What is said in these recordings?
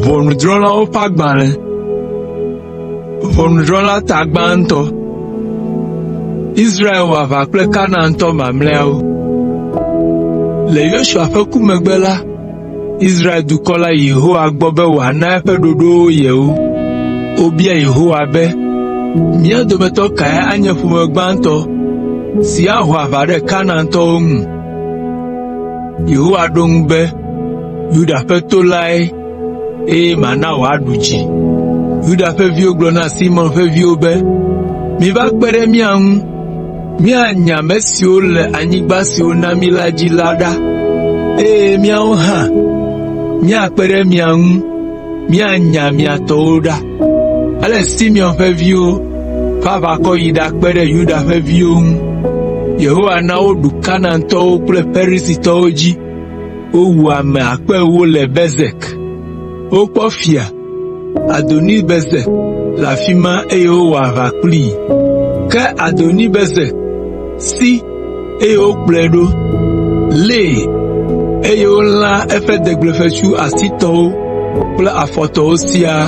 Ʋɔnudrɔ̃lawo ƒe agbalẽ. Ʋɔnudrɔ̃la ta gbãtɔ. Israel wɔ aʋa kple Kanaantɔ mamlɛawo. Le Yosua ƒe ku megbe la, Israel dukɔ la yi Yehowa gbɔ be wòana eƒe ɖoɖowo yewo. Wobia Yehowa be, “Mía dometɔ kae anye ƒome gbãtɔ si aho aʋa ɖe Kanaantɔwo ŋu?” Yehowa ɖo eŋu be, “Yuda ƒe to lae, eye mana wòaɖu dzi.” Yuda ƒe viwo gblɔ na Simeon ƒe viwo be, “Miva kpe ɖe mía ŋu míanya ame siwo le anyigba si wona mí la dzi la ɖa, eye míawo hã míakpe ɖe mia ŋu míanya mia tɔwo ɖa.” Ale Simeon ƒe viwo ƒe aʋakɔ yi ɖakpe ɖe Yuda ƒe viwo ŋu. Yehowa na woɖu Kanaantɔwo kple Perizitɔwo dzi. Wowu ame akpe ewo le Bezek. Wokpɔ fia Adoni Bezek le afi ma eye wowɔ aʋa kplii. Ke Adoni Bezek si eye wokplɔe ɖo, lée, eye wolã eƒe degblefetsu asitɔwo kple afɔtɔwo siaa.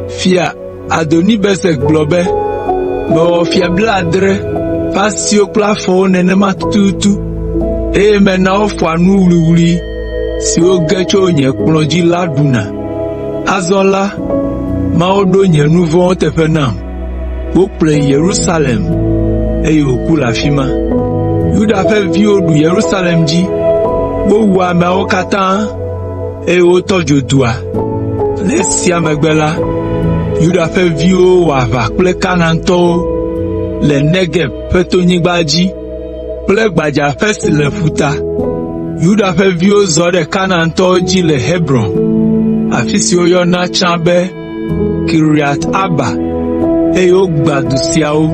Fia Adoni Bezek gblɔ be, “Mewɔ fia blaadre ƒe asiwo kple afɔwo nenema tututu, eye mena wofɔa nu wuwlui siwo ge tso nye kplɔ̃ dzi la ɖuna. Azɔ la, Mawu ɖo nye nu vɔ̃wo teƒe nam.” Wokplɔe yi Yerusalem, eye wòku le afi ma. Yuda ƒe viwo ɖu Yerusalem dzi. Wowu ameawo katã, eye wotɔ dzo dua. Le esia megbe la, Yuda ƒe viwo wɔ aʋa kple Kanaantɔwo le Negeb ƒe tonyigba dzi kple gbadzaƒe si le ƒuta. Yuda ƒe viwo zɔ ɖe Kanaantɔwo dzi le Hebron, afi si woyɔna tsã be Kiriat Arba, eye wogbã du siawo: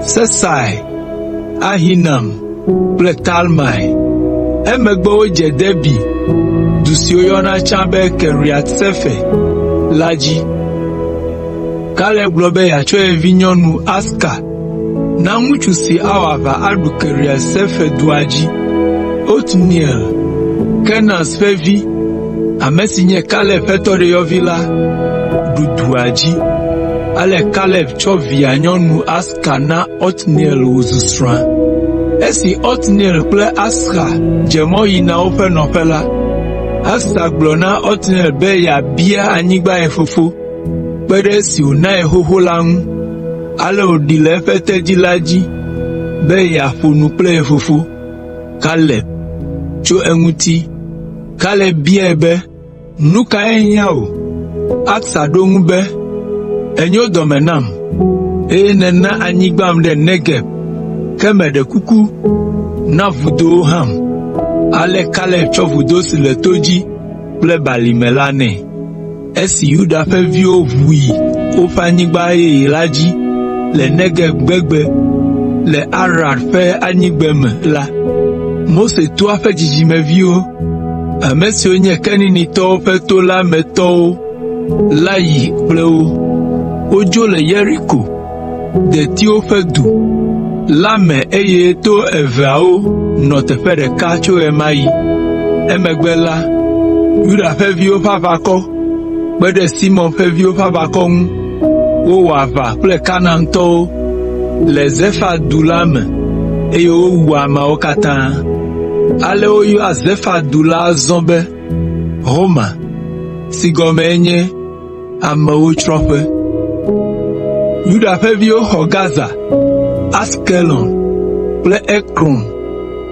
Sesai, Ahiman kple Talmai. Emegbe wodze Debir, du si woyɔna tsã be Kiriat Sefer la dzi. Kaleb gblɔ be yeatsɔ ye vinyɔnu Axsa na ŋutsu si awɔ aʋa aɖu Kiriat Sefer dua dzi. Otniel, Kenaz ƒe vi, ame si nye Kaleb ƒe tɔɖiyɔvi la, ɖu dua dzi. Ale Kaleb tsɔ via nyɔnu Axsa na Otniel wòzu srɔ̃a. Esi Otniel kple Axsa dze mɔ yina woƒe nɔƒe la, Axsa gblɔ na Otniel be yeabia anyigba ye fofo, kpe ɖe esi wònae xoxo la ŋu. Ale wòɖi le eƒe tedzi la dzi be yeaƒo nu kple ye fofo, Kaleb, tso eŋuti. Kaleb biae be, “Nu kae hiã wò?” Axsa ɖo eŋu be, “Ènyo dɔme nam, eye nèna anyigbam ɖe Negeb, ke meɖe kuku, na vudowo hãm.” Ale Kaleb tsɔ vudo si le to dzi kple balime la nɛ. Esi Yuda ƒe viwo ʋu yi woƒe anyigba yeye la dzi le Negeb gbegbe le Arad ƒe anyigbeme la, Mose toa ƒe dzidzimeviwo, ame siwo nye Keninitɔwo ƒe to la me tɔwo la yi kple wo. Wodzo le Yeriko, detiwo ƒe du la me eye to eveawo nɔ teƒe ɖeka tso ɣe ma ɣi. Emegbe la, Yuda ƒe viwo ƒe aʋakɔ kpe ɖe Simeon ƒe viwo ƒe aʋakɔ ŋu wowɔ aʋa kple Kanaantɔwo le Zefat du la me eye wowu ameawo katã. Ale woyɔa Zefat du la azɔ be Horma, si gɔmee nye amewo tsrɔ̃ƒe. Yuda ƒe viwo xɔ Gaza, Askelon kple Ekron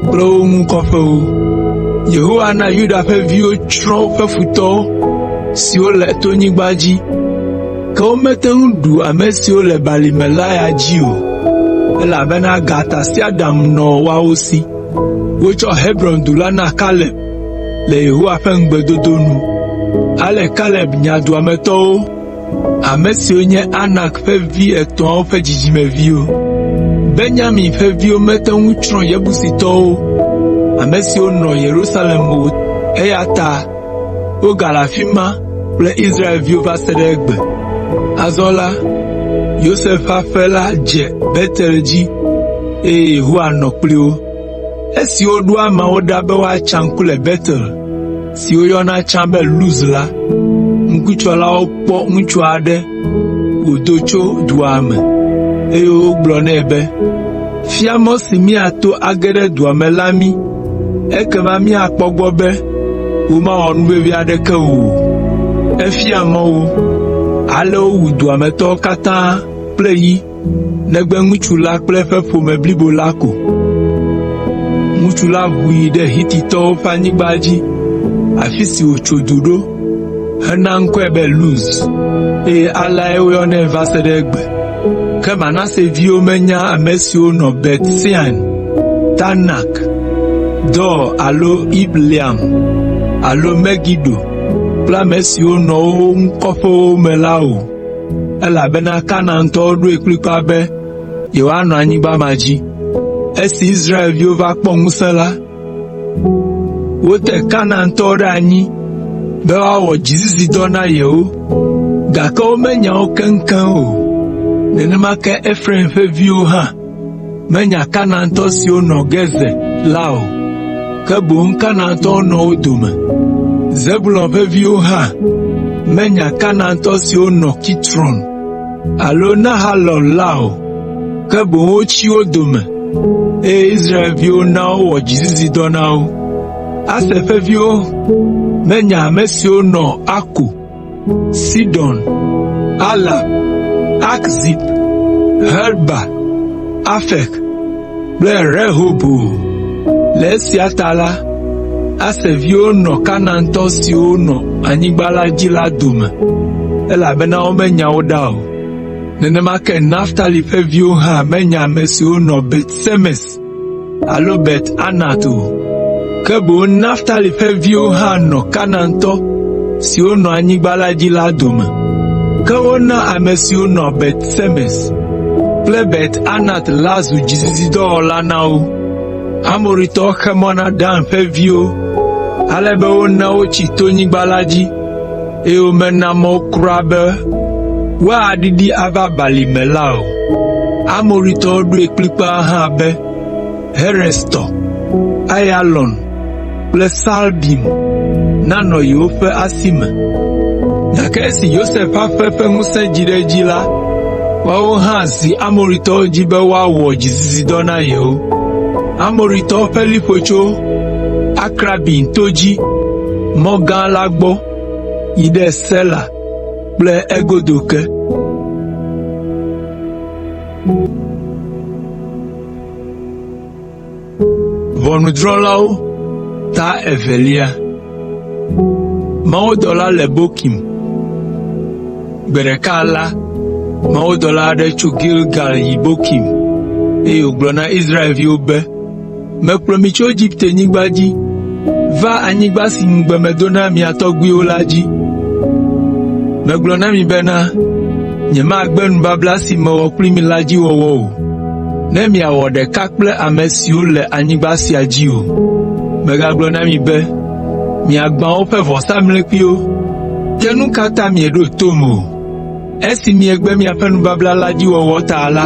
kple wo ŋu kɔƒewo. Yehowa na Yuda ƒe viwo tsrɔ̃ woƒe futɔ siwo le tonyigba dzi, ke womete ŋu ɖu ame siwo le balime la ya dzi o, elabena gatasiaɖam nɔ woawo si. Wotsɔ Hebron du la na Kaleb le Yehowa ƒe ŋugbedodo nu. Ale Kaleb nya dua me tɔwo, ame siwo nye Anak ƒe vi etɔ̃awo ƒe dzidzimeviwo. Benyamin ƒe viwo mete ŋu tsrɔ̃ Yebusitɔwo, ame siwo nɔ Yerusalem o eya ta wogale afi ma kple Israelviwo va se ɖe egbe. Azɔ la, Yosef ƒe aƒe la dze Betel dzi eye Yehowa nɔ kpli wo. Esi woɖo ameawo ɖa be woatsa ŋku le Betel si woyɔna tsã be Luz la, ŋkutsɔlawo kpɔ ŋutsu aɖe wòdo tso dua me, eye wogblɔ nɛ be, “Fia mɔ si míato age ɖe dua me la mí, ekema míakpɔ egbɔ be womawɔ nuvevi aɖeke wò o.” Efia mɔ wo, ale wowu dua me tɔwo katã kple yi, negbe ŋutsu la kple eƒe ƒome blibo la ko. Ŋutsu la ʋu yi ɖe Hititɔwo ƒe anyigba dzi, afi si wòtso du ɖo hena ŋkɔe be Luz, eye aleae woyɔnɛ va se ɖe egbe. Ke Manase viwo menya ame siwo nɔ Bet Sean, Taanak, Dor alo Ibleam alo Megido kple ame siwo nɔ wo ŋu kɔƒewo me la o, elabena Kanaantɔwo ɖoe kplikpaa be yewoanɔ anyigba ma dzi. Esi Israelviwo va kpɔ ŋusẽ la, wote Kanaantɔwo ɖe anyi be woawɔ dzizizidɔ na yewo, gake womenya wo keŋkeŋ o. Nenema ke Efraim ƒe viwo hã menya Kanaantɔ siwo nɔ Gezer la o, ke boŋ Kanaantɔwo nɔ wo dome. Zebulon ƒe viwo hã menya Kanaantɔ siwo nɔ Kitron alo Nahalol la o, ke boŋ wotsi wo dome, eye Israelviwo na wowɔ dzizizidɔ na wo. Aser ƒe viwo menya ame siwo nɔ Ako, Sidon, Alab, Akzib, Helba, Afek kple Rehob o. Le esia ta la, Aser viwo nɔ Kanaantɔ siwo nɔ anyigba la dzi la dome, elabena womenya wo ɖa o. Nenema ke Naftali ƒe viwo hã menya ame siwo nɔ Bet Semes alo Bet Anat o, ke boŋ Naftali ƒe viwo hã nɔ Kanaantɔ siwo nɔ anyigba la dzi la dome. Ke wona ame siwo nɔ Bet Semes kple Bet Anat la zu dzizizidɔwɔla na wo. Amoritɔwo xe mɔ na Dan ƒe viwo ale be wona wotsi tonyigba la dzi, eye womena mɔ wo kura be woaɖiɖi ava balime la o. Amoritɔwo ɖoe kplikpaa hã be Herestɔ, Aiyalon kple Saalbim nanɔ yewoƒe asi me. Gake esi Yosef ƒe aƒe ƒe ŋusẽ dzi ɖe edzi la, woawo hã zi Amoritɔwo dzi be woawɔ dzizizidɔ na yewo. Amoritɔwo ƒe liƒo tso Akrabim to dzi, mɔ gã la gbɔ yi ɖe Sela kple egodo ke. Ʋɔnudrɔ̃lawo ta evelia. Mawudɔla le Bokim. Gbe ɖeka la, mawudɔla aɖe tso Gilgal yi Bokim, eye wògblɔ na Israelviwo be, “Mekplɔ mi tso Egiptenyigba dzi va anyigba si ŋugbe medo na mia tɔgbuiwo la dzi. Megblɔ na mi bena, nyemagbe nubabla si mewɔ kpli mi la dzi wɔwɔ o, ne miawɔ ɖeka kple ame siwo le anyigba sia dzi o. Megagblɔ na mi be, miagbã woƒe vɔsamlekpuiwo, ke nu ka ta mieɖo tom o? Esi miegbe miaƒe nubabla la dzi wɔwɔ ta la,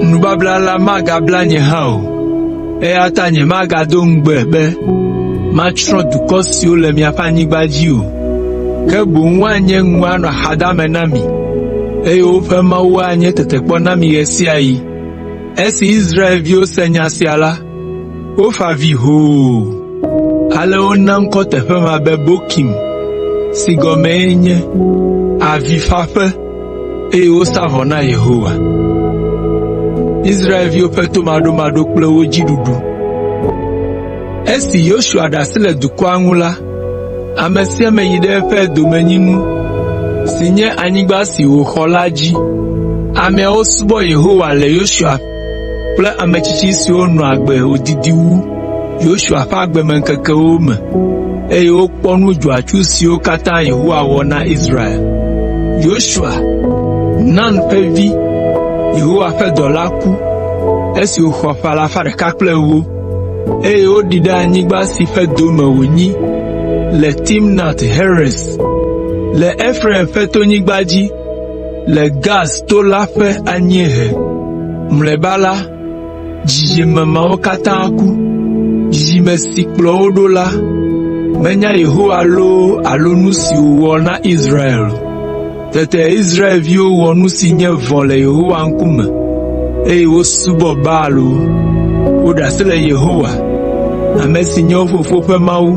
nubabla la magabla nye hã o, eya ta nyemagado ŋugbe be matsrɔ̃ dukɔ siwo le miaƒe anyigba dzi o, ke boŋ woanye ŋu anɔ axadame na mi, eye woƒe mawuwo anye tetekpɔ na mi ɣe sia ɣi.” Esi Israelviwo se nya sia la, wofa avi hoo. Ale wona ŋkɔ teƒe ma be Bokim si gɔmee nye “Avifaƒe,” eye wosa vɔ na Yehowa. Israelviwo ƒe tomaɖomaɖo kple wo dzi ɖuɖu. Esi Yosua ɖe asi le dukɔa ŋu la, ame sia ame yi ɖe eƒe domenyinu si nye anyigba si wòxɔ la dzi. Ameawo subɔ Yehowa le Yosua kple ame tsitsi siwo nɔ agbe wòdidi wu Yosua ƒe agbemeŋkekewo me, eye wokpɔ nu dzɔatsu siwo katã Yehowa wɔ na Israel. Yosua, Nun ƒe vi, Yehowa ƒe dɔla ku esi wòxɔ ƒe alafa ɖeka kple ewo, eye woɖii ɖe anyigba si ƒe dome wònyi le Timnat Heres le Efraim ƒe tonyigba dzi le Gaas to la ƒe anyiehe. Mlɔeba la, dzidzime mawo katã ku. Dzidzime si kplɔ wo ɖo la Menya Yehowa loo alo nu si wòwɔ na Israel o.” Tete Israelviwo wɔ nu si nye vɔ̃ le Yehowa ŋkume, eye wosubɔ Baalwo. Woɖe asi le Yehowa, ame si nye wo fofowo ƒe Mawu,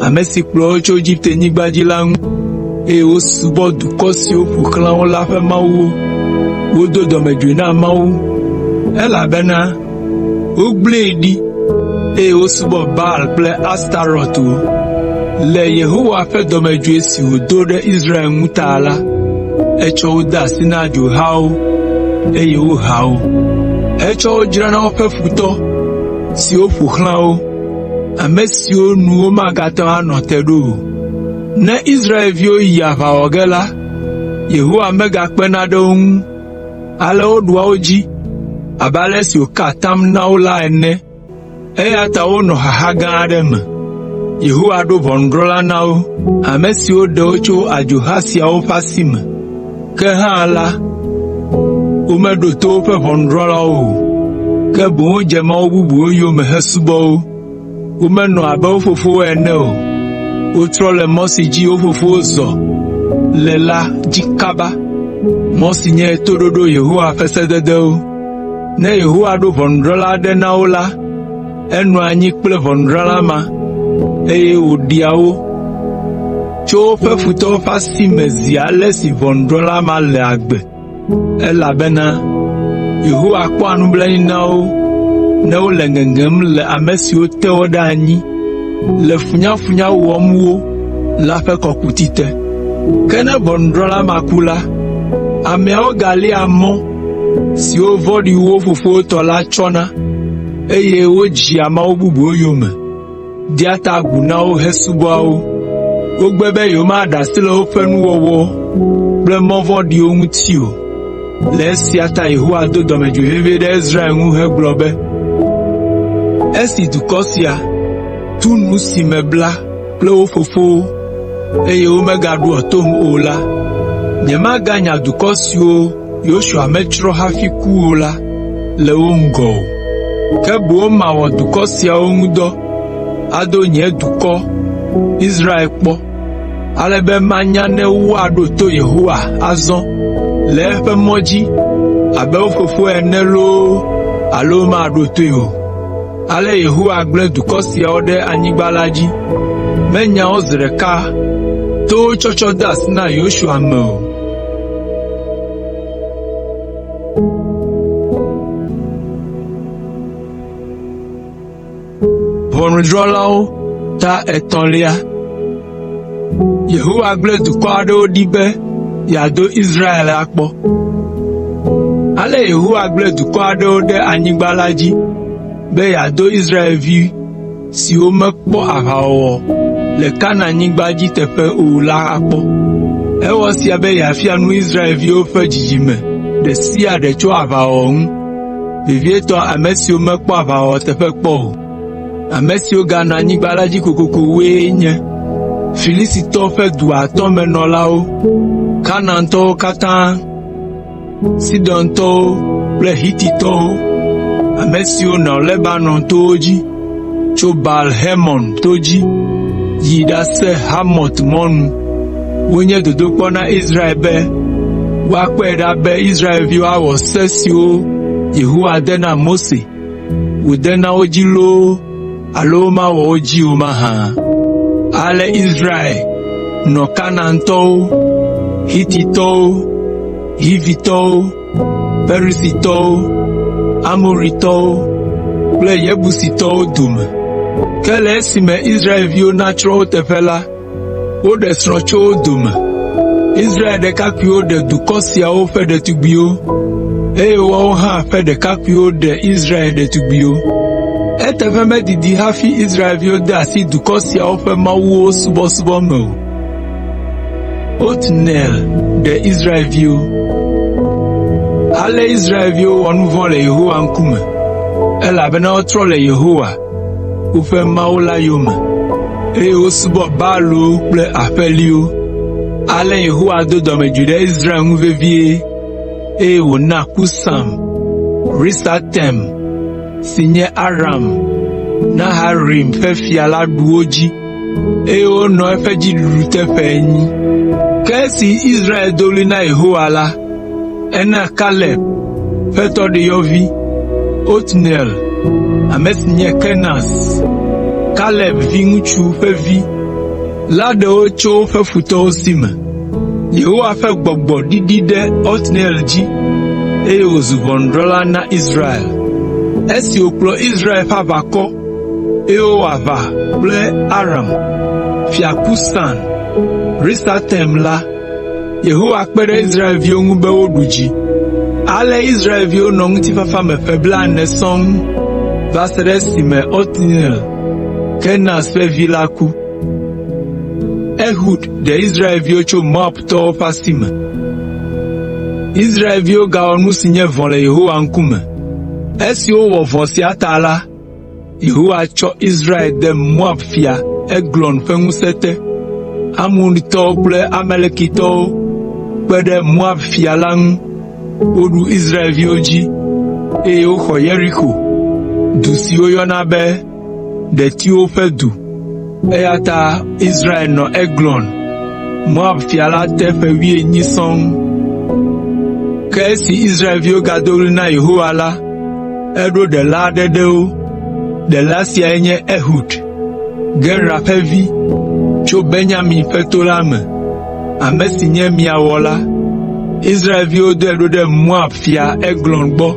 ame si kplɔ wo tso Egiptenyigba dzi la ŋu, eye wosubɔ dukɔ siwo ƒo xlã wo la ƒe mawuwo. Wodo dɔmedzoe na Mawu, elabena wogblẽe ɖi, eye wosubɔ Baal kple Astarɔtwo. Le Yehowa ƒe dɔmedzoe si wòdo ɖe Israel ŋu ta la, etsɔ wo de asi na adzohawo, eye woha wo. Etsɔ wo dzra na woƒe futɔ siwo ƒo xlã wo, ame siwo nu womagate ŋu anɔ te ɖo o. Ne Israelviwo yi aʋa wɔ ge la, Yehowa megakpena ɖe wo ŋu, ale woɖua wo dzi abe ale si wòka atam na wo la ene, eya ta wonɔ xaxa gã aɖe me. Yehowa ɖo ʋɔnudrɔ̃la na wo, ame siwo ɖe wo tso adzoha siawo ƒe asi me. Ke hã la, womeɖo to woƒe ʋɔnudrɔ̃lawo o, ke boŋ wodze mawu bubuwo yome hesubɔ wo. Womenɔ abe wo fofowo ene o. Wotrɔ le mɔ si dzi wo fofowo zɔ le la dzi kaba, mɔ si nye toɖoɖo Yehowa ƒe sededewo. Ne Yehowa ɖo ʋɔnudrɔ̃la aɖe na wo la, enɔa anyi kple ʋɔnudrɔ̃la ma, eye wòɖea wo tso woƒe futɔwo ƒe asi me zi ale si ʋɔnudrɔ̃la ma le agbe, elabena Yehowa kpɔa nublanui na wo ne wole ŋeŋem le ame siwo te wo ɖe anyi le funyafunya wɔm wo la ƒe kɔkuti te. Ke ne ʋɔnudrɔ̃la ma ku la, ameawo galia mɔ siwo vɔ̃ɖi wu wo fofowo tɔ la tsɔna, eye wodzea mawu bubuwo yome, dea ta agu na wo hesubɔa wo. Wogbe be yewomaɖe asi le woƒe nuwɔwɔ kple mɔ vɔ̃ɖiwo ŋuti o. Le esia ta Yehowa do dɔmedzoe vevie ɖe Israel ŋu hegblɔ be, “Esi dukɔ sia tu nu si mebla kple wo fofowo, eye womegaɖoa tom o la, nyemaganya dukɔ siwo Yosua metsrɔ̃ hafi ku o la le wo ŋgɔ o. Ke boŋ mawɔ dukɔ siawo ŋu dɔ ado nye dukɔ Israel kpɔ, ale be manya ne woaɖo to Yehowa azɔ le eƒe mɔ dzi abe wo fofowo ene loo alo womaɖo toe o.” Ale Yehowa gblẽ dukɔ siawo ɖe anyigba la dzi. Menya wo zi ɖeka to wo tsɔtsɔ de asi na Yosua me o. Ʋɔnudrɔ̃lawo ta etɔ̃lia Yehowa gblẽ dukɔ aɖewo ɖi be yeado Israel akpɔ. Ale Yehowa gblẽ dukɔ aɖewo ɖe anyigba la dzi be yeado Israelvi siwo mekpɔ aʋawɔwɔ le Kanaanyigba dzi teƒe o la akpɔ. Ewɔ esia be yeafia nu Israelviwo ƒe dzidzime ɖe sia ɖe tso aʋawɔwɔ ŋu, vevietɔ ame siwo mekpɔ aʋawɔwɔ teƒe kpɔ o. Ame siwo ganɔ anyigba la dzi kokoko woe nye: Filistitɔwo ƒe du atɔ̃ me nɔlawo, Kanaantɔwo katã, Sidontɔwo kple Hititɔwo, ame siwo nɔ Lebanon towo dzi, tso Baal Hermon to dzi yi ɖase Hamat mɔnu. Wonye dodokpɔ na Israel be woakpɔe ɖa be Israelviwo awɔ se siwo Yehowa de na Mose wòde na wo dzi loo alo womawɔ wo dzi o mahã. Ale Israel nɔ Kanaantɔwo, Hititɔwo, Hivitɔwo, Perizitɔwo, Amoritɔwo kple Yebusitɔwo dome. Ke le esime Israelviwo natsrɔ̃ wo teƒe la, woɖe srɔ̃ tso wo dome. Israel ɖekakpuiwo ɖe dukɔ siawo ƒe ɖetugbiwo, eye woawo hã ƒe ɖekakpuiwo ɖe Israel ɖetugbiwo. Eteƒe medidi hafi Israelviwo de asi dukɔ siawo ƒe mawuwo subɔsubɔ me o. Otniel ɖe Israelviwo. Ale Israelviwo wɔ nu vɔ̃ le Yehowa ŋkume, elabena wotrɔ le Yehowa, woƒe Mawu la yome, eye wosubɔ Baalwo kple aƒeliwo. Ale Yehowa do dɔmedzoe ɖe Israel ŋu vevie, eye wòna Kusan Risataim si nye Aram Naharaim ƒe fia la ɖu wo dzi. eye wonɔ eƒe dziɖuɖu te ƒe enyi. Ke esi Israel do ɣli na Yehowa la, ena Kaleb ƒe tɔɖiyɔvi, Otniel, ame si nye Kenas, Kaleb viŋutsu ƒe vi la ɖe wo tso woƒe futɔwo si me. Yehowa ƒe Gbɔgbɔ ɖiɖi ɖe Otniel dzi, eye wòzu ʋɔnudrɔ̃la na Israel. Esi wòkplɔ Israel ƒe aʋakɔ, eye wowɔ aʋa kple Aram fia Kusan Risataim la, Yehowa kpe ɖe Israelviwo ŋu be woɖu dzi. Ale Israelviwo nɔ ŋutifafa me ƒe blaene sɔŋ va se ɖe esime Otniel, Kenas ƒe vi la ku. Ehud ɖe Israelviwo tso Moabtɔwo ƒe asi me. Israelviwo gawɔ nu si nye vɔ̃ le Yehowa ŋkume. Esi wowɔ vɔ̃ sia ta la, Yehowa tsɔ Israel de Moab fia Eglon ƒe ŋusẽ te. Amonitɔwo kple Amalekitɔwo kpe ɖe Moab fia la ŋu woɖu Israelviwo dzi, eye woxɔ Yeriko, du si woyɔna be Ɖetiwo ƒe Du. Eya ta Israel nɔ Eglon, Moab fia la te ƒe wuienyi sɔŋ. Ke esi Israelviwo gado ɣli na Yehowa la, eɖo ɖela aɖe ɖe wo. Ɖela siae nye Ehud, Gera ƒe vi tso Benyamin ƒe to la me, ame si nye miawɔla. Israelviwo dɔe ɖo ɖe Moab fia Eglon gbɔ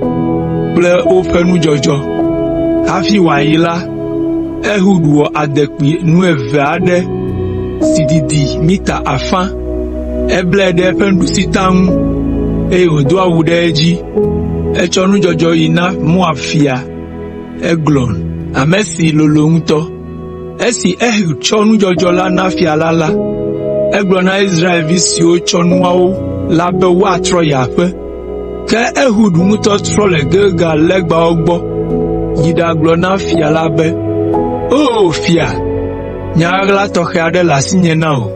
kple woƒe nudzɔdzɔ. Hafi wòayi la, Ehud wɔ adekpui nueve aɖe si didi mita afã. Eblae ɖe eƒe nuɖusita ŋu, eye wòdo awu ɖe edzi. Etsɔ nudzɔdzɔ yi na Moab fia Eglon, ame si lolo ŋutɔ. Esi Ehud tsɔ nudzɔdzɔ la na fia la la, egblɔ na Israelvi siwo tsɔ nuawo la be woatrɔ yi aƒe. Ke Ehud ŋutɔ trɔ le Gilgal legbawo gbɔ yi ɖagblɔ na fia la be, “O fia, nya ɣaɣla tɔxɛ aɖe le asinye na wò.”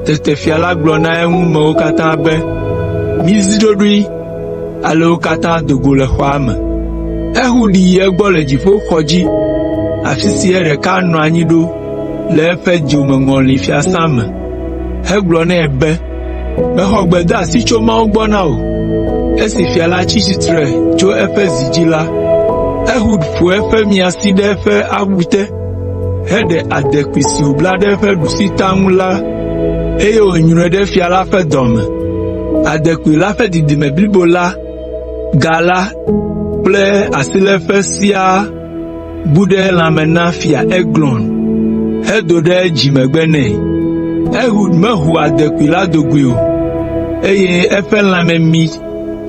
Tete fia la gblɔ na eŋumewo katã be, “Mizi ɖoɖoe!” Ale wo katã do go le xɔa me. Ehud yi egbɔ le dziƒoxɔ dzi, afi si ye ɖeka nɔ anyi ɖo le eƒe dzomeŋɔli fiasã me, hegblɔ nɛ be, “Mexɔ gbedeasi tso Mawu gbɔ na wò.” Esi fia la tsi tsitre tso eƒe zi dzi la, Ehud ƒo eƒe miasi ɖe eƒe awu te heɖe adekpui si wòbla ɖe eƒe ɖusita ŋu la, eye wònyrɔe ɖe fia la ƒe dɔ me. Adekpui la ƒe didime blibo la, ga la kple asiléƒe siaa bu ɖe lãme na Fia Eglon hedo ɖe dzimegbe nɛ. Ehud meho adekpui la do goe o, eye eƒe lãmemi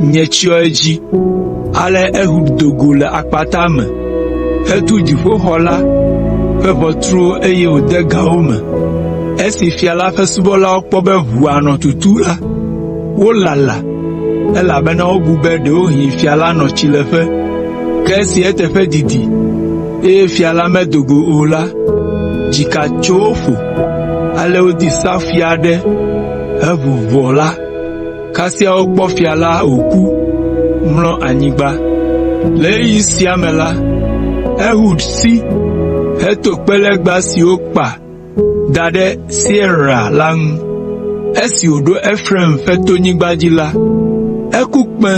nye tsyɔ edzi. Ale Ehud do go le akpata me, hetu dziƒoxɔ la ƒe ʋɔtruwo eye wòde ga wo me. Esi fia la ƒe subɔlawo kpɔ be ʋua nɔ tutu la, wolala, elabena wobu be ɖewohĩ fia la nɔ tsileƒe. Ke esi eteƒe didi, eye fia la medo go o la, dzika tso wo ƒo, ale wodi safui aɖe heʋu ʋɔ la. Kasia wokpɔ fia la wòku, mlɔ anyigba. Le ɣeyiɣi sia me la, Ehud si heto kpelegba si wokpa da ɖe Seira la ŋu. Esi wòɖo Efraim ƒe tonyigba dzi la, eku kpẽ.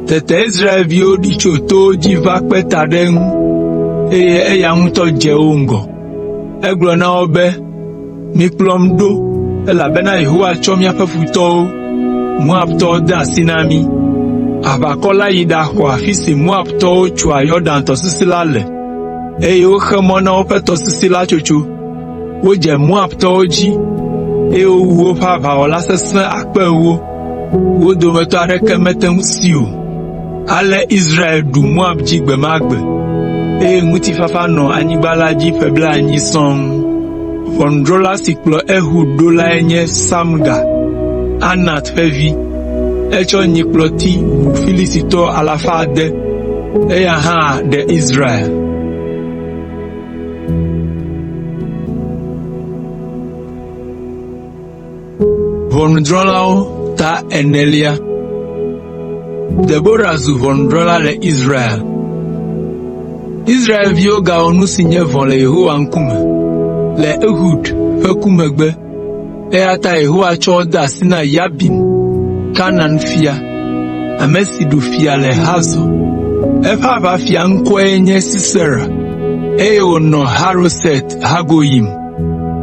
Tete Israelviwo ɖi tso towo dzi va kpe ta ɖe eŋu, eye eya ŋutɔ dze wo ŋgɔ. Egblɔ na wo be, “Mikplɔm ɖo, elabena Yehowa tsɔ míaƒe futɔwo, Moabtɔwo de asi na mí.” Aʋakɔ la yi ɖaxɔ afi si Moabtɔwo tsoa Yɔdan tɔsisi la le, eye woxe mɔ na woƒe tɔsisi la tsotso. Wodze Moabtɔwo dzi, eye wowu woƒe aʋawɔla sesẽ akpe ewo. Wo dometɔ aɖeke mete ŋu si o. Ale Israel ɖu Moab dzi gbe ma gbe, eye ŋutifafa nɔ anyigba la dzi ƒe blaenyi sɔŋ. Ʋɔnudrɔ̃la si kplɔ Ehud ɖo lae nye Samgar, Anat ƒe vi. Etsɔ nyikplɔti wu Filistitɔ alafa ade. Eya hã ɖe Israel. Ʋɔnudrɔ̃lawo ta enelia. Debora zu ʋɔnudrɔ̃la le Israel. Israelviwo gawɔ nu si nye vɔ̃ le Yehowa ŋkume. le Ehud ƒe ku megbe, eya ta Yehowa tsɔ wo de asi na Yabin, Kanaan fia, ame si ɖu fia le Hazor. Eƒe aʋafia ŋkɔe nye Sisera, eye wònɔ Haroset Hagoyim.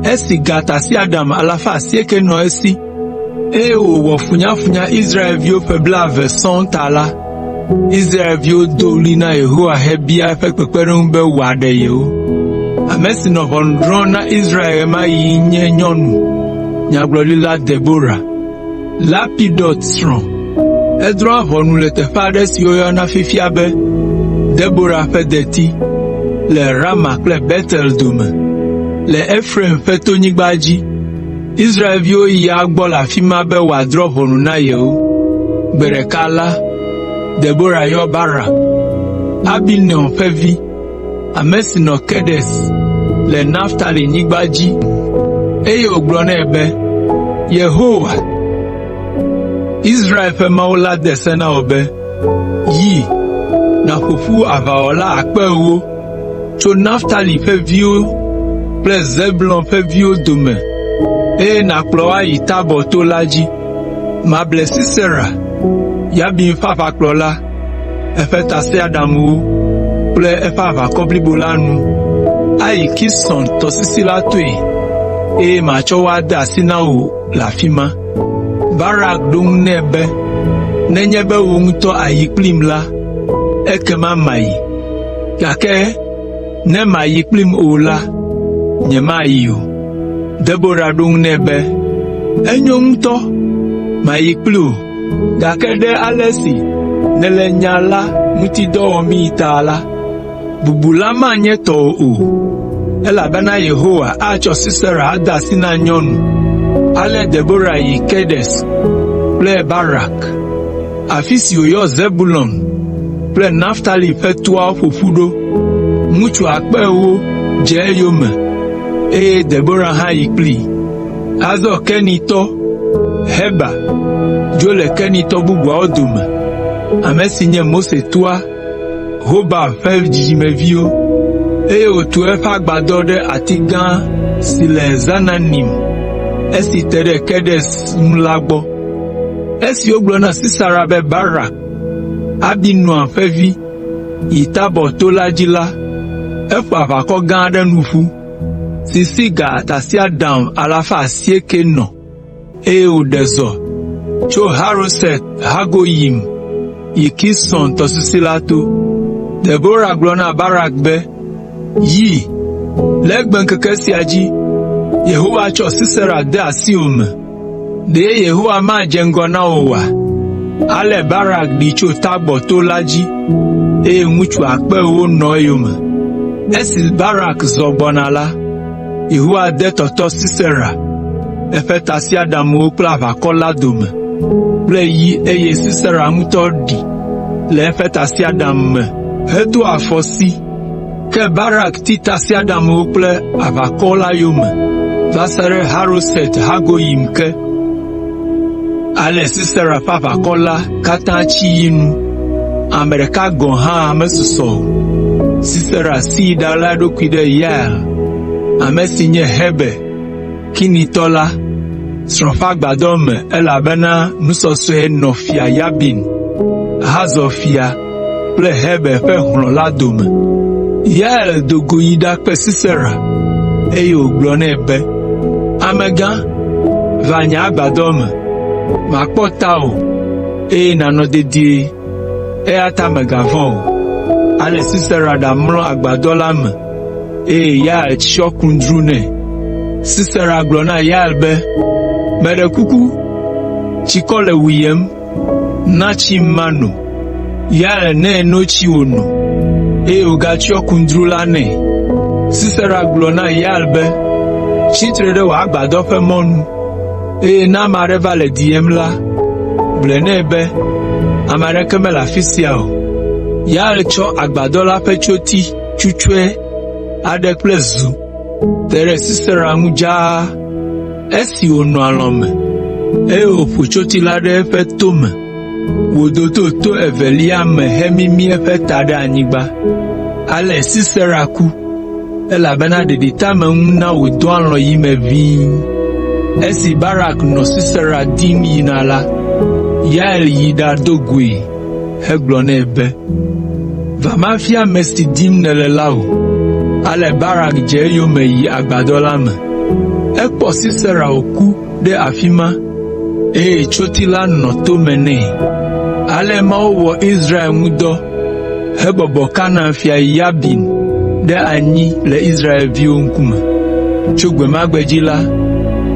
Esi ga tasiaɖam alafa asieke nɔ esi, eye wòwɔ funyafunya Israelviwo ƒe blaeve sɔŋ ta la, Israelviwo do ɣli na Yehowa hebia eƒe kpekpeɖeŋu be wòaɖe yewo. Ame si nɔ ʋɔnu drɔ̃m na Israel ɣe ma ɣi nye nyɔnu, Nyagblɔɖila Debora, Lapidot srɔ̃. Edrɔ̃a ʋɔnu le teƒe aɖe si woyɔna fifia be Debora ƒe Deti le Rama kple Betel dome, le Efraim ƒe tonyigba dzi. Israelviwo yia egbɔ le afi ma be wòadrɔ̃ ʋɔnu na yewo. Gbe ɖeka la, Debora yɔ Barak, Abinoam ƒe vi, ame si nɔ Kedes le Naftalinyigba dzi, eye wògblɔ nɛ be, “Yehowa, Israel ƒe Mawu la de se na wò be, ‘Yi, nàƒo ƒu aʋawɔla akpe ewo tso Naftali ƒe viwo kple Zebulon ƒe viwo dome eye nàkplɔ wo ayi Tabɔr to la dzi. Mable Sisera, Yabin ƒe aʋakplɔla, eƒe tasiaɖamwo kple eƒe aʋakɔ blibo la nu ayi Kison tɔsisi la toe, eye matsɔ wo ade asi na wò le afi ma.’ ” Barak ɖo eŋu nɛ be, “Nenye be wò ŋutɔ àyi kplim la, ekema mayi, gake ne màyi kplim o la, nyemayi o.” Debora ɖo eŋu nɛ be, “Enyo ŋutɔ, mayi kpli wò, gake ɖe ale si nèle nya la ŋuti dɔ wɔmii ta la, bubu la manye tɔwò o, elabena Yehowa atsɔ Sisera ade asi na nyɔnu.” Ale Debora yi Kedes kple Barak, afi si wòyɔ Zebulon kple Naftali ƒe toawo ƒo ƒu ɖo. Ŋutsu akpe ewo dze eyome, eye Debora hã yi kplii. Azɔ Kenitɔ, Heber, dzo le Kenitɔ bubuawo dome, ame si nye Mose toa Hobab ƒe dzidzimeviwo, eye wòtu eƒe agbadɔ ɖe ati gã si le Zananim esi te ɖe Kedes ŋu la gbɔ. Esi wogblɔ na Sisera be Barak, Abinoam ƒe vi, yi Tabɔr to la dzi la, eƒo aʋakɔ gã aɖe nu ƒu, si si ga tasiaɖam alafa asieke nɔ, eye wòɖe zɔ tso Haroset Hagoyim yi Kison tɔsisi la to. Debora gblɔ na Barak be, “Yi, le egbeŋkeke sia dzi, Yehowa tsɔ Sisera de asiwò me. Ɖe Yehowa madze ŋgɔ na wò oa?” Ale Barak ɖi tso Tabɔr to la dzi, eye ŋutsu akpe ewo nɔ eyome. Esi Barak zɔ gbɔna la, Yehowa de tɔtɔ Sisera, eƒe tasiaɖamwo kple aʋakɔ la dome kple yi eye Sisera ŋutɔ ɖi le eƒe tasiaɖam me hedo afɔ si. Ke Barak ti tasiaɖamwo kple aʋakɔ la yome va se ɖe Haroset Hagoyim ke. Ale Sisera ƒe aʋakɔ la katã tsi yi nu, ame ɖeka gɔ̃ hã mesusɔ o. Sisera si yi ɖaɣla eɖokui ɖe Yael, ame si nye Heber, Kinitɔ la, srɔ̃ ƒe agbadɔ me elabena nusɔsɔe nɔ Fia Yabin, Hazor fia kple Heber ƒe hlɔ̃ la dome. Yael do go yi ɖakpe Sisera, eye wògblɔ nɛ be, “Amegã, va nye agbadɔ me, makpɔ tawò, eye nànɔ dedie, eya ta mègavɔ̃ o.” Ale Sisera ɖamlɔ agbadɔ la me, eye Yael tsyɔ kundru nɛ. Sisera gblɔ na Yael be, “Meɖe kuku, tsikɔ le wuyem, na tsim mano.” Yael nɛ notsi wòno, eye wògatsyɔ kundru la nɛ. Sisera gblɔ na Yael be, “Tsi tre ɖe wò agbadɔ ƒe mɔnu, eye ne ame aɖe va le diyem la, gblɔe nɛ be, ‘Ame aɖeke mele afi sia o.’ ” Yael tsɔ agbadɔ la ƒe tsyoti tsutsɔe aɖe kple zu te ɖe Sisera ŋu dzaa esi wònɔ alɔ̃ me, eye wòƒo tsyoti la ɖe eƒe tome wòdo to to evelia me hemimi eƒe ta ɖe anyigba. Ale Sisera ku. elabena ɖeɖiteameŋu na wòdɔ alɔ̃ yi me ʋĩi. Esi Barak nɔ Sisera dim yina la, Yael yi ɖado goe hegblɔ nɛ be, “Va mafia ame si dim nèle la wò.” Ale Barak dze eyome yi agbadɔ la me. Ekpɔ Sisera wòku ɖe afi ma, eye tsyoti la nɔ tome nɛ. Ale Mawu wɔ Israel ŋu dɔ hebɔbɔ Kanaan fia Yabin ɖe anyi le Israelviwo ŋkume. Tso gbe ma gbe dzi la,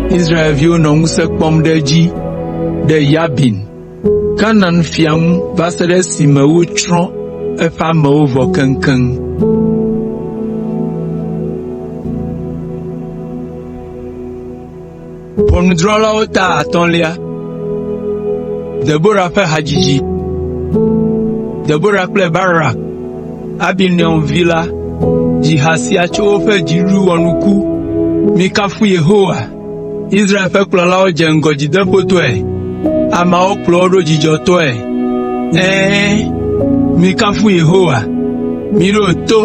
Israelviwo nɔ ŋusẽ kpɔm ɖe edzi ɖe Yabin, Kanaan fia ŋu va se ɖe esime wotsrɔ̃ eƒe amewo vɔ keŋkeŋ. Ʋɔnudrɔ̃lawo ta atɔ̃lia. Debora ƒe hadzidzi. Debora kple Barak, Abinoam vi la, dzi ha sia tso woƒe dziɖuɖu wɔnuku, “Mikafu Yehowa!” Israel ƒe kplɔlawo dze ŋgɔ dzideƒotɔe, ameawo kplɔ wo ɖo dzidzɔtɔe. Ɛ̃, mikafu Yehowa! Miɖo to,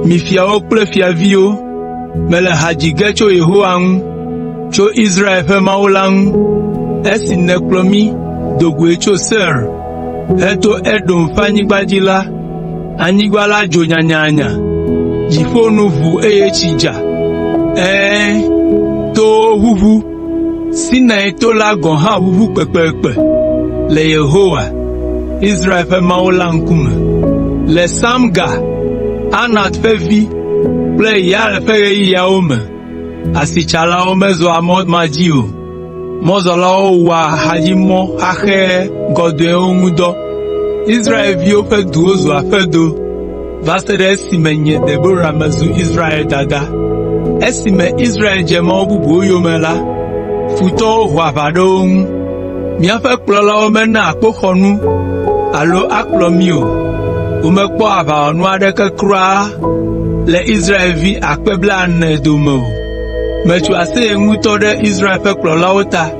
mi fiawo kple fiaviwo! Mele ha dzi ge tso Yehowa ŋu, tso Israel ƒe Mawu la ŋu. Esi nèkplɔ mí do goe tso Seir heto Edom ƒe anyigba dzi la, anyigba la dzo nyanyanya, dziƒo nu ʋu eye tsi dza. Ɛ̃, towo ʋuʋu, Sinai to la gɔ̃ hã ʋuʋu kpekpekpe le Yehowa, Israel ƒe Mawu la ŋkume. Le Samgar, Anat ƒe vi kple Yael ƒe ɣeyiɣiawo me, asitsalawo mezɔa mɔ ma dzi o. Mɔzɔlawo wɔa axadzimɔ xaxɛ gɔdɔ̃ewo ŋu dɔ. Israelviwo ƒe duwo zu aƒedo va se ɖe esime nye Debora mezu Israel dada. Esime Israel dze mawu bubuwo yome la, futɔwo ho aʋa ɖe wo ŋu. Míaƒe kplɔlawo mena akpoxɔnu alo akplɔ mí o. Womekpɔ aʋawɔnu aɖeke kura le Israelvi akpe blaene dome o. Metso aseye ŋutɔ ɖe Israel ƒe kplɔlawo ta,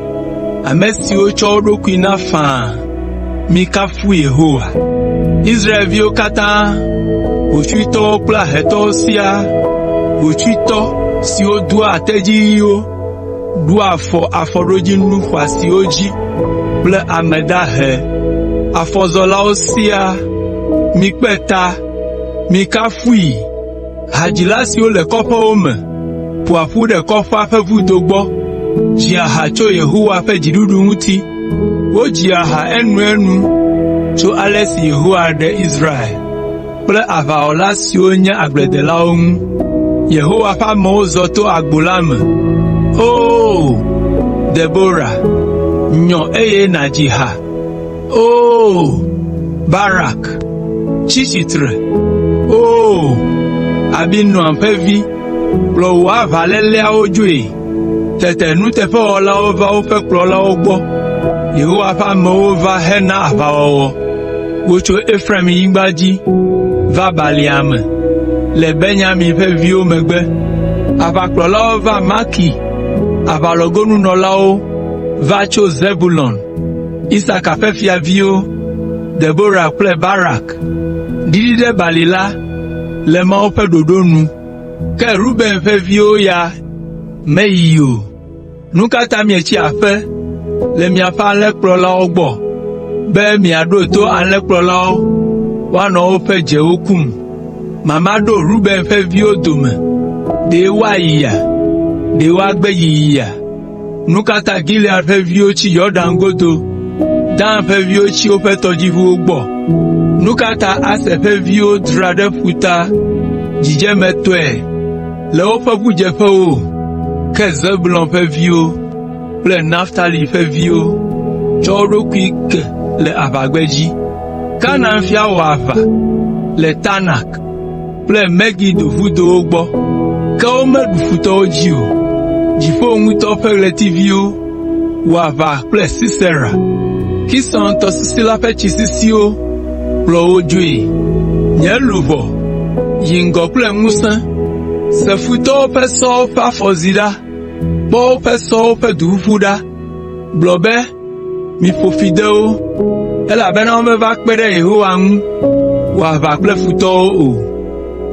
ame siwo tsɔ wo ɖokui na faa. Mikafu Yehowa! Israelviwo katã, hotsuitɔwo kple ahetɔwo siaa, hotsuitɔ siwo doa tedzi ɣiwo, ɖoa afɔ afɔɖodzinu xɔasiwo dzi kple ame dahe, afɔzɔlawo siaa, mikpe ta, mikafui! Hadzila siwo le kɔƒewo me ƒoa ƒu ɖe kɔƒea ƒe vudo gbɔ, dzia ha tso Yehowa ƒe dziɖuɖu ŋuti. Wodzia ha enuenu tso ale si Yehowa ɖe Israel kple aʋawɔla siwo nye agbledelawo ŋu. Yehowa ƒe amewo zɔ to agbo la me. O! Debora, nyɔ eye nàdzi ha! O! Barak, tsi tsitre! O! Abinoam ƒe vi, kplɔ wò aʋaléleawo dzoe. Tete nuteƒewɔlawo va woƒe kplɔlawo gbɔ. Yehowa ƒe amewo va hena aʋawɔwɔ. Wotso Efraimnyigba dzi va balia me, le Benyamin ƒe viwo megbe. Aʋakplɔlawo va Maki, aʋalɔgonunɔlawo va tso Zebulon. Isaka ƒe fiaviwo, Debora kple Barak, ɖiɖi ɖe bali la le Mawu ƒe ɖoɖo nu, ke Ruben ƒe viwo ya meyi o. Nu ka ta mietsi aƒe le miaƒe alẽkplɔlawo gbɔ be miaɖo to alẽkplɔlawo woanɔ woƒe dzewo kum? Mama ɖo Ruben ƒe viwo dome. Ɖe woayia? Ɖe woagbe yiyia? Nu ka ta Gilead ƒe viwo tsi Yɔdan godo, Dan ƒe viwo tsi woƒe tɔdziʋuwo gbɔ? Nu ka ta Aser ƒe viwo dzra ɖe ƒuta dzidzemetɔe le woƒe ʋudzeƒewo? Ke Zebulon ƒe viwo kple Naftali ƒe viwo tsɔ wo ɖokui ke le aʋagbedzi. Kanaan fia wɔ aʋa le Taanak kple Megido vudowo gbɔ, ke womeɖu futɔwo dzi o. Dziƒo ŋutɔ ƒe ɣletiviwo wɔ aʋa kple Sisera. Kison tɔsisi la ƒe tsi sisiwo kplɔ wo dzoe. Nye luʋɔ, yi ŋgɔ kple ŋusẽ. Se futɔwo ƒe sɔwo ƒe afɔzi ɖa, kpɔ woƒe sɔwo ƒe duƒuƒu ɖa. Gblɔ be, “Miƒo fi de wo, elabena womeva kpe ɖe Yehowa ŋu wɔ aʋa kple futɔwo o.”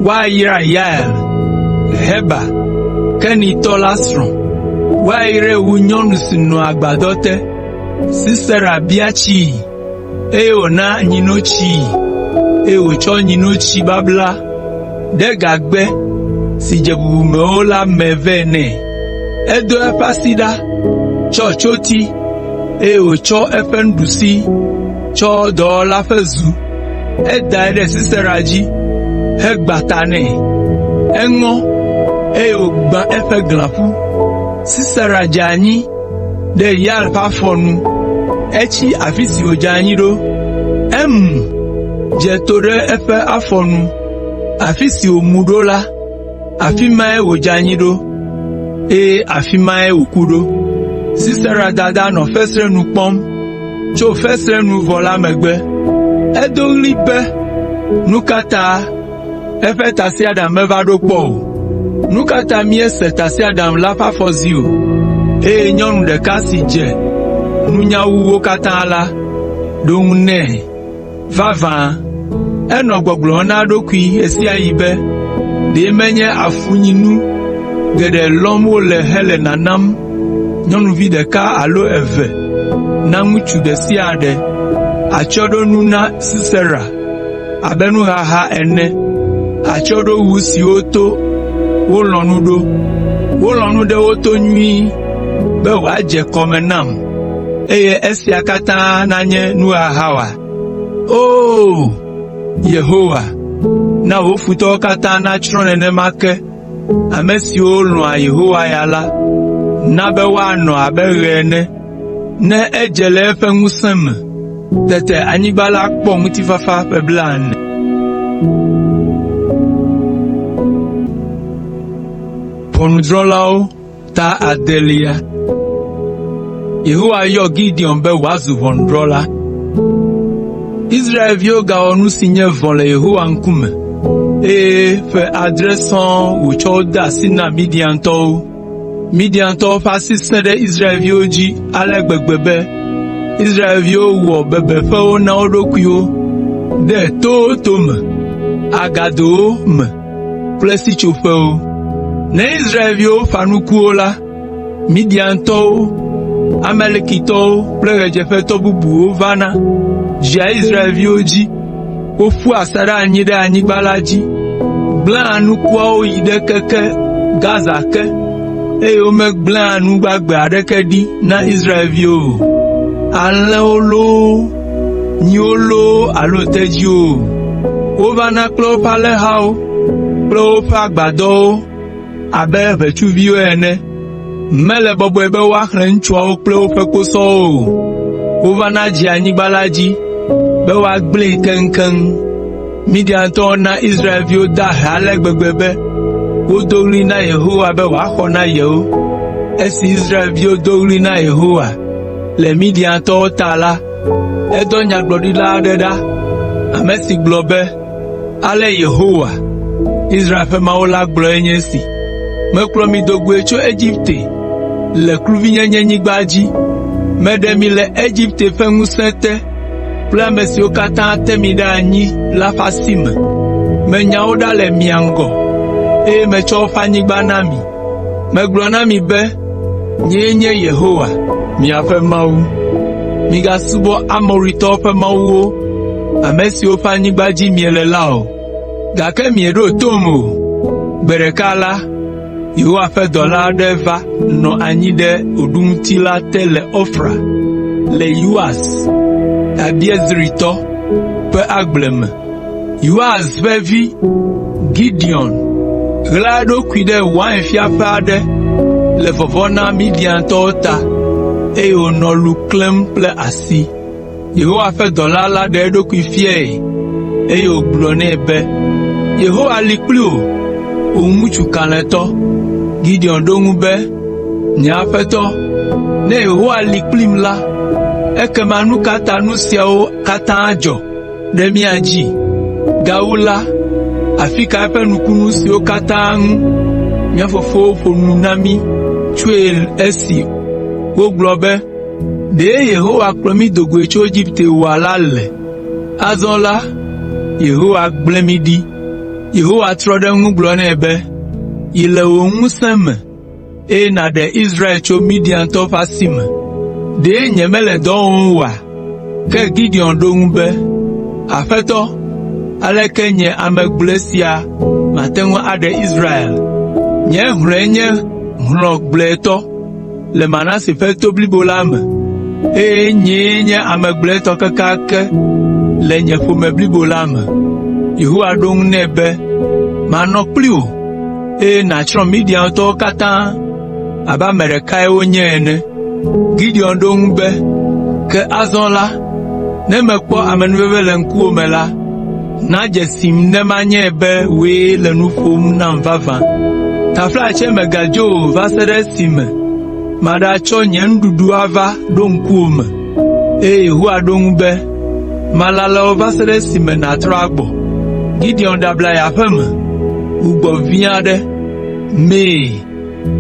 Woayra Yael. Heber, Kenitɔ la srɔ̃. Woayrae wu nyɔnu si nɔa agbadɔ te. Sisera bia tsii, eye wòna nyinotsii, eye wòtsɔ nyinotsi babla ɖe gagbɛ si dze bubumewo la me vɛ nɛ. Edo eƒe asi ɖa tsɔ tsyoti, eye wòtsɔ eƒe nuɖusi tsɔ dɔwɔla ƒe zu. Edae ɖe Sisera dzi hegbã ta nɛ. Eŋɔ, eye wògbã eƒe glãƒu. Sisera dze anyi ɖe Yael ƒe afɔ nu. Etsi afi si wòdze anyi ɖo. Emu dze to ɖe eƒe afɔ nu. Afi si wòmu ɖo la, afi mae wòdze anyi ɖo, eye afi mae wòku ɖo. Sisera dada nɔ fesre nu kpɔm tso fesrenuvɔ la megbe. Edo ɣli be, “Nu ka ta eƒe tasiaɖam meva ɖo kpɔ o? Nu ka ta míese tasiaɖam la ƒe afɔzi o?” Eye nyɔnu ɖeka si dze nunya wu wo katã la, ɖo ŋu nɛ Vavã, enɔ gbɔgblɔm na eɖokui ɣe sia ɣi be, “Ɖe menye afunyinu geɖe lɔm wole hele nanam nyɔnuvi ɖeka alo eve na ŋutsu ɖe sia ɖe, atsyɔ̃ɖonu na Sisera abe nuhaha ene, atsyɔ̃ɖowu siwo to wolɔ̃ nu ɖo. Wolɔ̃ nu ɖe wo to nyuie be wòadze kɔ me nam, eye esia katã nanye nuhaha oa? O! Yehowa, na wò futɔwo katã natsrɔ̃ nenema ke ame siwo lɔ̃a Yehowa ya la, na be woanɔ abe ɣe ene, ne edze le eƒe ŋusẽ me.” Tete anyigba la kpɔ ŋutifafa ƒe blaene. Ʋɔnudrɔ̃lawo ta adelia. Yehowa yɔ Gideon be wòazu ʋɔnudrɔ̃la. Israelviwo gawɔ nu si nye vɔ̃ le Yehowa ŋkume, eye ƒe adre sɔŋ wòtsɔ wo de asi na Midiantɔwo. Midiantɔwo ƒe asi sẽ ɖe Israelviwo dzi ale gbegbe be Israelviwo wɔ bebeƒewo na wo ɖokuiwo ɖe towo tome, agadowo me kple sitsoƒewo. Ne Israelviwo ƒã nukuwo la, Midiantɔwo, Amalekitɔwo kple ɣedzeƒetɔ bubuwo vana dzea Israelviwo dzi. Woƒua asaɖa anyi ɖe anyigba la dzi, gblẽa nukuawo yi ɖe keke Gaza ke, eye womegblẽa nu gbagbe aɖeke ɖi na Israelviwo o, alẽwo loo, nyiwo loo alo tedziwo o. Wovana kple woƒe alẽhawo kple woƒe agbadɔwo abe ʋetsuviwo ene. Mele bɔbɔe be woaxlẽ ŋutsuawo kple woƒe kposɔwo o. Wovana dzea anyigba la dzi be woagblẽe keŋkeŋ. Midiantɔwo na Israelviwo da ahe ale gbegbe be wodo ɣli na Yehowa be wòaxɔ na yewo. Esi Israelviwo do ɣli na Yehowa le Midiantɔwo ta la, edɔ nyagblɔɖila aɖe ɖa, ame si gblɔ be, “Ale Yehowa, Israel ƒe Mawu la gblɔe nye esi: Mekplɔ mi do goe tso Egipte le kluvinyenyigba dzi. Meɖe mi le Egipte ƒe ŋusẽ te kple ame siwo katã te mi ɖe anyi la ƒe asi me. Menya wo ɖa le mia ŋgɔ, eye metsɔ woƒe anyigba na mi. Megblɔ na mi be, ‘Nyee nye Yehowa, miaƒe Mawu. Migasubɔ Amoritɔwo ƒe mawuwo, ame siwo ƒe anyigba dzi miele la o.’ Gake mieɖo tom o. Gbe ɖeka la, Yehowa ƒe dɔla aɖe va nɔ anyi ɖe oɖumti la te le Ofra, le Yoas, Abiezritɔ, ƒe agble me. Yoas ƒe vi, Gideon, ɣla eɖokui ɖe wainfiaƒe aɖe le vɔvɔ̃ na Midiantɔwo ta, eye wònɔ lu klẽm kple asi. Yehowa ƒe dɔla la ɖe eɖokui fiae, eye wògblɔ nɛ be, “Yehowa li kpli wò, wò ŋutsu kalẽtɔ.” Gideon ɖo eŋu be, “Nye aƒetɔ, ne Yehowa li kplim la, ekema nu ka ta nu siawo katã dzɔ ɖe mía dzi? Gawu la, afi ka eƒe nukunu siwo katã ŋu mía fofowo ƒo nu na mí tsoe esi wogblɔ be, ‘Ɖe Yehowa kplɔ mí do goe tso Egipte oa la le?’ Azɔ la, Yehowa gblẽ mí ɖi.” Yehowa trɔ ɖe eŋu gblɔ nɛ be, Yi le wò ŋusẽ me, eye nàɖe Israel tso Midiantɔwo ƒe asi me. Ɖe nyemele dɔ wɔm oa?” Ke Gideon ɖo eŋu be, “Aƒetɔ, aleke nye ame gblɔe sia mate ŋu aɖe Israel? Nye hlɔ̃e nye hlɔ̃ gblɔetɔ le Manase ƒe to blibo la me, eye nyee nye ame gblɔetɔ kekeake le nye ƒome blibo la me.” Yehowa ɖo eŋu nɛ be, “Manɔ kpli wò, eye nàtsrɔ̃ Midiantɔwo katã abe ame ɖekae wonye ene.” Gideon ɖo eŋu be, “Ke azɔ la, ne mekpɔ amenuveve le ŋkuwò me la, na dzesim ne manyae be wòe le nu ƒom nam vavã. Taflatse mègadzo o va se ɖe esime maɖatsɔ nye nuɖuɖu ava ɖo ŋkuwò me.” Eye Yehowa ɖo eŋu be, “Malala wò va se ɖe esime nàtrɔ agbɔ.” Gideon ɖe abla yi aƒe me, wu gbɔ̃ vi aɖe, mee,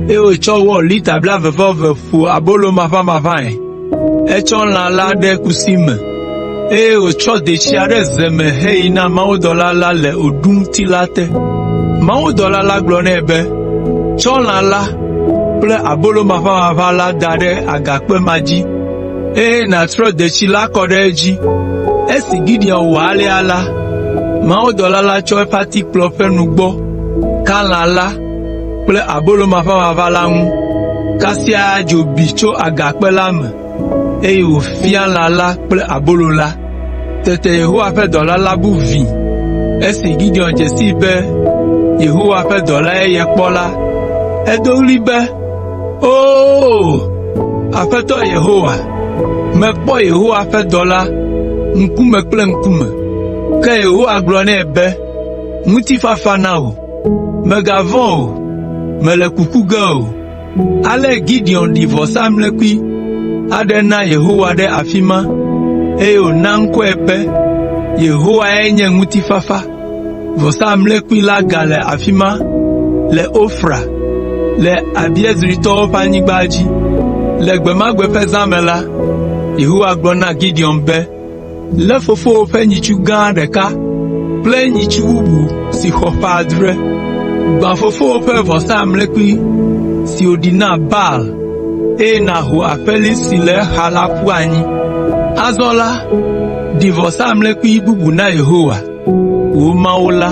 eye wòtsɔ wɔ lita blaeve-vɔ-eve ƒo abolo maʋamaʋãe. Etsɔ lã la ɖe kusi me, eye wòtsɔ detsia ɖe ze me heyi na mawudɔla la le oɖumti la te. Mawudɔla la gblɔ nɛ be, “Tsɔ lã la kple abolo maʋamaʋã la da ɖe agakpe ma dzi, eye nàtrɔ detsi la kɔ ɖe edzi.” Esi Gideon wɔ alea la, mawudɔla la tsɔ eƒe atikplɔ ƒe nugbɔ ka lã la kple abolo maʋamaʋã la ŋu. Kasia dzo bi tso agakpe la me, eye wòfia lã la kple abolo la. Tete Yehowa ƒe dɔla la bu vĩi. Esi Gideon dze sii be Yehowa ƒe dɔlae yekpɔ la, edo ɣli be, “Oo, Aƒetɔ Yehowa, mekpɔ Yehowa ƒe dɔla ŋkume kple ŋkume!” Ke Yehowa gblɔ nɛ be, “Ŋutifafa na wò! Mègavɔ̃ o, mèle kuku ge o.” Ale Gideon ɖi vɔsamlekpui aɖe na Yehowa ɖe afi ma, eye wòna ŋkɔe be, “Yehowae nye ŋutifafa.” Vɔsamlekpui la gale afi ma le Ofra, le Abiezritɔwo ƒe anyigba dzi. Le gbe ma gbe ƒe zã me la, Yehowa gblɔ na Gideon be, “Lé fofowò ƒe nyitsu gã ɖeka kple nyitsu bubu si xɔ ƒe adre. Gbã fofowò ƒe vɔsamlekpui si wòɖi na Baal, eye nàho aƒeli si le exa la ƒu anyi. Azɔ la, ɖi vɔsamlekpui bubu na Yehowa, wò Mawu la,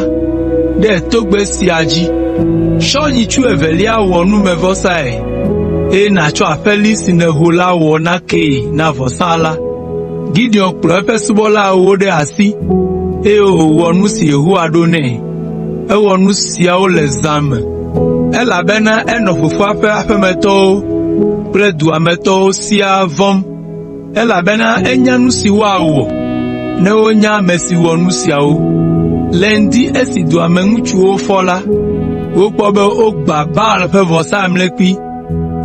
ɖe togbɛ sia dzi. Tsɔ nyitsu evelia wɔ numevɔsae, eye nàtsɔ aƒeli si nèho la wɔ nakee na vɔsa la.” Gideon kplɔ eƒe subɔlawo ɖe asi, eye wòwɔ nu si Yehowa ɖo nɛ. Ewɔ nu siawo le zã me, elabena enɔ fofoa ƒe aƒemetɔwo kple dua me tɔwo siaa vɔ̃m, elabena enya nu si woawɔ ne wonya ame si wɔ nu siawo. Le ŋdi esi dua me ŋutsuwo fɔ la, wokpɔ be wogbã Baal ƒe vɔsamlekpui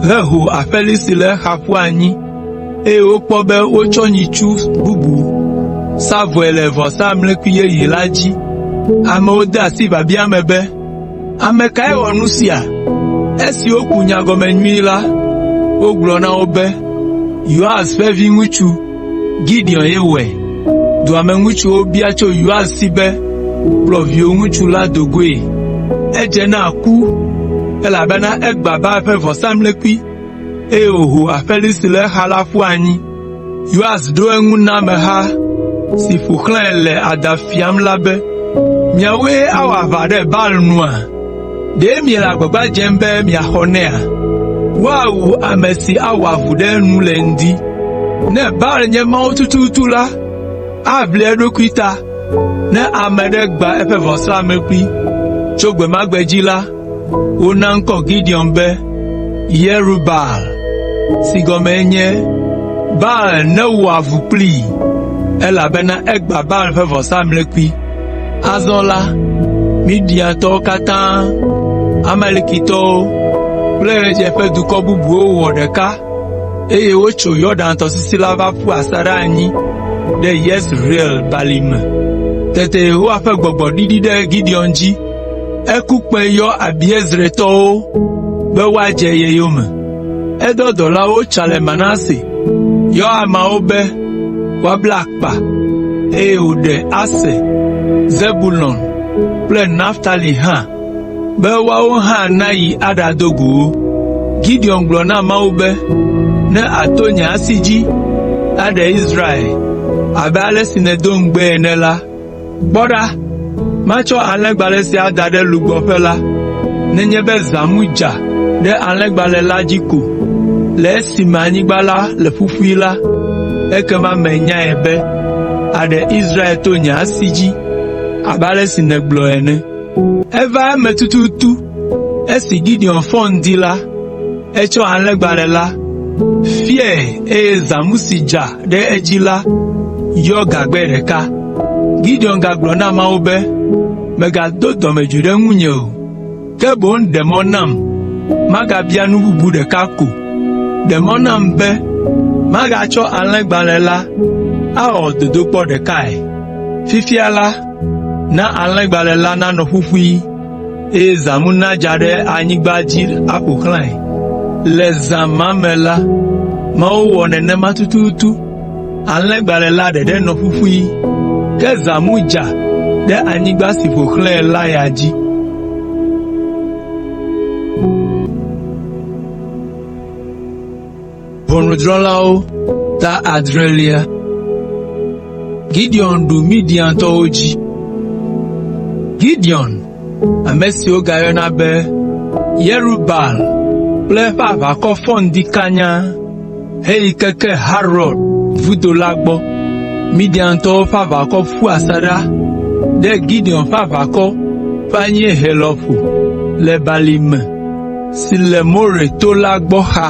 heho aƒeli si le exa ƒu anyi eye wokpɔ be wotsɔ nyitsu bubu sa vɔe le vɔsamlekpui yeye la dzi. Amewo de asi biabia me be, “Ame kae wɔ nu sia?” Esi woku nya gɔme nyuie la, wogblɔ na wo be, “Yoas ƒe viŋutsu, Gideon ye wɔe.” Dua me ŋutsuwo bia tso Yoas si be, “Kplɔ viwò ŋutsu la do goe. Edze na ku, elabena egbã Baal ƒe vɔsamlekpui eye wòho aƒeli si le exa la ƒu anyi.” Yoas ɖo eŋu na ameha si ƒo xlãe le adã fiam la be, “Miawoe awɔ aʋa ɖe Baal nua? Ɖe miele agbagba dzem be miaxɔ nɛa? Woawu ame si awɔ avu ɖe enu le ŋdi. Ne Baal nye Mawu tututu la, aʋli eɖokui ta ne ame aɖe gbã eƒe vɔsamlekpui.” Tso gbe ma gbe dzi la, wona ŋkɔ Gideon be Yerubaal, si gɔmee nye “Baal newɔ avu kplii,” elabena egbã Baal ƒe vɔsamlekpui. Azɔ la, Midiantɔwo katã, Amalekitɔwo kple ɣedzeƒedukɔ bubuwo wɔ ɖeka eye wotso Yɔdan tɔsisi la va ƒu asaɖa anyi ɖe Yezreel balime. Tete Yehowa ƒe gbɔgbɔ ɖiɖi ɖe Gideon dzi. Eku kpẽ yɔ Abiezretɔwo be woadze ye yome. Edɔ dɔlawo tsa le Manase, yɔ ameawo be woabla akpa, eye wòɖe Aser, Zebulon kple Naftali hã. be woawo hã nayi aɖado go wo. Gideon gblɔ na Mawu be, “Ne àto nye asi dzi aɖe Israel abe ale si nèdo ŋugbee ene la, kpɔ ɖa, matsɔ alẽgbalẽ sia ada ɖe lugbɔƒe la. Nenye be zãmu dza ɖe alẽgbalẽ la dzi ko le esime anyigba la le ƒuƒui la, ekema menyae be àɖe Israel to nye asi dzi abe ale si nègblɔ ene.” Eva eme tututu esi Gideon fɔ ŋdi la, etsɔ alẽgbalẽ la, fiae eye zãmu si dza ɖe edzi la yɔ gagbɛ ɖeka. Gideon gagblɔ na Mawu be, “Mègado dɔmedzoe ɖe ŋunye o, ke boŋ ɖe mɔ nam magabia nu bubu ɖeka ko. Ɖe mɔ nam be magatsɔ alẽgbalẽ la awɔ dodokpɔ ɖekae. Fifia la, na alẽgbalẽ la nanɔ ƒuƒui, eye zãmu nadza ɖe anyigba dzi aƒo xlãe.” Le zã ma me la, Mawu wɔ nenema tututu. Alẽgbalẽ la ɖeɖe nɔ ƒuƒui, ke zãmu dza ɖe anyigba si ƒo xlãe la ya dzi. Ʋɔnudrɔ̃lawo ta adrelia. Gideon ɖu Midiantɔwo dzi. Gideon, ame si wogayɔna be Yerubaal kple eƒe aʋakɔ fɔ ŋdi kanya heyi keke Harod vudo la gbɔ. Midiantɔwo ƒe aʋakɔ ƒu asaɖa ɖe Gideon ƒe aʋakɔ ƒe anyiehe lɔƒo le balime si le More to la gbɔ xa.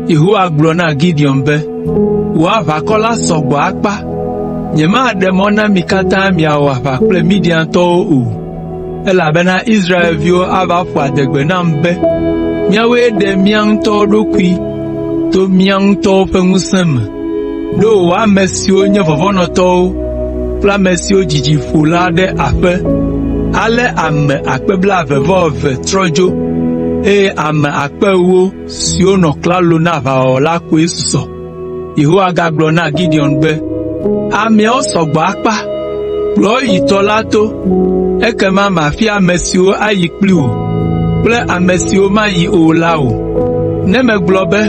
Yehowa gblɔ na Gideon be, “Wò aʋakɔ la sɔ gbɔ akpa. Nyemaɖe mɔ na mi katã miawɔ aʋa kple Midiantɔwo o, elabena Israelviwo ava ƒo adegbe nam be, ‘Míawoe ɖe mía ŋutɔwo ɖokui to mía ŋutɔwo ƒe ŋusẽ me ɖo wò ame siwo nye vɔvɔ̃nɔtɔwo kple ame siwo dzidzi ƒo la ɖe aƒe.’ Ale ame akpe blaeve-vɔ-eve trɔ dzo, eye ame akpe ewo siwo nɔ klalo na aʋawɔwɔ la koe susɔ.” Yehowa gagblɔ na Gideon be, “Ameawo sɔ gbɔ akpa. Kplɔ wo yi tɔ la to, ekema mafia ame siwo ayi kpli wò kple ame siwo mayi o la wò. Ne megblɔ be,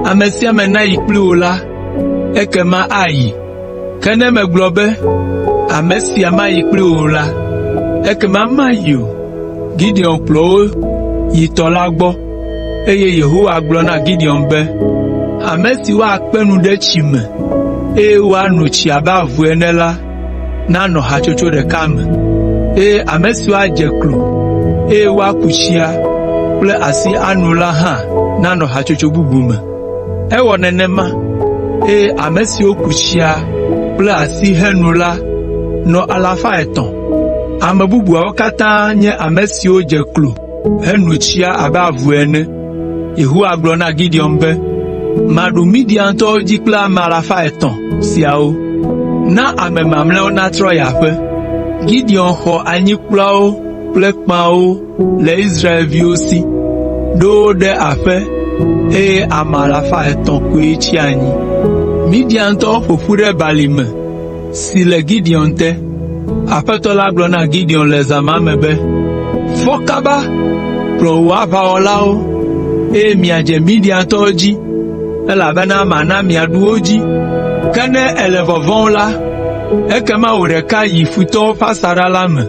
‘Ame sia ame neyi kpli wò’ la, ekema ayi. Ke ne megblɔ be, ‘Ame sia mayi kpli wò o la, ekema mayi o.’ ” Gideon kplɔ wo yi tɔ la gbɔ, eye Yehowa gblɔ na Gideon be, “Ame siwo akpe nu ɖe tsi me, eye woano tsi abe avu ene la nanɔ hatsotso ɖeka me, eye ame siwo adze klo, eye woaku tsia kple asi ano la hã nanɔ hatsotso bubu me.” Ewɔ nenema, eye ame siwo ku tsia kple asi heno la nɔ alafa etɔ̃. Ame bubuawo katã nye ame siwo dze klo heno tsia abe avu ene. Yehowa gblɔ na Gideon be, “Maɖu Midiantɔwo dzi kple ame alafa etɔ̃ siawo. Na ame mamlɛawo natrɔ yi aƒe.” Gideon xɔ anyikplɔawo kple kpẽawo le Israelviwo si, ɖo wo ɖe aƒe eye ame alafa etɔ̃ koe tsi anyi. Midiantɔwo ƒo ƒu ɖe balime si le Gideon te. Aƒetɔ la gblɔ na Gideon le zã ma me be, “Fɔ kaba, kplɔ wò aʋawɔlawo, eye miadze Midiantɔwo dzi, elabena mana miaɖu wo dzi. Ke ne èle vɔvɔ̃m la, ekema wò ɖeka yi futɔwo ƒe asaɖa la me.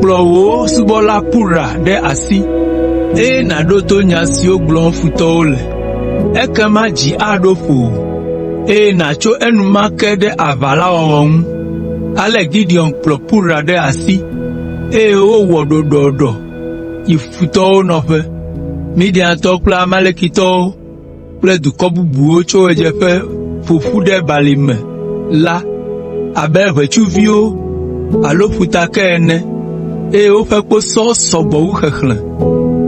Kplɔ wò subɔla Pura ɖe asi, eye nàɖo to nya siwo gblɔm futɔwo le. Ekema dzi aɖo ƒowò, eye nàtso enumake ɖe aʋa la wɔwɔ ŋu.” Ale Gideon kplɔ Pura ɖe asi, eye wowɔ ɖoɖoɖo yi futɔwo nɔƒe. Midiantɔwo kple Amalekitɔwo kple dukɔ bubuwo tso ɣedzeƒe ƒo ƒu ɖe balime la abe ʋetsuviwo alo ƒutake ene, eye woƒe kposɔwo sɔ gbɔ wu xexlẽ.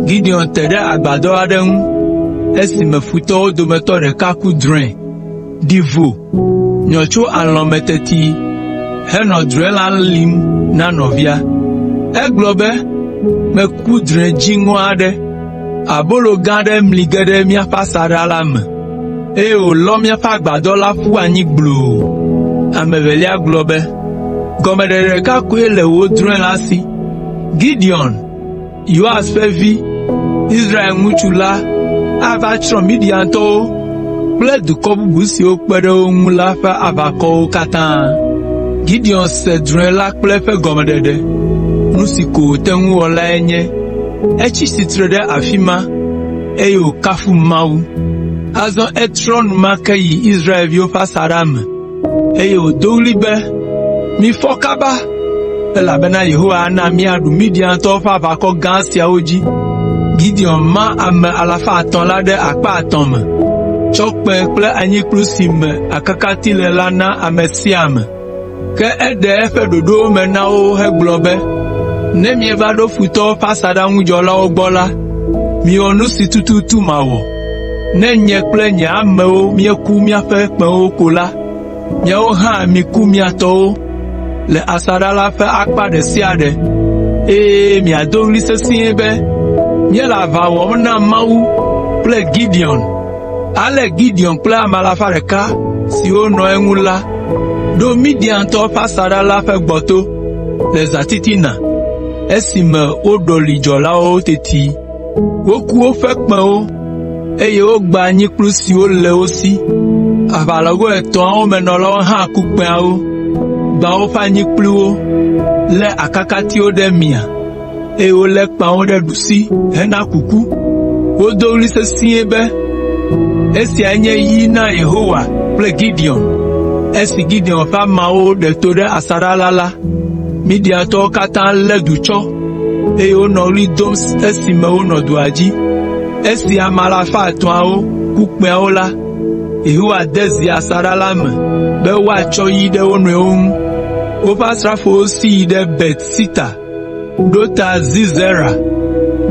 Gideon te ɖe agbadɔ aɖe ŋu esime futɔwo dometɔ ɖeka ku drɔ̃e, ɖi vo, nyɔ tso alɔ̃ me teti henɔ drɔ̃e la lĩm na nɔvia. Egblɔ be, “Meku drɔ̃e dziŋɔ aɖe. Abolo gã aɖe mli ge ɖe míaƒe asaɖa la me, eye wòlɔ míaƒe agbadɔ la ƒu anyi gbloo.” Ame evelia gblɔ be, “Gɔmeɖeɖe ɖeka koe le wò drɔ̃e la si. Gideon, Yoas ƒe vi, Israel ŋutsu la ava tsrɔ̃ Midiantɔwo kple dukɔ bubu siwo kpe ɖe wo ŋu la ƒe aʋakɔwo katã.” Gideon se drɔ̃e la kple eƒe gɔmeɖeɖe. Nu si ko wòte ŋu wɔ lae nye etsi tsitre ɖe afi ma, eye wòkafu Mawu. Azɔ etrɔ enumake yi Israelviwo ƒe asaɖa me, eye wòdo ɣli be, “Mifɔ kaba, elabena Yehowa ana míaɖu Midiantɔwo ƒe aʋakɔ gã siawo dzi.” Gideon ma ame alafa etɔ̃ la ɖe akpa etɔ̃ me, tsɔ kpẽ kple anyikplu si me akakati le la na ame sia ame. Ke eɖe eƒe ɖoɖowo me na wo hegblɔ be, “Ne mieva ɖo futɔwo ƒe asaɖa ŋu dzɔlawo gbɔ la, miwɔ nu si tututu mawɔ. Ne nye kple nye amewo míeku míaƒe kpẽwo ko la, miawo hã miku mia tɔwo le asaɖa la ƒe akpa ɖe sia ɖe, eye miado ɣli sesĩe be, ‘Míele aʋa wɔm na Mawu kple Gideon!’ ” Ale Gideon kple ame alafa ɖeka siwo nɔ eŋu la ɖo Midiantɔwo ƒe asaɖa la ƒe gbɔto le zãtitina esime woɖɔli dzɔlawo teti. Woku woƒe kpẽwo, eye wogbã anyikplu siwo le wo si. Aʋalɔglo etɔ̃awo me nɔlawo hã ku kpẽawo, gbã woƒe anyikpluwo, lé akakatiwo ɖe mia, eye wolé kpẽawo ɖe ɖusi hena kuku. Wodo ɣli sesĩe be, “Esiae nye yi na Yehowa kple Gideon!” Esi Gideon ƒe ameawo ɖe to ɖe asaɖa la la, Midiantɔwo katã lé du tsɔ, eye wonɔ ɣli dom esime wonɔ dua dzi. Esi ame alafa etɔ̃awo ku kpẽawo la, Yehowa de zi asaɖa la me be woatsɔ yi ɖe wo nɔewo ŋu. Woƒe asrafowo si yi ɖe Bet Sita ɖo ta Zizera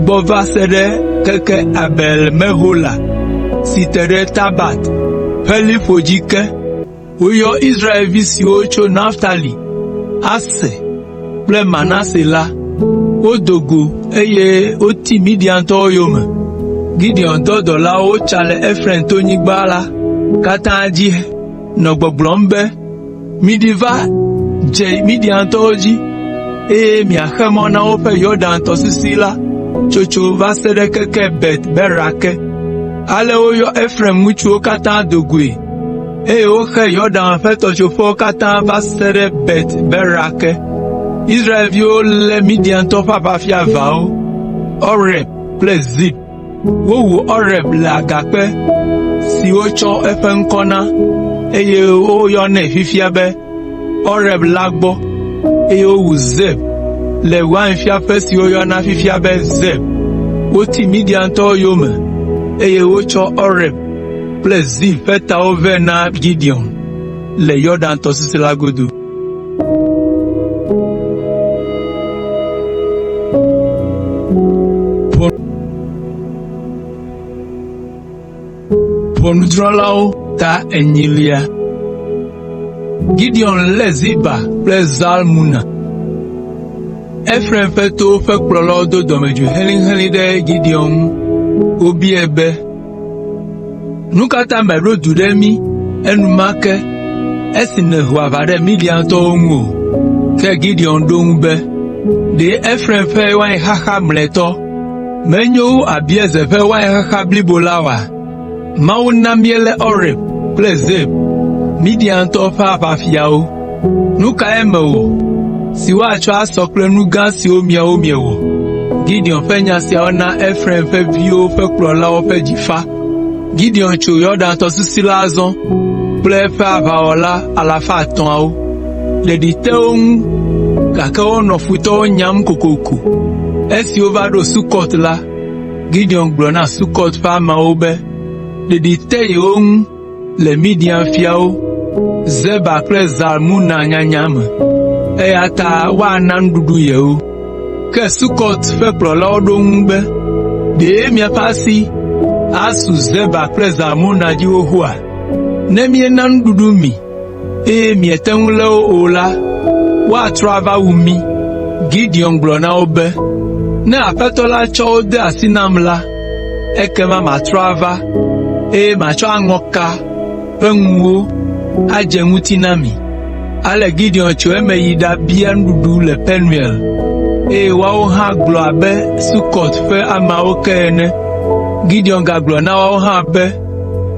gbɔ va se ɖe keke Abel Mehola si te ɖe Tabat ƒe liƒo dzi ke. Woyɔ Israelvi siwo tso Naftali, Aser kple Manase la, wodo go eye woti Midiantɔwo yome. Gideon dɔ dɔlawo wotsa le Efraim tonyigba la katã dzi nɔ gbɔgblɔm be, “Miɖi va dze Midiantɔwo dzi, eye miaxe mɔ na woƒe Yɔdan tɔsisi la tsotso va se ɖe keke Bet Bera ke.” Ale woyɔ Efraim ŋutsuwo katã do goe, eye woxe Yɔdan ƒe tɔtsoƒewo katã va se ɖe Bet Bera ke. Israelviwo lé Midiantɔwo ƒe aʋafia eveawo, Oreb kple Zeeb. Wowu Oreb le agakpe si wotsɔ eƒe ŋkɔ na, eye woyɔnɛ fifia be Oreb la gbɔ, eye wowu Zeb le wainfiaƒe si woyɔna fifia be Zeb. Woti Midiantɔwo yome, eye wotsɔ Oreb kple Zeb ƒe tawo vɛ na Gideon le Yɔdan tɔsisi la godo. Ʋɔnudrɔ̃lawo ta enyilia. Gideon lé Zeba kple Zalmuna. Efraim ƒe towo ƒe kplɔlawo do dɔmedzoe helĩhelĩ ɖe Gideon ŋu. Wobiae be, “Nu ka ta mèɖo du ɖe mí enumake esi nèho aʋa ɖe Midiantɔwo ŋu o?” Ke Gideon ɖo eŋu be, “Ɖe Efraim ƒe wainxaxa mlɔetɔ menyo wu Abiezer ƒe wainxaxa blibo la oa? Mawu na míelé Oreb kple Zeb, Midiantɔwo ƒe aʋafiawo. Nu kae mewɔ si woatsɔ asɔ kple nu gã siwo miawo miewɔ?” Gideon ƒe nya siawo na Efraim ƒe viwo ƒe kplɔlawo ƒe dzi fa. Gideon tso Yɔdan tɔsisi la azɔ kple eƒe aʋawɔla alafa etɔ̃awo. Ɖeɖi te wo ŋu, gake wonɔ futɔwo nyam kokoko. Esi wova ɖo Sukɔt la, Gideon gblɔ na Sukɔt ƒe ameawo be ɖeɖi te yewo ŋu le Midian fiawo, Zeba kple Zalmuna nyanya me, eya ta woana nuɖuɖu yewo. Ke Sukɔt ƒe kplɔlawo ɖo eŋu be, “Ɖe miaƒe asi asu Zeba kple Zalmuna dzi xoxoa? Ne míena nuɖuɖu mi, eye miete ŋu lé wo o la, woatrɔ ava wu mí.” Gideon gblɔ na wo be, “Ne Aƒetɔ la tsɔ wo de asi nam la, ekema matrɔ ava, eye matsɔ aŋɔka ƒe ŋuwo adze ŋuti na mi.” Ale Gideon tso eme yi ɖabia nuɖuɖu le Penuel. eye woawo hã gblɔ abe Sukɔt ƒe ameawo ke ene. Gideon gagblɔ na woawo hã be,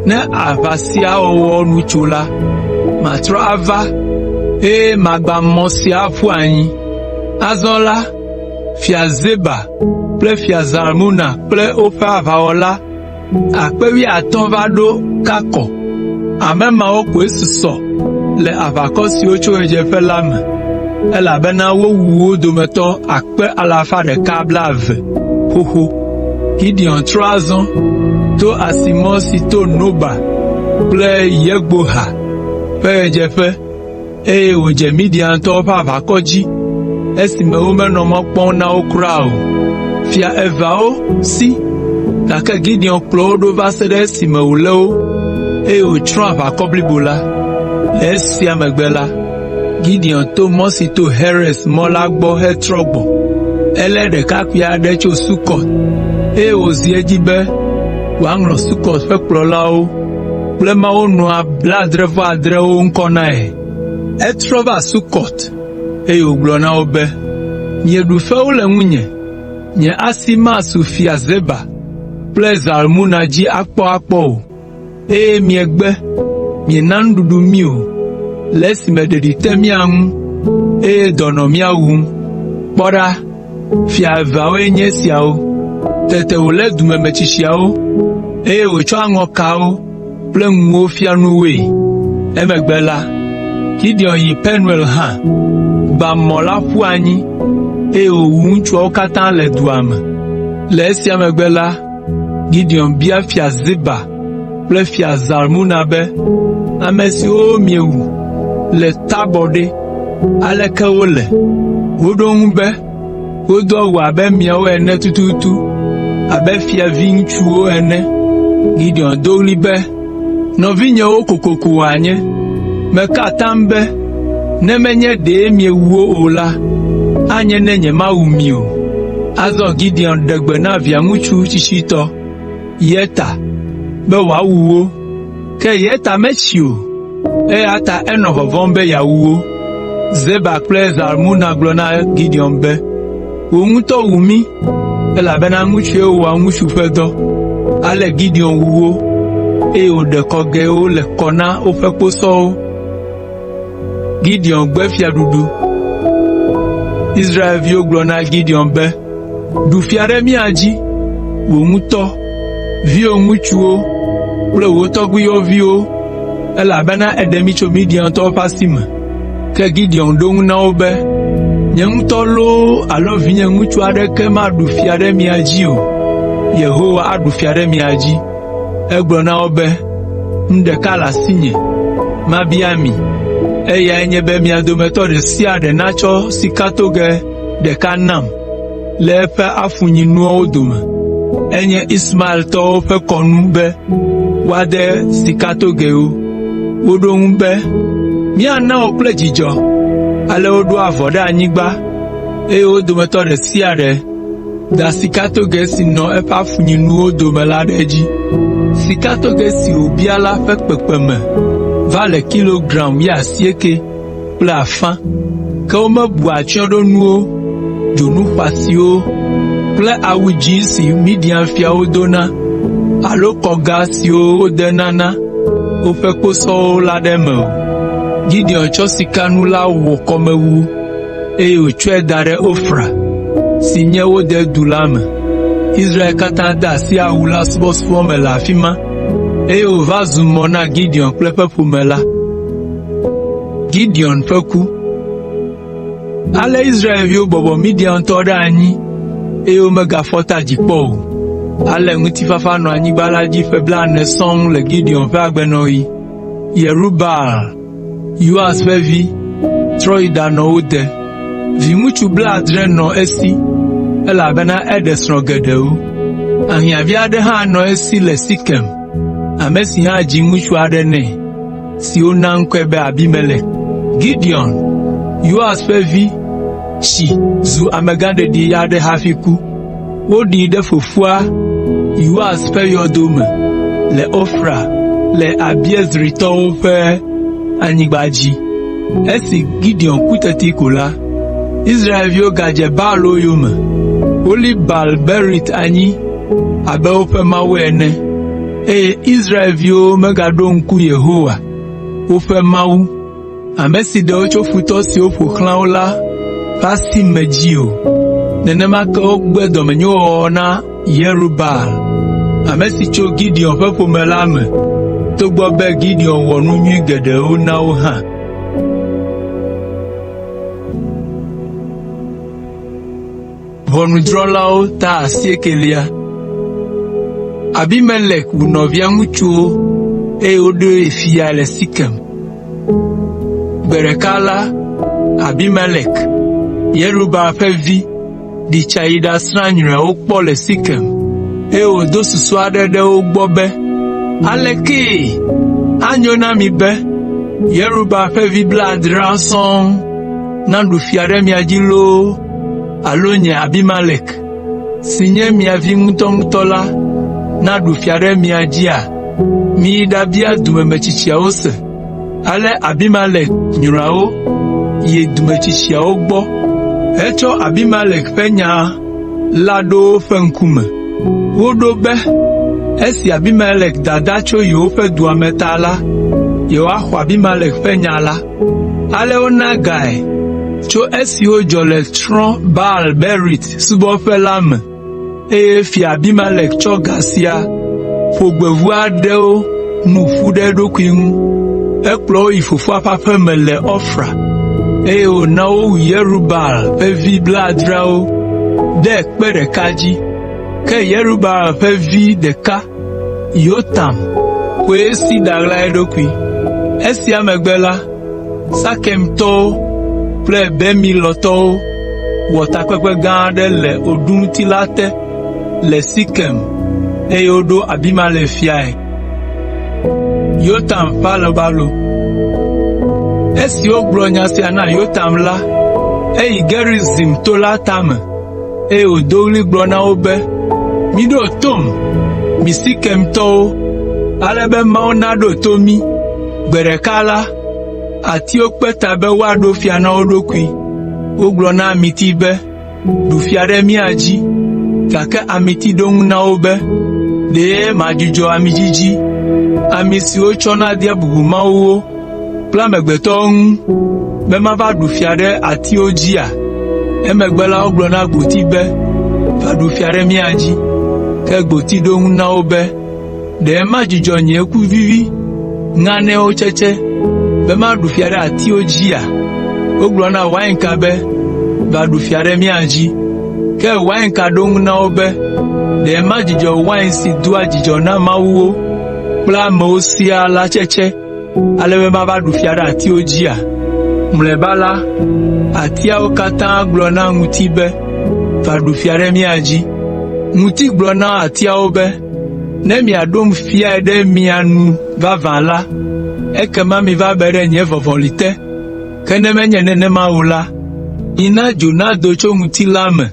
“Ne aʋa sia wɔwɔ nu tso la, matrɔ ava, eye magbã mɔ sia aƒu anyi.” Azɔ la, Fia Zeba kple Fia Zalmuna kple woƒe aʋawɔla akpe wuiatɔ̃ va ɖo Kakɔ. Ame mawo koe susɔ le aʋakɔ siwo tso ɣedzeƒe la me, elabena wowu wo dometɔ akpe alafa ɖeka blaeve xoxo. Gideon trɔ azɔ to asimɔ si to Noba kple Yogbeha ƒe ɣedzeƒe, eye wòdze Midiantɔwo ƒe aʋakɔ dzi esime womenɔ mɔ kpɔm na wo kura o. Fia eveawo si, gake Gideon kplɔ wo ɖo va se ɖe esime wòlé wo, eye wòtsrɔ̃ aʋakɔ blibo la. Le esia megbe la, Gideon to mɔ si to Heres mɔ la gbɔ hetrɔ gbɔ. Elé ɖekakpui aɖe tso Sukɔt, eye wòzi edzi be wòaŋlɔ Sukɔt ƒe kplɔlawo kple mawunɔa blaadre-vɔ-adrewo ŋkɔ na ye. Etrɔ va Sukɔt, eye wògblɔ na wo be, “Mieɖu fewu le ŋunye, nye asi masu Fia Zeba kple Zalmuna dzi akpɔakpɔ o, eye miegbe, miena nuɖuɖu mí o, le esime ɖeɖi te mía ŋu, eye dɔ nɔ mía wum. Kpɔ ɖa, fia eveawoe nye esiawo.” Tete wòlé dumemetsitsiawo, eye wòtsɔ aŋɔkawo kple ŋuwo fia nu woe. Emegbe la, Gideon yi Penuel hã, gbã mɔ la ƒu anyi, eye wòwu ŋutsuawo katã le dua me. Le esia megbe la, Gideon bia Fia Zeba kple Fia Zalmuna be, “Ame siwo miewu le Tabɔr ɖe, aleke wole?” Woɖo eŋu be, “Wodo awu abe miawo ene tututu, abe fiaviŋutsuwo ene.” Gideon do ɣli be, “Nɔvinyewo kokoko wòanye! Meka atam be ne menye ɖe miewu wo o la, anye ne nyemawu mi o.” Azɔ Gideon ɖe gbe na via ŋutsu tsitsitɔ, Yeta, be wòawu wo. Ke Yeta metsi o, eya ta enɔ vɔvɔ̃m be yeawu wo. Zeba kple Zalmuna gblɔ na Gideon be, “Wò ŋutɔ wu mí, elabena ŋutsue wɔa ŋutsu ƒe dɔ.” Ale Gideon wu wo, eye wòɖe kɔgɛwo le kɔ na woƒe kposɔwo. Gideon gbe fiaɖuɖu. Israelviwo gblɔ na Gideon be, “Ɖu fia ɖe mía dzi, wò ŋutɔ, viwò ŋutsuwo kple wò tɔgbuiyɔviwo, elabena èɖe mí tso Midiantɔwo ƒe asi me.” Ke Gideon ɖo eŋu na wo be, “Nye ŋutɔ loo alo vinye ŋutsu aɖeke maɖu fia ɖe mia dzi o. Yehowa aɖu fia ɖe mia dzi.” Egblɔ na wo be, “Nu ɖeka le asinye, mabia mi, eyae nye be mia dometɔ ɖe sia ɖe natsɔ sikatogɛ ɖeka nam le eƒe afunyinuawo dome.” Enye Ismaeltɔwo ƒe kɔnu be woade sikatogɛwo. Woɖo eŋu be, “Míana wò kple dzidzɔ.” Ale woɖo avɔ ɖe anyigba, eye wo dometɔ ɖe sia ɖe da sikatogɛ si nɔ eƒe afunyinuwo dome la ɖe edzi. Sikatogɛ si wòbia la ƒe kpekpeme va le kilogram wuiasiekɛ kple afã. Ke womebu atsyɔ̃ɖonuwo, dzonu xɔasiwo kple awu dzĩ si Midian fiawo dona alo kɔga siwo wodena na woƒe kposɔwo la ɖe eme o. Gideon tsɔ sikanu la wɔ kɔmewu, eye wòtsɔe da ɖe Ofra, si nye wo dedu la me. Israel katã de asi awu la subɔsubɔ me le afi ma, eye wòva zu mɔ na Gideon kple eƒe ƒome la. Gideon ƒe ku Ale Israelviwo bɔbɔ Midiantɔwo ɖe anyi, eye womegafɔ ta dzi kpɔ o. Ale ŋutifafa nɔ anyigba la dzi ƒe blaene sɔŋ le Gideon ƒe agbenɔɣi. Yerubaal, Yoas ƒe vi, trɔ yi ɖanɔ wo de. Viŋutsu blaadre nɔ esi, elabena eɖe srɔ̃ geɖewo. Ahiãvi aɖe hã nɔ esi le Sekem, ame si hã dzi ŋutsu aɖe nɛ, si wona ŋkɔe be Abimelek. Gideon, Yoas ƒe vi, tsi zu amegãɖeɖi aɖe hafi ku. Woɖii ɖe fofoa Yoas ƒe yɔdo me le Ofra le Abiezritɔwo ƒe anyigba dzi. Esi Gideon ku teti ko la, Israelviwo gadze Baalwo yome. Woli Baal Berit anyi abe woƒe mawu ene, eye Israelviwo megaɖo ŋku Yehowa, woƒe Mawu, ame si ɖe wo tso futɔ siwo ƒo xlã wo la ƒe asi me dzi o. Nenema ke wogbe dɔmenyowɔwɔ na Yerubaal, ame si tso Gideon ƒe ƒome la me, togbɔ be Gideon wɔ nu nyui geɖewo na wo hã. Abimelek wu nɔvia ŋutsuwo eye woɖoe fiae le Sekem. Gbe ɖeka la, Abimelek, Yerubaal ƒe vi, ɖi tsa yi ɖasrã nyruiawo kpɔ le Sekem, eye wòdo susu aɖe ɖe wo gbɔ be, “Alekee anyo na mi be Yerubaal ƒe vi blaadreawo sɔŋ naɖu fia ɖe mia dzi loo alo nye Abimelek, si nye mia vi ŋutɔŋutɔ la naɖu fia ɖe mia dzia? Miyi ɖabia dumemetsitsiawo se.” Ale Abimelek nyruiawo yi dumemetsitsiawo gbɔ hetsɔ Abimelek ƒe nya la ɖo woƒe ŋkume. Woɖo be, esi Abimelek dada tso yewoƒe dua me ta la, yewoaxɔ Abimelek ƒe nya la. Ale wona gae tso esiwo dzɔ le trɔ̃ Baal Berit subɔƒe la me, eye Fia Abimelek tsɔ ga sia ƒo gbevu aɖewo nu ƒu ɖe eɖokui ŋu. Ekplɔ wo yi fofoa ƒe aƒe me le Ofra, eye wòna wowu Yerubaal ƒe vi blaadreawo ɖe kpe ɖeka dzi. Ke Yerubaal ƒe vi ɖeka, Yotam, koe si ɖaɣla eɖokui. Esia megbe la, Sekemtɔwo kple Bemilɔtɔwo wɔ takpekpe gã aɖe le oɖumti la te le Sekem eye woɖo Abimelek fiae. Yotam ƒe alɔbalo Esi wogblɔ nya sia na Yotam la, eyi Gerizim to la tame, eye wòdo ɣli gblɔ na wo be, “Miɖo tom, mi Sekemtɔwo, ale be Mawu naɖo to mí. Gbe ɖeka la, atiwo kpe ta be woaɖo fia na wo ɖokui. Wogblɔ na amiti be, ‘Ɖu fia ɖe mía dzi.’ Gake amiti ɖo eŋu na wo be, ‘Ɖe madzudzɔ amidzidzi, ami si wotsɔna dea bubu mawuwo kple amegbetɔwo ŋu be mava ɖu fia ɖe atiwo dzia?’ Emegbe la, wogblɔ na gboti be, ‘Va ɖu fia ɖe mía dzi.’ Ke gboti ɖo eŋu na wo be, ‘Ɖe madzudzɔ nye ku vivi ŋanɛwo tsetse be maɖu fia ɖe atiwo dzia?’ Wogblɔ na wainka be, ‘Va ɖu fia ɖe mía dzi.’ Ke wainka ɖo eŋu na wo be, ‘Ɖe madzudzɔ wain si doa dzidzɔ na mawuwo kple amewo siaa la tsetse ale be mava ɖu fia ɖe atiwo dzia?’ Mlɔeba la, atiawo katã gblɔ na ŋuti be, ‘Va ɖu fia ɖe mía dzi.’ Ŋuti gblɔ na atiawo be, ‘Ne miaɖom fiae ɖe mia nu vavã la, ekema miva be ɖe nye vɔvɔli te, ke ne menye nenema o la, mina dzo nado tso ŋuti la me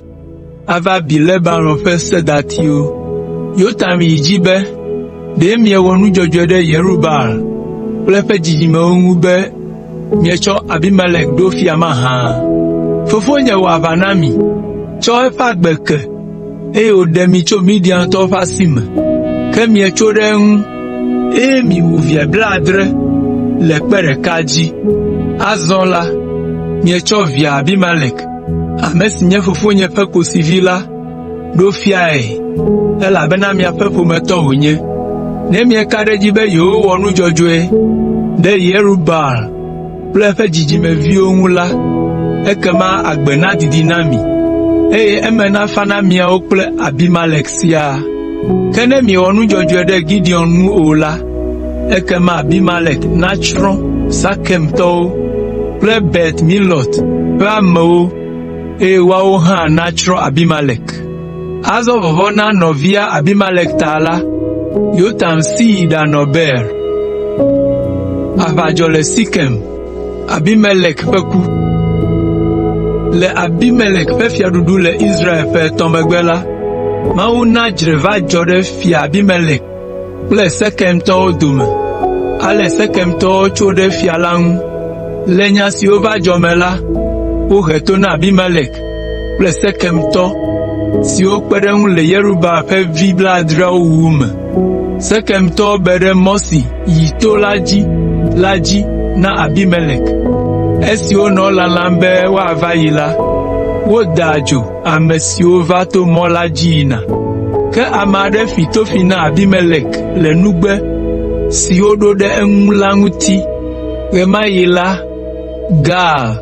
ava bi Lebanon ƒe sedatiwo.’ ” Yotam yi dzi be, “Ɖe miewɔ nu dzɔdzɔe ɖe Yerubaal kple eƒe dzidzimewo ŋu be mietsɔ Abimelek ɖo fia mahã? Fofonye wɔ aʋa na mi, tsɔ eƒe agbe ke, eye wòɖe mi tso Midiantɔwo ƒe asi me. Ke mietso ɖe eŋu, eye miwu via blaadre le kpe ɖeka dzi. Azɔ la, mietsɔ via Abimelek, ame si nye fofonye ƒe kosivi la, ɖo fiae, elabena miaƒe ƒometɔ wònye. Ne mieka ɖe edzi be yewowɔ nu dzɔdzɔe ɖe Yerubaal kple eƒe dzidzimeviwo ŋu la, ekema agbe nadidi na mi, eye eme nafa na miawo kple Abimelek siaa. Ke ne miewɔ nu dzɔdzɔe ɖe Gideon ŋu o la, ekema Abimelek natsrɔ̃ Sekemtɔwo kple Bet Milot ƒe amewo eye woawo hã natsrɔ̃ Abimelek.” Azɔ vɔvɔ̃ na nɔvia Abimelek ta la, Yotam si yi ɖanɔ Beer. Aʋa dzɔ le Sekem. Abimelek ƒe ku. Le Abimelek ƒe fiaɖuɖu le Israel ƒe etɔ̃ megbe la, Mawu na dzre va dzɔ ɖe Fia Abimelek kple Sekemtɔwo dome. Ale Sekemtɔwo tso ɖe fia la ŋu. Le nya siwo va dzɔ me la, Wohe to na Abimelek kple Sekemtɔ siwo kpe ɖe eŋu le Yerubaal ƒe vi blaadreawo wuwu me. Sekemtɔwo be ɖe mɔ si yi to la dzi la dzi na Abimelek. Esi wonɔ lalam be woava yi la, wode adzo ame siwo va to mɔ la dzi yina. Ke ame aɖe fi tofi na Abimelek le nugbe si woɖo ɖe eŋu la ŋuti. Ɣe ma ɣi la, Gaal,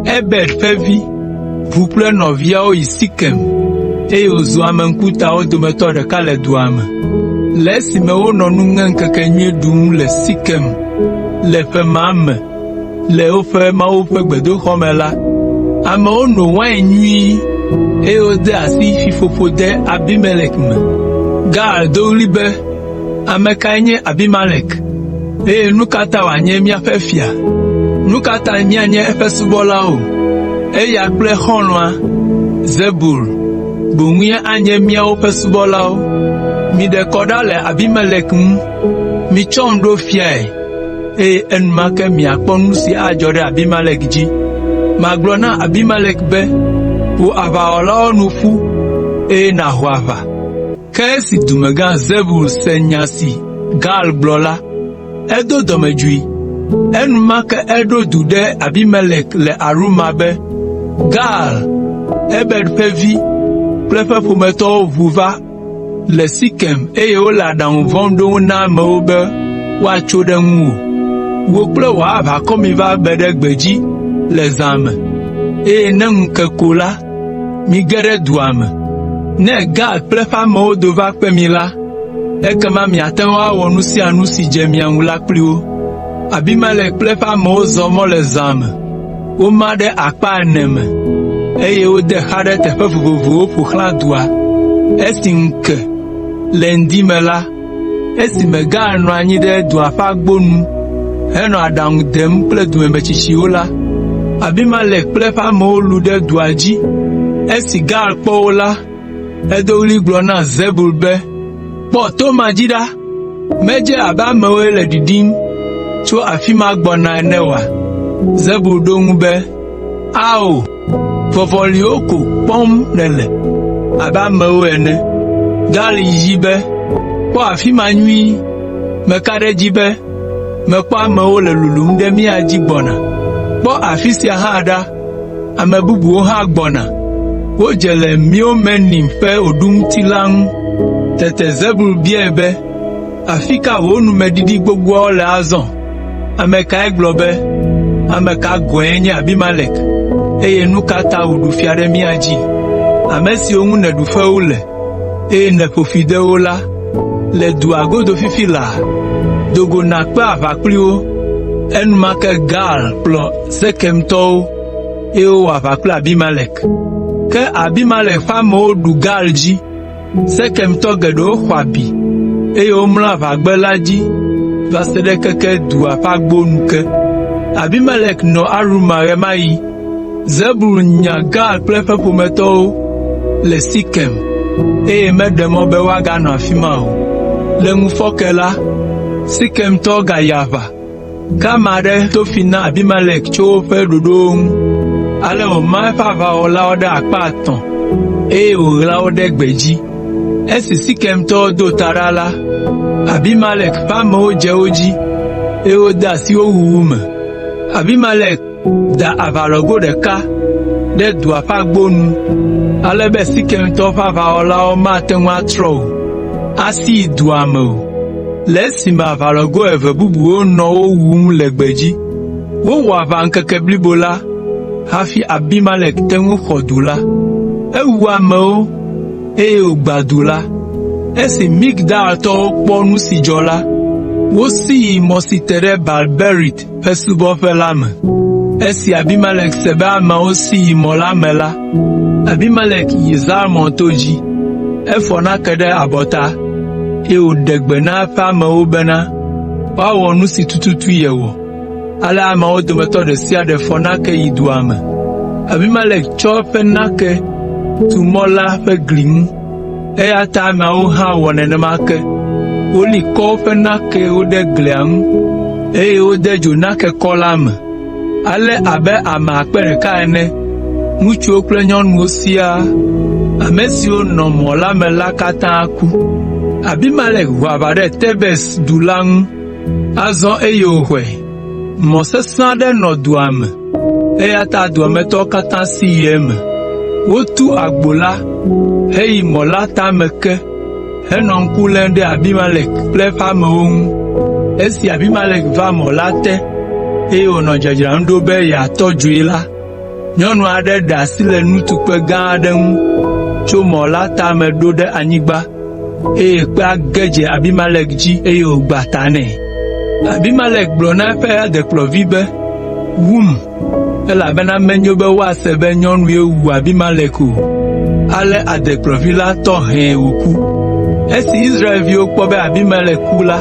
Ebed ƒe vi, ʋu kple nɔviawo yi Sekem, eye wòzu ame ŋkutawo dometɔ ɖeka le dua me. Le esime wonɔ nuŋeŋkekenyui ɖum le Sekem le ƒe ma me le woƒe Mawu ƒe gbedoxɔ me la, amewo no wain nyui, eye wode asi fiƒoƒo de Abimelek me. Gaal do ɣli be, “Ame kae nye Abimelek, eye nu ka ta wòanye míaƒe fia? Nu ka ta míanye eƒe subɔlawo? Eya kple xɔlɔ̃a, Zebul, boŋue anye míawo ƒe subɔlawo. Miɖe kɔ ɖa le Abimelek ŋu, mitsɔm ɖo fiae, eye enumake miakpɔ nu si adzɔ ɖe Abimelek dzi. Magblɔ na Abimelek be, ‘Ƒo aʋawɔlawo nu ƒu, eye nàho aʋa.’ ” Ke esi dumegã Zebul se nya si Gaal gblɔ la, edo dɔmedzoe. Enumake eɖo du ɖe Abimelek le Aruma be, “Gaal, Ebed ƒe vi kple eƒe ƒometɔwo ʋu va le Sekem eye wole aɖaŋu vɔ̃ ɖom na amewo be woatso ɖe ŋuwò. Wò kple wò aʋakɔ miva be ɖe gbedzi le zã me, eye ne ŋu ke ko la, mige ɖe dua me. Ne Gaal kple eƒe amewo do va kpe mi la, ekema miate ŋu awɔ nu sia nu si dze mia ŋu la kpli wo.” Abimelek kple eƒe amewo zɔ mɔ le zã me. Woma ɖe akpa ene me, eye wode xa ɖe teƒe vovovowo ƒo xlã dua. Esi ŋu ke le ŋdi me la, esime Gaal nɔ anyi ɖe dua ƒe agbo nu henɔ aɖaŋu dem kple dumemetsitsiwo la, Abimelek kple eƒe amewo lũ ɖe dua dzi. Esi Gaal kpɔ wo la, edo ɣli gblɔ na Zebul be, “Kpɔ to ma dzi ɖa! Medze abe amewoe le ɖiɖim tso afi ma gbɔna ene oa?” Zebul ɖo eŋu be, “Ao, vɔvɔliwo ko kpɔm nèle abe amewo ene.” Gaal yi edzi be, “Kpɔ afi ma nyuie, meka ɖe edzi be mekpɔ amewo le lulum ɖe mía dzi gbɔna. Kpɔ afi sia hã ɖa, ame bubuwo hã gbɔna. Wodze le Meonenim ƒe oɖumti la ŋu.” Tete Zebul biae be, “Afi ka wò numeɖiɖi gbogboawo le azɔ? Ame kae gblɔ be, ‘Ame ka gɔ̃e nye Abimelek, eye nu ka ta wòɖu fia ɖe mía dzi?’ Ame siwo ŋu nèɖu fewu le, eye nèƒo fi de wo la le dua godo fifi laa. Do go nàkpe aʋa kpli wo.” Enumake Gaal kplɔ Sekemtɔwo, eye wowɔ aʋa kple Abimelek. Ke Abimelek ƒe amewo ɖu Gaal dzi. Sekemtɔ geɖewo xɔ abi, eye womlɔ aʋagbe la dzi va se ɖe keke dua ƒe agbo nu ke. Abimelek nɔ Aruma ɣe ma ɣi. Zebul nya Gaal kple eƒe ƒometɔwo le Sekem, eye meɖe mɔ be woaganɔ afi ma o. Le ŋufɔke la, Sekemtɔwo gayi aʋa, ke ame aɖe to fi na Abimelek tso woƒe ɖoɖowo ŋu. Ale wòma eƒe aʋawɔlawo ɖe akpa etɔ̃, eye wòɣla wo ɖe gbedzi. Esi Sekemtɔwo do ta ɖa la, Abimelek ƒe amewo dze wo dzi, eye wode asi wo wuwu me. Abimelek da aʋalɔgo ɖeka ɖe dua ƒe agbo nu, ale be Sekemtɔwo ƒe aʋawɔlawo mate ŋu atrɔ o, asi yi dua me o, le esime aʋalɔgo eve bubuwo nɔ wo wum le gbedzi. Wowɔ aʋa ŋkeke blibo la hafi Abimelek te ŋu xɔ du la. Ewu amewo, eye wògbã du la. Esi Migdaltɔwo kpɔ nu si dzɔ la, wosi yi mɔ si te ɖe Baal Berit ƒe subɔƒe la me. Esi Abimelek se be ameawo si yi mɔ la me la, Abimelek yi Zalmon to dzi. Efɔ nake ɖe abɔta, eye wòɖe gbe na eƒe amewo bena woawɔ nu si tututu yewɔ. Ale ameawo dometɔ ɖe sia ɖe fɔ nake yi dua me. Abimelek tsɔ eƒe nake tu mɔ la ƒe gli ŋu, eya ta ameawo hã wɔ nenema ke. Woli kɔ woƒe nakewo ɖe glia ŋu, eye wode dzo nakekɔ la me. Ale abe ame akpe ɖeka ene, ŋutsuwo kple nyɔnuwo siaa, ame siwo nɔ mɔ la me la katã ku. Abimelek ho aʋa ɖe Tebes du la ŋu, azɔ eye wòxɔe. Mɔ sesẽ aɖe nɔ dua me, eya ta dua me tɔwo katã si yi eme. Wotu agbo la heyi mɔ la tame ke henɔ ŋku lém ɖe Abimelek kple eƒe amewo ŋu. Esi Abimelek va mɔ la te, eye wònɔ dzadzram ɖo be yeatɔ dzoe la, nyɔnu aɖe ɖe asi le nutukpe gã aɖe ŋu tso mɔ la tame ɖo ɖe anyigba, eye kpea ge dze Abimelek dzi eye wògbã ta nɛ. Abimelek gblɔ na eƒe adekplɔvi be, “Wum, elabena menyo be woase be nyɔnue wu Abimelek o.” Ale adekplɔvi la tɔ hɛ̃e wòku. Esi Israelviwo kpɔ be Abimelek ku la,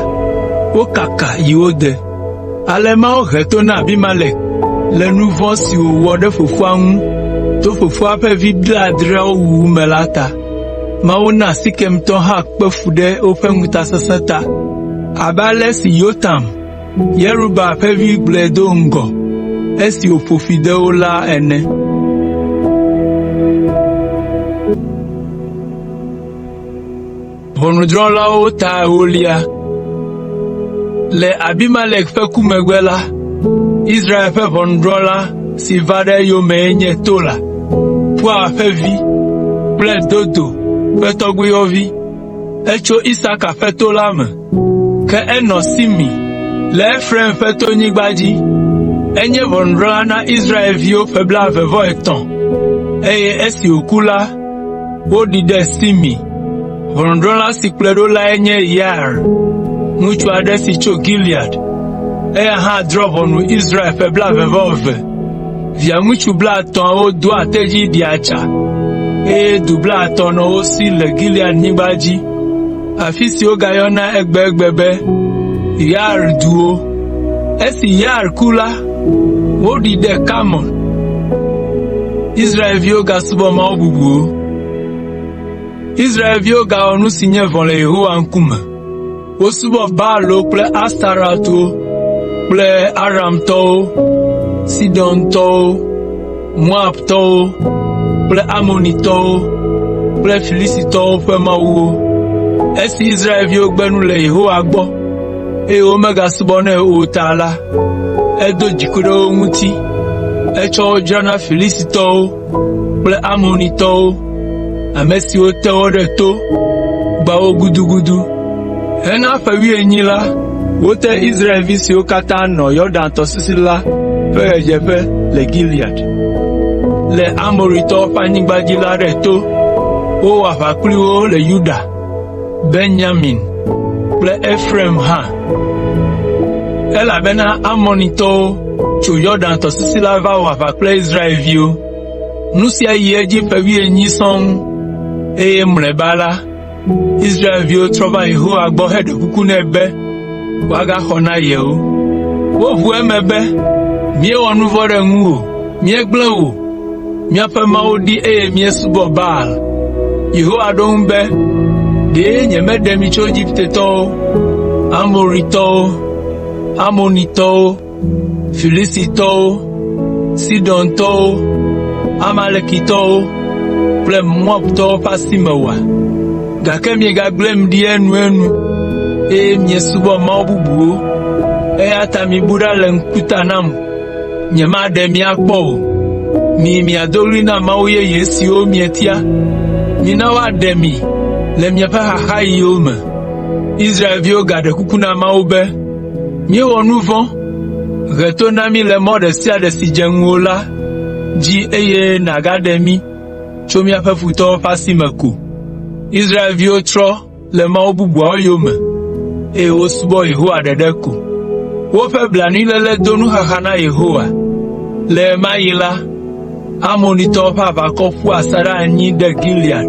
wokaka yi wo de. Ale Mawu he to na Abimelek le nu vɔ̃ si wòwɔ ɖe fofoa ŋu to fofoa ƒe vi blaadreawo wuwu me la ta. Mawu na Sikemtɔwo hã kpe fu ɖe woƒe ŋutasesẽ ta abe ale si Yotam, Yerubaal ƒe vi gblɔe do ŋgɔ esi wòƒo fi de wo la ene. Le Abimelek ƒe ku megbe la, Israel ƒe ʋɔnudrɔ̃la si va ɖe eyomee nye Tola, Pua ƒe vi kple Dodo ƒe tɔgbuiyɔvi. Etso Isaka ƒe to la me, ke enɔ Simi le Efraim ƒe tonyigba dzi. Enye ʋɔnudrɔ̃la na Israelviwo ƒe blaeve-vɔ-etɔ̃, eye esi wòku la, woɖii ɖe Simi. Ʋɔnudrɔ̃la si kplɔe ɖo lae nye Yair, ŋutsu aɖe si tso Gilead. Eya hã drɔ̃ ʋɔnu Israel ƒe blaeve-vɔ-eve. Via ŋutsu blaetɔ̃awo doa tedzi ɖia tsa, eye du blaetɔ̃ nɔ wo si le Gileadnyigba dzi, afi si wogayɔna egbegbe be Yair duwo. Esi Yair ku la, woɖii ɖe Kamon. Israelviwo gasubɔ mawu bubuwo. Israelviwo gawɔ nu si nye vɔ̃ le Yehowa ŋkume. Wosubɔ Baalwo kple Astarɔtwo kple Aramtɔwo, Sidontɔwo, Moabtɔwo kple Amonitɔwo kple Filistitɔwo ƒe mawuwo. Esi Israelviwo gbe nu le Yehowa gbɔ, eye womegasubɔnɛ o ta la, edo dziku ɖe wo ŋuti. Etsɔ wo dzra na Filistitɔwo kple Amonitɔwo, ame siwo te wo ɖe to, gbã wo gudugudu. Hena ƒe wuienyi la, wote Israelvi siwo katã nɔ Yɔdan tɔsisi la ƒe ɣedzeƒe le Gilead, le Amoritɔwo ƒe anyigba dzi la ɖe to. Wowɔ aʋa kpli wo le Yuda, Benyamin kple Efraim hã, elabena Amonitɔwo tso Yɔdan tɔsisi la va wɔ aʋa kple Israelviwo. Nu sia yi edzi ƒe wuienyi sɔŋ, eye mlɔeba la, Israelviwo trɔ va Yehowa gbɔ heɖe kuku nɛ be wòagaxɔ na yewo. Woʋu eme be, “Míewɔ nu vɔ̃ ɖe ŋuwò, míegblẽ wò, míaƒe Mawu ɖi eye míesubɔ Baal.” Yehowa ɖo eŋu be, “Ɖe nyemeɖe mi tso Egiptetɔwo, Amoritɔwo, Amonitɔwo, Filistitɔwo, Sidontɔwo, Amalekitɔwo kple Moabtɔwo ƒe asi me oa? Gake miegagblẽm ɖi enuenu, eye miesubɔ mawu bubuwo, eya ta mibu ɖa le ŋkuta nam, nyemaɖe mi akpɔ o. Miyi miado ɣli na mawu yeye siwo mietia. Mina woaɖe mi le miaƒe xaxaɣiwo me.” Israelviwo gaɖe kuku na Mawu be, “Míewɔ nu vɔ̃, he to na mí le mɔ ɖe sia ɖe si dze ŋuwò la dzi eye nàgaɖe mí tso míaƒe futɔwo ƒe asi me ko.” Israelviwo trɔ le mawu bubuawo yome, eye wosubɔ Yehowa ɖeɖe ko. Woƒe blanuiléle do nuxaxa na Yehowa. Le ɣe ma ɣi la, Amonitɔwo ƒe aʋakɔ ƒu asaɖa anyi ɖe Gilead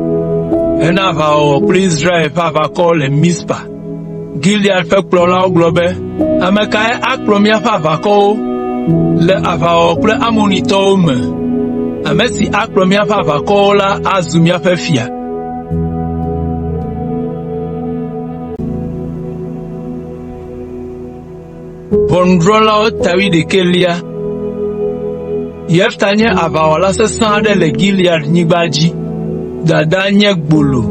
hena aʋawɔwɔ kple Israel ƒe aʋakɔ le Mizpa. Gilead ƒe kplɔlawo gblɔ be, “Ame kae akplɔ míaƒe aʋakɔwo le aʋawɔwɔ kple Amonitɔwo me? Ame si akplɔ míaƒe aʋakɔwo la azu míaƒe fia.” Yefta nye aʋawɔla sesẽ aɖe le Gileadnyigba dzi. Dadaa nye gbolo,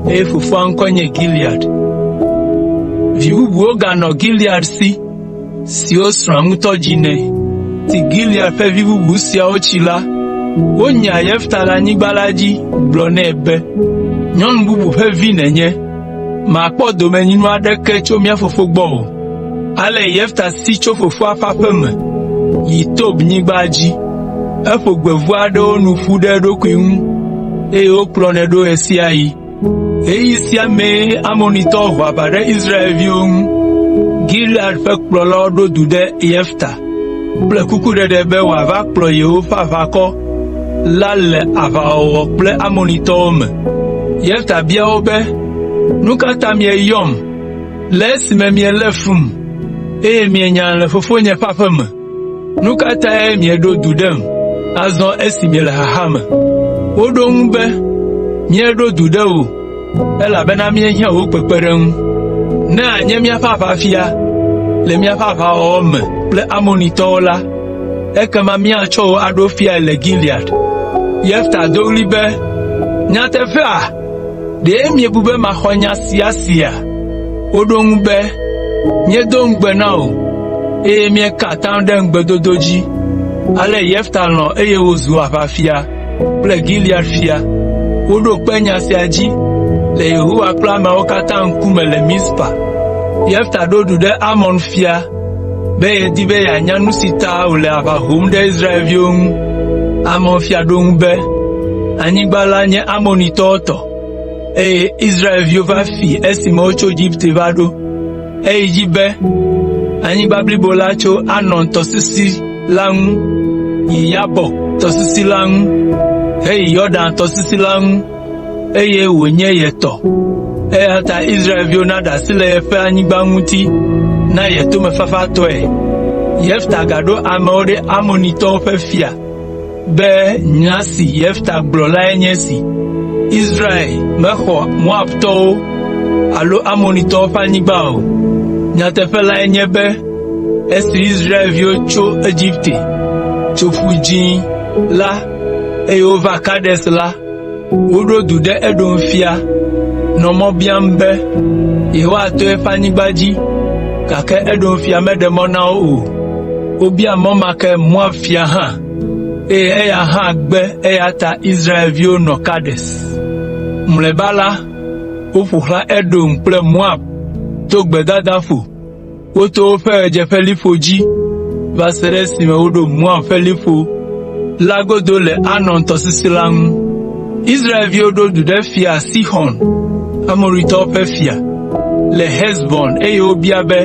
eye fofoa ŋkɔe nye Gilead. Vi bubuwo ganɔ Gilead si, siwo srɔ̃a ŋutɔ dzi nɛ. Esi Gilead ƒe vi bubu siawo tsi la, wonya Yefta le anyigba la dzi gblɔ nɛ be, “Nyɔnu bubu ƒe vi nènye, màkpɔ domenyinu aɖeke tso mía fofo gbɔ o.” Ale Yefta si tso fofoa ƒe aƒe me yi Tob nyigba dzi. Eƒo gbevu aɖewo nu ƒu ɖe eɖokui ŋu, eye wokplɔnɛ ɖo ɣe sia ɣi. Ɣeyiɣi sia mee Amonitɔwo ho aʋa ɖe Israelviwo ŋu. Gilead ƒe kplɔlawo ɖo du ɖe Yefta kple kukuɖeɖe be wòava kplɔ yewoƒe aʋakɔ la le aʋawɔwɔ kple Amonitɔwo me. Yefta bia wo be, “Nu ka ta mieyɔm le esime mielé fum, eye mienyam le fofonye ƒe aƒe me? Nu ka tae mieɖo du ɖem azɔ esi miele xaxa me?” Woɖo eŋu be, “Míeɖo du ɖe wò, elabena míehiã wò kpekpeɖeŋu. Ne ànye míaƒe aʋafia le míaƒe aʋawɔwɔ me kple Amonitɔwo la, ekema míatsɔ wò aɖo fiae le Gilead.” Yefta do ɣli be, “Nyateƒea? Ɖe miebu be maxɔ nya sia sea?” Woɖo eŋu be, “Míedo ŋugbe na wò, eye míeka atam ɖe ŋugbedodo dzi.” Ale Yefta lɔ̃ eye wòzu aʋafia kple Gilead fia. Woɖo kpe nya sia dzi le Yehowa kple ameawo katã ŋkume le Mizpa. Yefta ɖo du ɖe Amon fia be yedi be yeanya nu si ta wòle aʋa hom ɖe Israelviwo ŋu. Amon fia ɖo eŋu be, “Anyigba la nye Amonitɔwo tɔ, eye Israelviwo va fii esime wotso Egipte va ɖo.” Eyi edzi be, “Anyigba blibo la tso Arnon tɔsisi la ŋu yi Yabok tɔsisi la ŋu heyi Yɔdan tɔsisi la ŋu, eye wònye ye tɔ. Eya ta Israelviwo naɖe asi le yeƒe anyigba ŋuti na ye tomefafatɔe.” Yefta gaɖo amewo ɖe Amonitɔwo ƒe fia be nya si Yefta gblɔ lae nye esi: “Israel mexɔ Moabtɔwo alo Amonitɔwo ƒe anyigba o. Nyateƒe lae nye be esi Israelviwo tso Egipte, tso Ƒu Dzĩ la, eye wova Kades la, woɖo du ɖe Edom fia, nɔ mɔ biam be yewoato eƒe anyigba dzi, gake Edom fia meɖe mɔ na wo o. Wobia mɔ ma ke Moab fia hã, eye eya hã gbe eya ta Israelviwo nɔ Kades. Mlɔeba la, woƒo xlã Edom kple Moab to gbedadaƒo. Woto woƒe ɣedzeƒeliƒo dzi va se ɖe esime woɖo Moab ƒe liƒo la godo le Arnon tɔsisi la ŋu. Israelviwo ɖo du ɖe Fia Sixɔn, Amoritɔwo ƒe fia, le Hesbon eye wobia be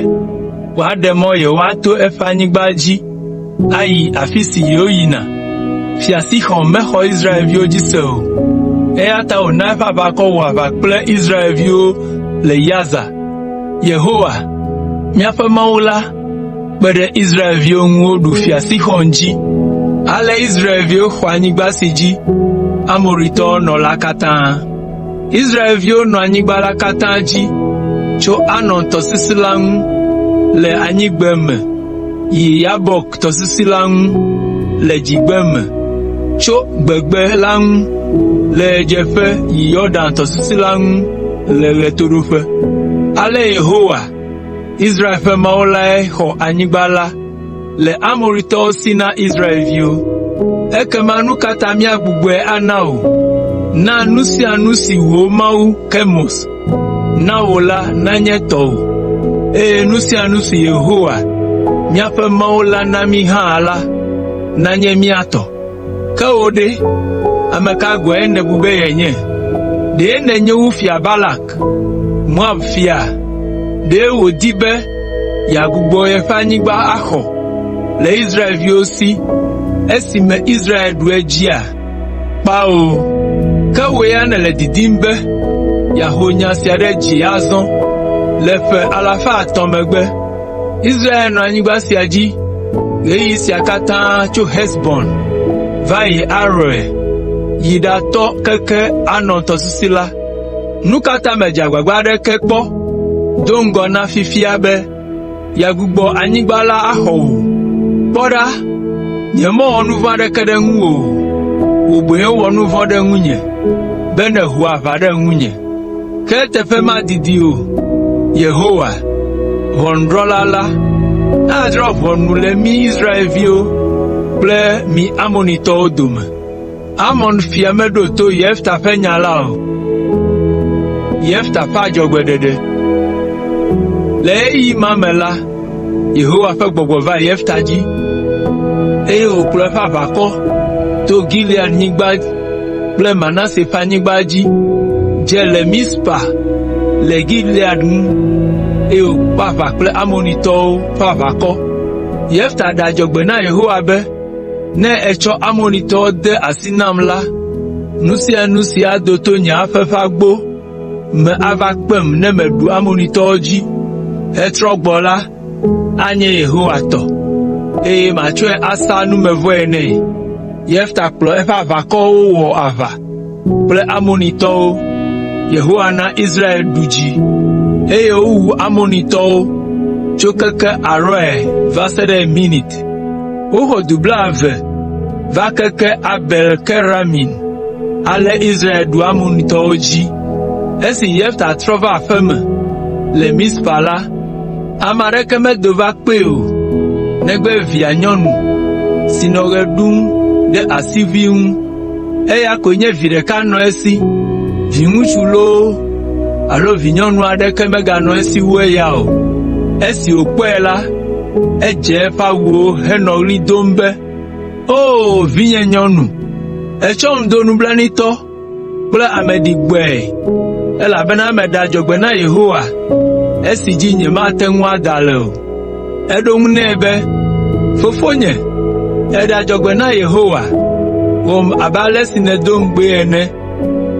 wòaɖe mɔ yewoato eƒe anyigba dzi ayi afi si yewoyina. Fia Sixɔn mexɔ Israelviwo dzi se o, eya ta wòna eƒe aʋakɔ wɔ aʋa kple Israelviwo le Yaza. Yehowa, míaƒe Mawu la kpe ɖe Israelviwo ŋu woɖu Fia Sixɔn dzi. Ale Israelviwo xɔ anyigba si dzi Amoritɔwo nɔ la katã. Israelviwo nɔ anyigba la katã dzi tso Arnon tɔsisi la ŋu le anyigbeme yi Yabok tɔsisi la ŋu le dzigbeme, tso gbegbe la ŋu le ɣedzeƒe yi Yɔdan tɔsisi la ŋu le ɣetoɖoƒe. Ale Yehowa, Israel ƒe Mawu lae xɔ anyigba la le Amoritɔwo si na Israelviwo. Ekema nu ka ta míagbugbɔe ana wò? Na nu sia nu si wò mawu Kemos na wò la nanye tɔwò, eye nu sia nu si Yehowa, míaƒe Mawu la na mí hã la, nanye mía tɔ. Ke wò ɖe, ame ka gɔ̃e nèbu be yenye? Ɖe nènyo wu Fia Balak, Moab fia? Ɖe wòdi be yeagbugbɔ yeƒe anyigba axɔ le Israelviwo si esime Israel ɖu edzia? Kpao! Ke wò ya nèle didim be yeaho nya sia ɖe dzi azɔ le ƒe alafa etɔ̃ megbe. Israel nɔ anyigba sia dzi ɣeyiɣi sia katã tso Hesbon va yi Aroer yi ɖatɔ keke Arnon tɔsisi la. Nu ka ta mèdze agbagba aɖeke kpɔ do ŋgɔ na fifia be yeagbugbɔ anyigba la axɔ o? Kpɔ ɖa, Nyemewɔ nu vɔ̃ aɖeke ɖe ŋuwò o, wò boŋue wɔ nu vɔ̃ ɖe ŋunye be nèho aʋa ɖe ŋunye. Ke eteƒe madidi o, Yehowa, Ʋɔnudrɔ̃la la, adrɔ̃ ʋɔnu le mí Israelviwo kple mi Amonitɔwo dome.” Amon fia meɖo to Yefta ƒe nya la o. Yefta ƒe adzɔgbeɖeɖe Le ɣeyiɣi ma me la, Yehowa ƒe gbɔgbɔ va Yefta dzi, eye wòkplɔ eƒe aʋakɔ to Gileadnyigba kple Manase ƒe anyigba dzi dze le Mizpa le Gilead ŋu, eye wòkpe aʋa kple Amonitɔwo ƒe aʋakɔ. Yefta ɖe adzɔgbe na Yehowa be, “Ne ètsɔ Amonitɔwo de asi nam la, nu sia nu si ado to nye aƒe ƒe agbo me ava kpem ne meɖu Amonitɔwo dzi hetrɔ gbɔ la anye Yehowa tɔ, eye matsɔe asa numevɔe nɛ.” Yefta kplɔ eƒe aʋakɔwo wɔ aʋa kple Amonitɔwo. Yehowa na Israel ɖu dzi, eye wowu Amonitɔwo tso keke Aroer va se ɖe Minit. Woxɔ du blaeve va keke Abel Keramin. Ale Israel ɖu Amonitɔwo dzi. Esi Yefta trɔ va aƒe me le Mizpa la, ame aɖeke medo va kpee o, negbe via nyɔnu si nɔ ɣe ɖum ɖe asiʋui ŋu. Eya koe nye vi ɖeka nɔ esi. Viŋutsu loo alo vinyɔnu aɖeke meganɔ esi wu eya o. Esi wòkpɔe la, edze eƒe awuwo henɔ ɣli dom be, “Oo, vinyenyɔnu, ètsɔm do nublanuitɔ kple ame ɖigbɔe, elabena meɖe adzɔgbe na Yehowa esi dzi nyemate ŋu ada le o.” Eɖo eŋu nɛ be, “Fofonye, èɖe adzɔgbe na Yehowa. Wɔm abe ale si nèdo ŋugbee ene,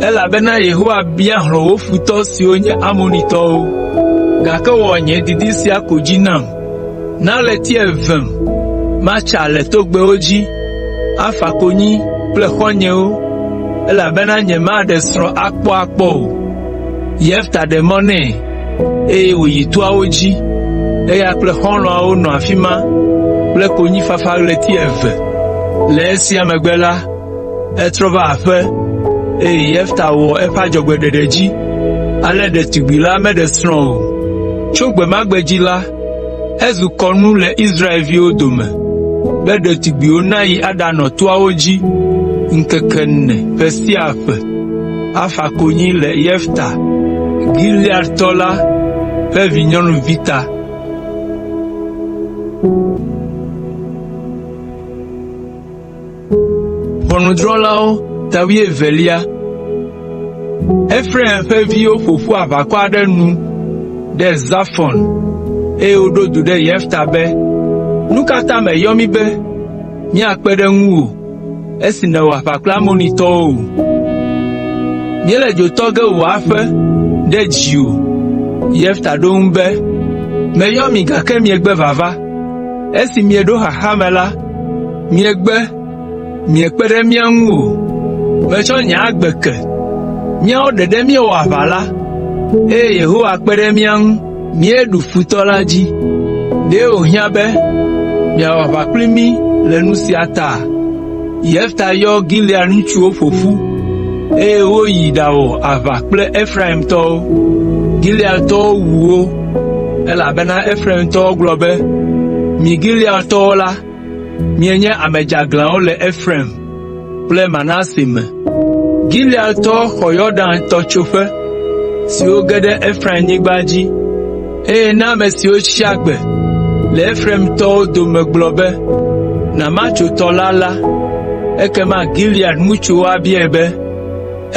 elabena Yehowa bia hlɔ̃ wò futɔ siwo nye Amonitɔwo. Gake wɔ nye didi sia ko dzi nam. Na ɣleti evem matsa le togbɛwo dzi, afa konyi kple xɔ̃nyewo, elabena nyemaɖe srɔ̃ akpɔakpɔ o.” Yefta ɖe mɔ nɛ, eye wòyi toawo dzi. Eya kple xɔlɔ̃awo nɔ afi ma kple konyifafa ɣleti eve. Le esia megbe la, etrɔ va aƒe, eye Yefta wɔ eƒe adzɔgbeɖeɖe dzi. Ale ɖetugbi la meɖe srɔ̃ o. Tso gbe ma gbe dzi la, ezu kɔnu le Israelviwo dome be ɖetugbiwo nayi aɖanɔ toawo dzi ŋkeke ene ƒe sia ƒe afa konyi le Yefta, Gileadtɔ la ƒe vinyɔnuvi ta. Ʋɔnudrɔ̃lawo ta wuievelia. Efraim ƒe viwo ƒo ƒu aʋakɔ aɖe nu ɖe Zafɔn, eye woɖo du ɖe Yefta be, “Nu ka ta mèyɔ mí be míakpe ɖe ŋuwò esi nèwɔ aʋa kple Amonitɔwo o? Míele dzo tɔ ge wò aƒe ɖe dziwò.” Yefta ɖo eŋu be, “Meyɔ mi gake miegbe vava. Esi mieɖo xaxa me la, miegbe, miekpe ɖe mía ŋu o. Metsɔ nye agbe ke. Míawo ɖeɖe míewɔ aʋa la, eye Yehowa kpe ɖe mía ŋu míeɖu futɔ la dzi. Ɖe wòhiã be miawɔ aʋa kpli mí le nu sia ta?” Yefta yɔ Gilead ŋutsuwo ƒo ƒu, eye woyi ɖawɔ aʋa kple Efraimtɔwo. Gileadtɔwo wu wo, elabena Efraimtɔwo gblɔ be, “Mi Gileadtɔwo la, mienye ame dzeaglãwo le Efraim kple Manase me.” Gileadtɔwo xɔ Yɔdan tɔtsoƒe siwo ge ɖe Efraimnyigba dzi, eye na ame siwo tsi agbe le Efraimtɔwo dome gblɔ be, “Na matso tɔ la la,” ekema Gilead ŋutsuwo abiae be,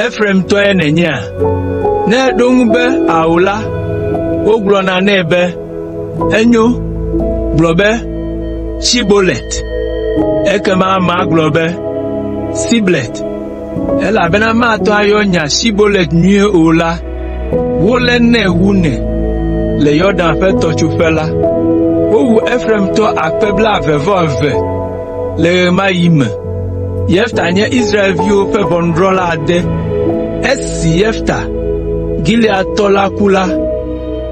“Efraimtɔe nènyea?” Ne eɖo eŋu be, “Ao” la, wogblɔna nɛ be, “Enyo, gblɔ be, ‘Shibolet.’ ” Ekema amea gblɔ be, “Siblet,” elabena mate ŋu ayɔ nya Shibolet nyuie o la, wolénɛ wunɛ le Yɔdan ƒe tɔtsoƒe la. Wowu Efraimtɔ akpe blaeve-vɔ-eve le ɣe ma ɣi me. Yefta nye Israelviwo ƒe ʋɔnudrɔ̃la ade. Esi Yefta, Gileadtɔ la ku la,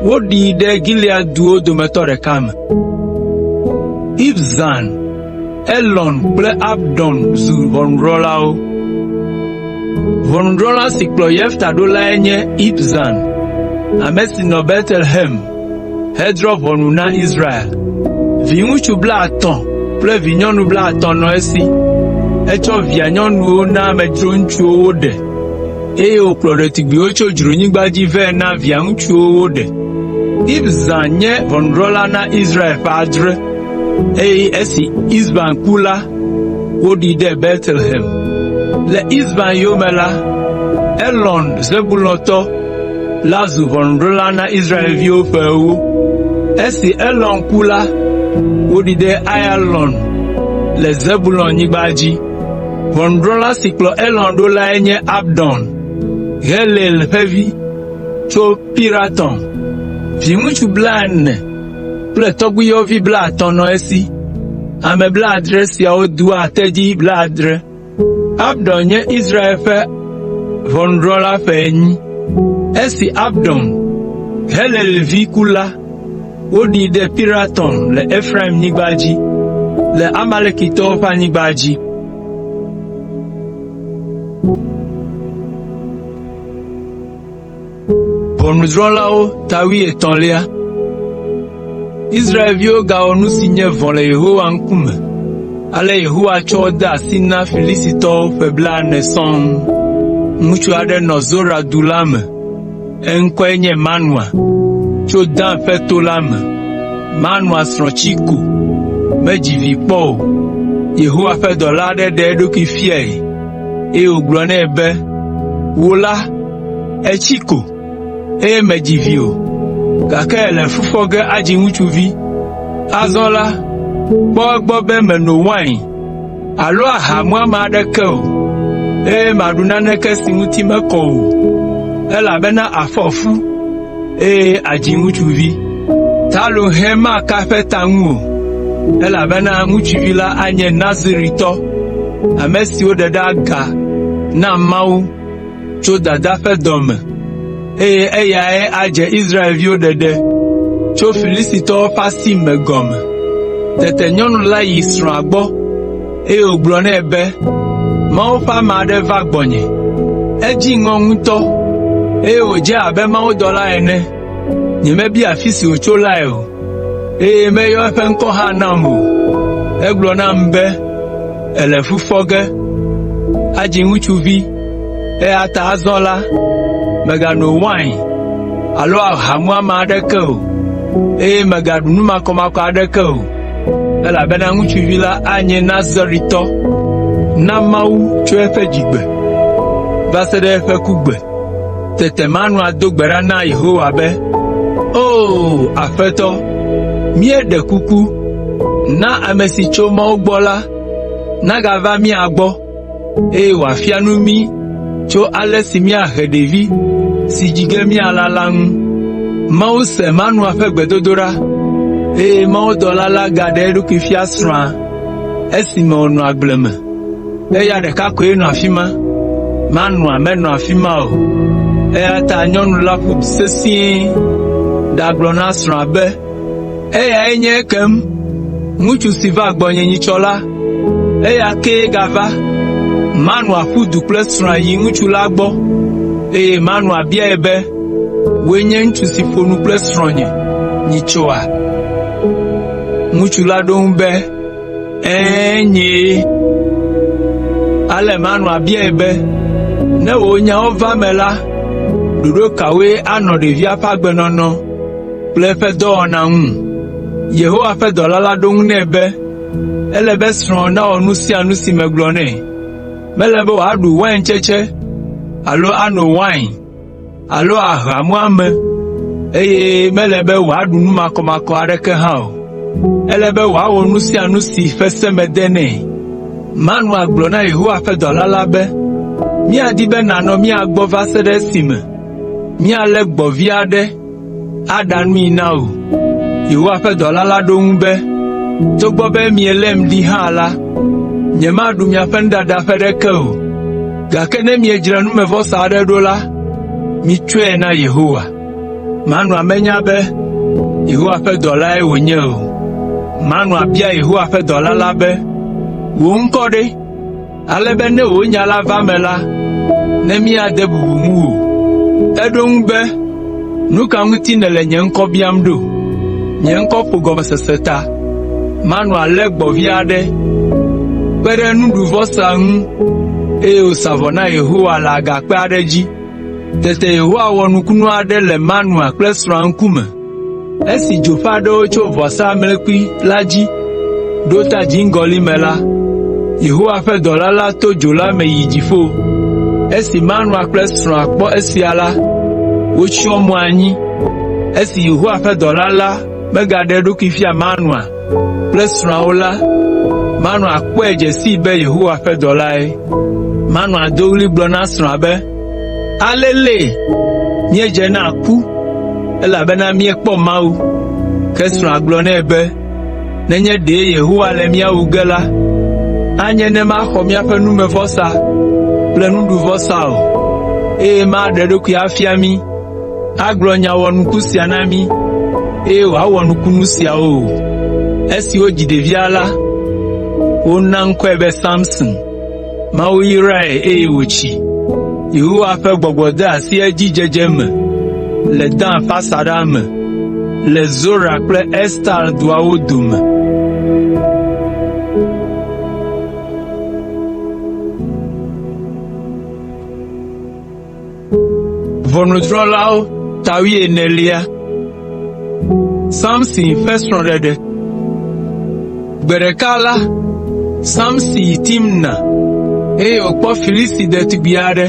woɖii ɖe Gilead duwo dometɔ ɖeka me. Ibzan. Elon kple Abdon zu ʋɔnudrɔ̃lawo. Ʋɔnudrɔ̃la si kplɔ Yefta ɖo lae nye Ibzan, ame si nɔ Betlehem hedrɔ̃ ʋɔnu na Israel. Viŋutsu blaetɔ̃ kple vinyɔnu blaetɔ̃ nɔ esi. Etsɔ via nyɔnuwo na amedzro ŋutsuwo woɖe, eye wòkplɔ ɖetugbiwo tso dzronyigba dzi vɛ na via ŋutsuwo woɖe. Ibzan nye ʋɔnudrɔ̃la na Israel ƒe adre, eye esi Ibzan ku la, woɖii ɖe Betlehem. Le Ibzan yome la, Elon Zebulontɔ la zu ʋɔnudrɔ̃la na Israelviwo ƒe ewo. Esi Elon ku la, woɖii ɖe Aiyalon le Zebulonyigba dzi. Ʋɔnudrɔ̃la si kplɔ Elon ɖo lae nye Abdon, Helel ƒe vi, tso Piraton. Viŋutsu blaene kple tɔgbuiyɔvi blaetɔ̃ nɔ esi. Ame blaadre siawo doa tedzi blaadre. Abdon nye Israel ƒe ʋɔnudrɔ̃la ƒe enyi. Esi Abdon, Helel vi ku la, woɖii ɖe Piraton le Efraimnyigba dzi, le Amalekitɔwo ƒe anyigba dzi. Ʋɔnudrɔ̃lawo ta wuietɔ̃lia. Israelviwo gawɔ nu si nye vɔ̃ le Yehowa ŋkume, ale Yehowa tsɔ wo de asi na Filistitɔwo ƒe blaene sɔŋ. Ŋutsu aɖe nɔ Zora du la me, eŋkɔe nye Manoa, tso Dan ƒe to la me. Manoa srɔ̃ tsi ko, medzi vi kpɔ o. Yehowa ƒe dɔla aɖe ɖe eɖokui fiae, eye wògblɔ nɛ be, “Wò la, ètsi ko, eye mèdzi vi o, gake èle fu fɔ ge adzi ŋutsuvi. Azɔ la, kpɔ egbɔ be mèno wain alo aha muame aɖeke o, eye màɖu naneke si ŋuti mekɔ o, elabena àfɔ fu, eye àdzi ŋutsuvi. Talũhɛ maka eƒe ta ŋu o, elabena ŋutsuvi la anye Naziritɔ, ame si woɖe ɖe aga na Mawu tso dadaa ƒe dɔ me, eye eyae adze Israelviwo ɖeɖe tso Filistitɔwo ƒe asi me gɔme.” Tete nyɔnu la yi srɔ̃a gbɔ, eye wògblɔ nɛ be, “Mawu ƒe ame aɖe va gbɔnye. Edzi ŋɔ ŋutɔ, eye wòdze abe mawudɔla ene. Nyemebia afi si wòtso lae o, eye meyɔ eƒe ŋkɔ hã nam o. Egblɔ nam be, ‘Èle fu fɔ ge, adzi ŋutsuvi, eya ta azɔ la, mègano wain alo aha muame aɖeke o, eye mègaɖu nu makɔmakɔ aɖeke o, elabena ŋutsuvi la anye Naziritɔ na Mawu tso eƒe dzigbe va se ɖe eƒe kugbe.’ Tete Manoa do gbe ɖa na Yehowa be, “Oo, Aƒetɔ, míeɖe kuku, na ame si tso Mawu gbɔ la nagava mía gbɔ, eye wòafia nu mí tso ale si míahe ɖevi si dzi ge míala la ŋu.” Mawu se Manoa ƒe gbedodoɖa, eye mawudɔla la gaɖe eɖokui fia srɔ̃a esime wònɔ agble me. Eya ɖeka koe nɔ afi ma. Manoa menɔ afi ma o, eya ta nyɔnu la ƒu du sesĩe ɖagblɔ na srɔ̃a be, “Eyae nye ekem! Ŋutsu si va gbɔnye nyitsɔ la, eya kee gava.” Manoa ƒu du kple srɔ̃a yi ŋutsu la gbɔ, eye Manoa biae be, “Wòe nye ŋutsu si ƒo nu kple srɔ̃nye nyitsɔa?” Ŋutsu la ɖo eŋu be, “Ɛ̃, nyee.” Ale Manoa biae be, “Ne wò nyawo va eme la, ɖoɖo kawoe anɔ ɖevia ƒe agbenɔnɔ kple eƒe dɔwɔna ŋu?” Yehowa ƒe dɔla la ɖo eŋu nɛ be, “Ele be srɔ̃wò nawɔ nu sia nu si megblɔ nɛ. Mele be wòaɖu waintsetse alo ano wain alo aha muame, eye mele be wòaɖu nu makɔmakɔ aɖeke hã o. Ele be wòawɔ nu sia nu si ƒe se mede nɛ.” Manoa gblɔ na Yehowa ƒe dɔla la be, “Míadi be nànɔ mía gbɔ va se ɖe esime míalé gbɔ̃vi aɖe aɖa nui na wò.” Yehowa ƒe dɔla la ɖo eŋu be, “Togbɔ be mielém ɖi hã la, nyemaɖu miaƒe nuɖaɖa ƒe ɖeke o, gake ne miedzra numevɔsa aɖe ɖo la, mitsɔe na Yehowa.” Manoa menya be Yehowa ƒe dɔlae wònye o. Manoa bia Yehowa ƒe dɔla la be, Wò ŋkɔ ɖe, ale be ne wò nya la va eme la, ne míade bubu ŋuwò.” Eɖo eŋu be, “Nu ka ŋuti nèle nye ŋkɔ biam ɖo? Nye ŋkɔ ƒo gɔmesese ta. Manoa lé gbɔ̃vi aɖe kpe ɖe nuɖuvɔsa ŋu eye wòsa vɔ na Yehowa le agakpe aɖe dzi. Tete Yehowa wɔ nukunu aɖe le Manoa kple srɔ̃a ŋkume. Esi dzo ƒe aɖewo tso vɔsamlekpui la dzi ɖo ta dziŋgɔli me la, Yehowa ƒe dɔla la to dzo la me yi dziƒo. Esi Manoa kple srɔ̃a kpɔ esia la, wotsyɔ mo anyi. Esi Yehowa ƒe dɔla la megaɖe eɖokui fia Manoa kple srɔ̃a o la, Manoa kpɔe dze sii be Yehowa ƒe dɔlae. Manoa do ɣli gblɔ na srɔ̃a be, “Alele! Míedze na ku, elabena míekpɔ Mawu.” Ke srɔ̃a gblɔ nɛ be, “Nenye ɖe Yehowa le mía wu ge la, anye ne maxɔ míaƒe numevɔsa kple nuɖuvɔsa o, eye maɖe eɖokui afia mí, agblɔ nya wɔnuku sia na mí, eye wòawɔ nukunu siawo o.” Esi wodzi ɖevia la, wona ŋkɔe be Samson. Mawu yrae eye wòtsi. Yehowa ƒe gbɔgbɔ de asi edzi dzedze me le Dan ƒe asaɖa me, le Zora kple Estaol duawo dome. Ʋɔnudrɔ̃lawo ta wuienelia. Samson ƒe srɔ̃ɖeɖe. Gbe ɖeka la, Samson yi Timna, eye wòkpɔ Filisti ɖetugbi aɖe.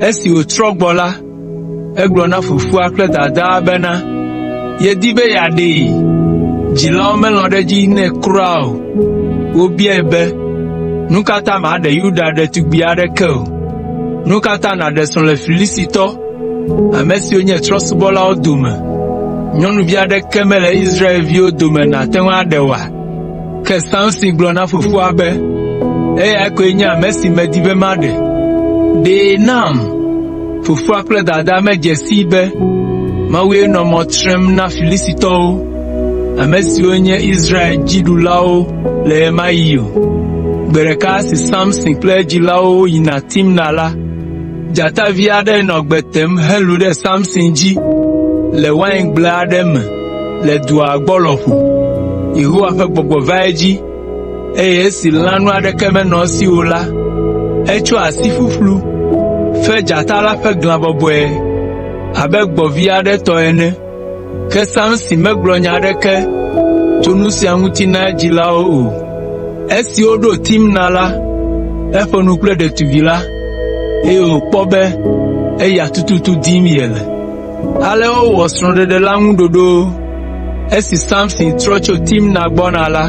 Esi wòtrɔ gbɔ la, egblɔ na fofoa kple dadaa bena yedi be yeaɖee. Dzilawo melɔ̃ ɖe edzi nɛ kura o. Wobiae be, “Nu ka ta màɖe Yuda ɖetugbi aɖeke o? Nu ka ta nàɖe srɔ̃ le Filistitɔ, ame siwo nye trɔ̃subɔlawo dome? Nyɔnuvi aɖeke mele Israelviwo dome nàte ŋu aɖe oa?” Ke Samson gblɔ na fofoa be, “Eya koe nye ame si medi be maɖe. Ɖee nam!” Fofoa kple dadaa medze sii be Mawue nɔ mɔ trem na Filistitɔwo, ame siwo nye Israel dziɖulawo le ɣe ma ɣi o. Gbe ɖeka esi Samson kple edzilawo yina Timna la, dzatavi aɖe nɔ gbe tem helũ ɖe Samson dzi le waingble aɖe me le dua gbɔ lɔƒo. Yehowa ƒe gbɔgbɔ va edzi, eye esi lãnu aɖeke menɔ esi o la, etsɔ asi ƒuƒlu fe dzata la ƒe glã bɔbɔe abe gbɔ̃vi aɖe tɔ ene. Ke Samson megblɔ nya aɖeke tso nu sia ŋuti na edzilawo o. Esi woɖo Timna la, eƒo nu kple ɖetugbi la, eye wòkpɔ be eya tututu dim yele. Ale wowɔ srɔ̃ɖeɖe la ŋu ɖoɖowo. Esi Samson trɔ tso Timna gbɔna la,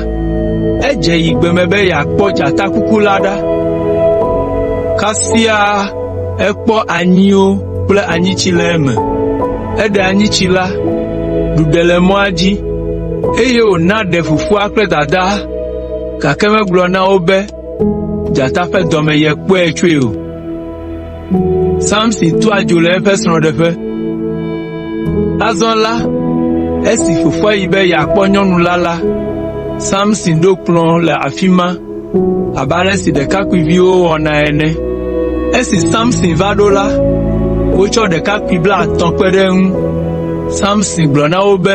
edze yi gbe me be yeakpɔ dzata kuku la ɖa. Kasia ekpɔ anyiwo kple anyitsi le eme. Eɖe anyitsi la, ɖu ɖe le mɔa dzi, eye wòna ɖe fofoa kple dadaa, gake megblɔ na wo be dzata ƒe dɔ me yekpɔe tsoe o. Samson tɔa dzo le eƒe srɔ̃ɖeƒe. Azɔ la, esi fofoa yi be yeakpɔ nyɔnu la la, Samson ɖo kplɔ̃ le afi ma abe ale si ɖekakpuiviwo wɔna ene. Esi Samson va ɖo la, wotsɔ ɖekakpui blaetɔ̃ kpe ɖe eŋu. Samson gblɔ na wo be,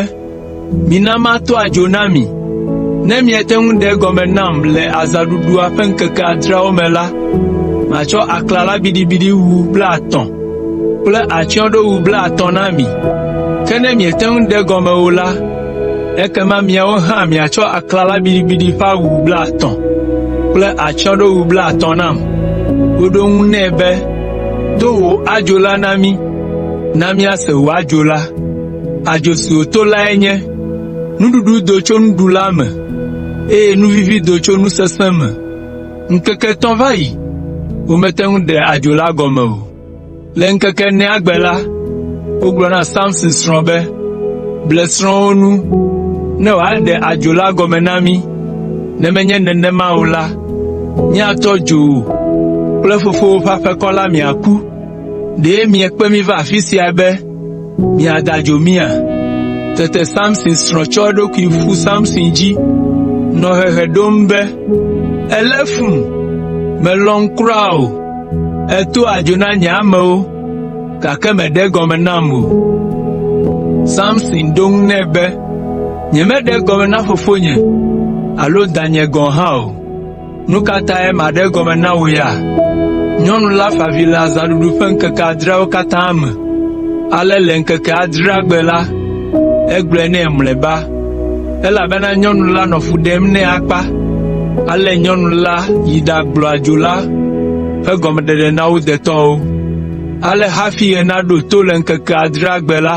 “Mina mato adzo na mi. Ne miete ŋu ɖe egɔme nam le azãɖuɖua ƒe ŋkeke adreawo me la, matsɔ aklala biɖibiɖiwu blaetɔ̃ kple atsyɔ̃ɖowu blaetɔ̃ na mi. Ke ne miete ŋu ɖe egɔme o la, ekema miawo hã miatsɔ aklala biɖibiɖi ƒe awu blaetɔ̃ kple atsyɔ̃ɖowu blaetɔ̃ nam.” Woɖo eŋu nɛ be, “To wò adzo la na mí, na míase wò adzo la.” Adzo si wòto lae nye, “Nuɖuɖu do tso nuɖula me, eye nu vivi do tso nu sesẽ me.” Ŋkeke etɔ̃ va yi, womete ŋu ɖe adzo la gɔme o. Le ŋkeke enea gbe la, wogblɔ na Samson srɔ̃ be, “Ble srɔ̃wò nu ne wòaɖe adzo la gɔme na mí. Ne menye nenema o la, míatɔ dzo wò kple fofowò ƒe aƒekɔ la miaku. Ɖe miekpe mí va afi sia be miada adzo mía?” Tete Samson srɔ̃ tsɔ eɖokui ƒu Samson dzi. nɔ hehe ɖom be, “Èlé fum, mèlɔ̃m kura o. Èto adzo na nye amewo, gake mèɖe egɔme nam o.” Samson ɖo eŋu nɛ be, “Nyemeɖe egɔme na fofonye alo danye gɔ̃ hã o. Nu ka tae maɖe egɔme na wò ya?” Nyɔnu la fa avi le azãɖuɖu ƒe ŋkeke adreawo katã me. Ale le ŋkeke adrea gbe la, egblɔe nɛ mlɔeba, elabena nyɔnu la nɔ fu ɖem nɛ akpa. Ale nyɔnu la yi ɖagblɔ adzo la ƒe gɔmeɖeɖe na wo detɔwo. Ale hafi ɣe naɖo to le ŋkeke adrea gbe la,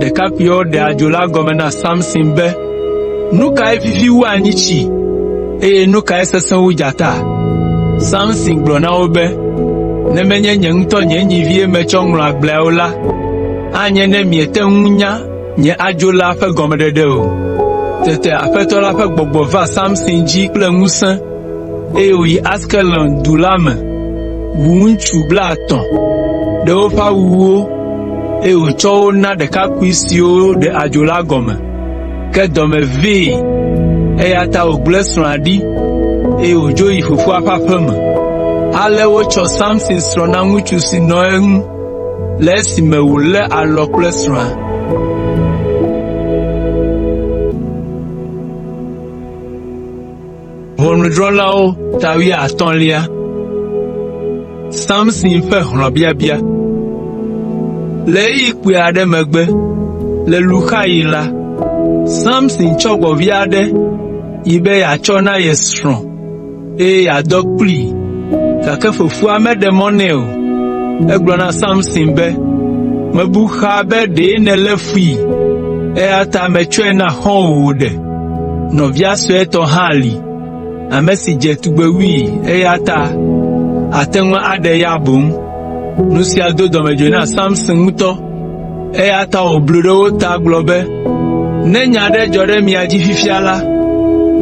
ɖekakpuiawo ɖe adzo la gɔme na Samson be, “Nu kae vivi wu anyitsi, eye nu kae sesẽ wu dzata?” Samson gblɔ na wo be, “Ne menye nye ŋutɔ nye nyivie metsɔ ŋlɔ agbleae o la, anye ne miete ŋu nya nye adzo la ƒe gɔmeɖeɖe o.” Tete Aƒetɔ la ƒe gbɔgbɔ va Samson dzi kple ŋusẽ, eye wòyi Askelon du la me, wu ŋutsu blaetɔ̃, ɖe woƒe awuwo, eye wòtsɔ wo na ɖekakpui siwo ɖe adzo la gɔme. Ke dɔ me vee, eya ta wògblẽ srɔ̃a ɖi, eye wòdzo yi fofoa ƒe aƒe me. Ale wotsɔ Samson srɔ̃ na ŋutsu si nɔ eŋu le esime wòlé alɔ kple srɔ̃a. Ʋɔnudrɔ̃lawo ta wuiatɔ̃lia. Samson ƒe hlɔ̃biabia. Le ɣeyiɣi kpui aɖe megbe, le luxaɣi la, Samson tsɔ gbɔ̃vi aɖe yi be yeatsɔ na ye srɔ̃ eye yeadɔ kplii, gake fofoa meɖe mɔ nɛ o. Egblɔ na Samson be, “Mebu xaa be ɖe nèlé fui, eya ta metsɔe na xɔ̃wò wòɖe. Nɔvia suetɔ hã li, ame si dze tugbe wui eya ta àte ŋu aɖe eya boŋ.” Nu sia do dɔmedzoe na Samson ŋutɔ, eya ta wòblu ɖe wo ta gblɔ be, “Ne nya aɖe dzɔ ɖe mia dzi fifia la,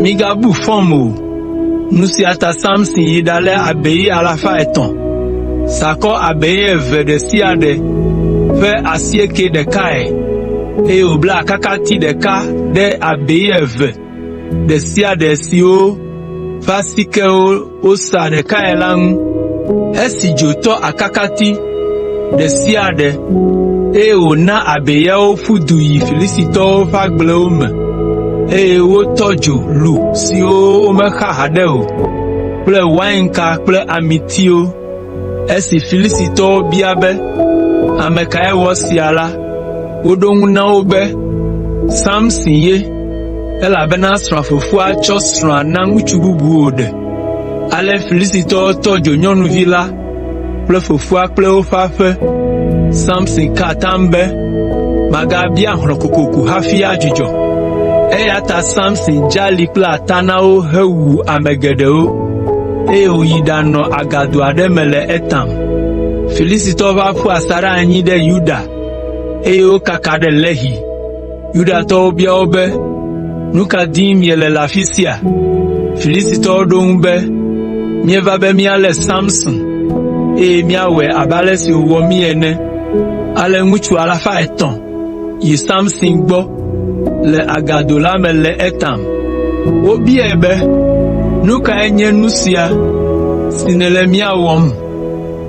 migabu fɔm o.” Nu sia ta Samson yi ɖalé abei alafa etɔ̃, sakɔ abei eve ɖe sia ɖe ƒe asieke ɖekae, eye wòbla akakati ɖeka ɖe abei eve ɖe sia ɖe siwo ƒe asikewo wosa ɖekae la ŋu. Esi dzo tɔ akakati ɖe sia ɖe, eye wòna abeiawo ƒu du yi Filistitɔwo ƒe agblewo me, eye wotɔ dzo lu siwo womexa haɖe o kple wainka kple amitiwo. Esi Filistitɔwo bia be, “Ame kae wɔ esia la?” Woɖo eŋu na wo be, “Samson ye, elabena srɔ̃a fofoa tsɔ srɔ̃a na ŋutsu bubu wòɖe.” Ale Filistitɔwo tɔ dzo nyɔnuvi la kple fofoa kple woƒe aƒe. Samson ka atam be, “Magabia hlɔ̃ kokoko hafi adzudzɔ.” Eya ta Samson dze ali kple ata na wo hewu ame geɖewo, eye wòyi ɖanɔ agado aɖe me le Etam. Filistitɔwo va ƒu asaɖa anyi ɖe Yuda, eye wokaka ɖe Lehi. Yudatɔwo bia wo be, “Nu ka dim miele le afi sia?” Filistitɔwo ɖo eŋu be, “Míeva be míalé Samson, eye míawɔe abe ale si wòwɔ mí ene.” Ale ŋutsu alafa etɔ̃ yi Samson gbɔ le agado la me le Etam. Wobiae be, “Nu kae nye nu sia si nèle mía wɔm?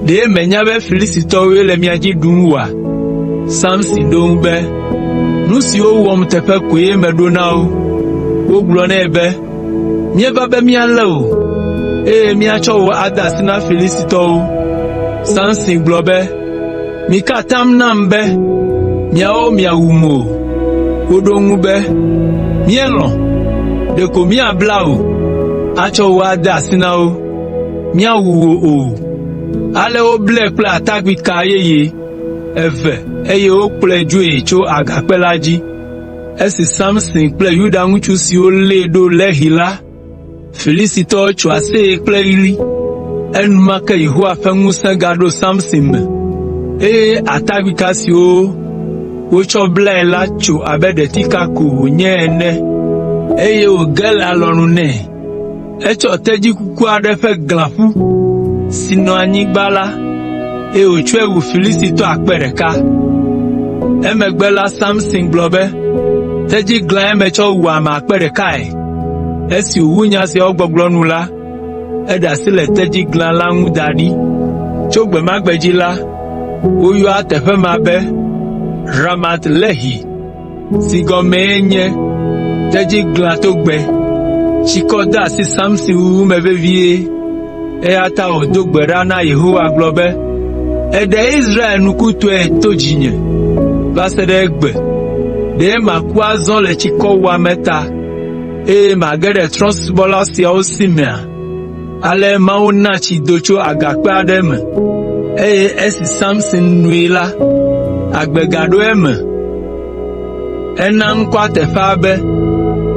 Ɖe mènya be Filistitɔwoe le mía dzi ɖum oa?” Samson ɖo eŋu be, “Nu si wowɔm teƒe koe meɖo na wo.” Wogblɔ nɛ be, “Míeva be míalé wò, eye míatsɔ wò ade asi na Filistitɔwo.” Samson gblɔ be, “Mika atam nam be miawo miawum o.” Woɖo eŋu be, “Míelɔ̃, ɖeko míabla wò, atsɔ wò ade asi na wo. Míawu wò o.” Ale woblae kple atakpuika yeye eve eye wokplɔe dzoe tso agakpe la dzi. Esi Samson kple Yuda ŋutsu siwo lée ɖo Lehi la, Filistitɔwo tso aseye kple ɣli. Enumake Yehowa ƒe ŋusẽ gaɖo Samson me, eye atakpuika siwo wotsɔ blae la tso abe ɖetika ko wònye ene, eye wòge le alɔnu nɛ. Etsɔ tedzikuku aɖe ƒe glãƒu si nɔ anyigba la, eye wòtsɔe wu Filistitɔ akpe ɖeka. Emegbe la, Samson gblɔ be, “Tedziglãe metsɔ wu ame akpe ɖekae.” Esi wòwu nya siawo gbɔgblɔ nu la, eɖe asi le tedziglã la ŋu da ɖi. Tso gbe ma gbe dzi la, woyɔa teƒe ma be Ramat Lehi si gɔmee nye “Tedziglãtogbɛ.” Tsikɔ de asi Samson wuwu me vevie, eya ta wòdo gbe ɖa na Yehowa gblɔ be, “Èɖe Israel nukutɔe to dzinye va se ɖe egbe. Ɖe maku azɔ le tsikɔwuame ta, eye mage ɖe trɔ̃subɔla siawo si mea?” Ale Mawu na tsi do tso agakpe aɖe me, eye esi Samson noe la, agbe gaɖo eme. Ena ŋkɔa teƒea be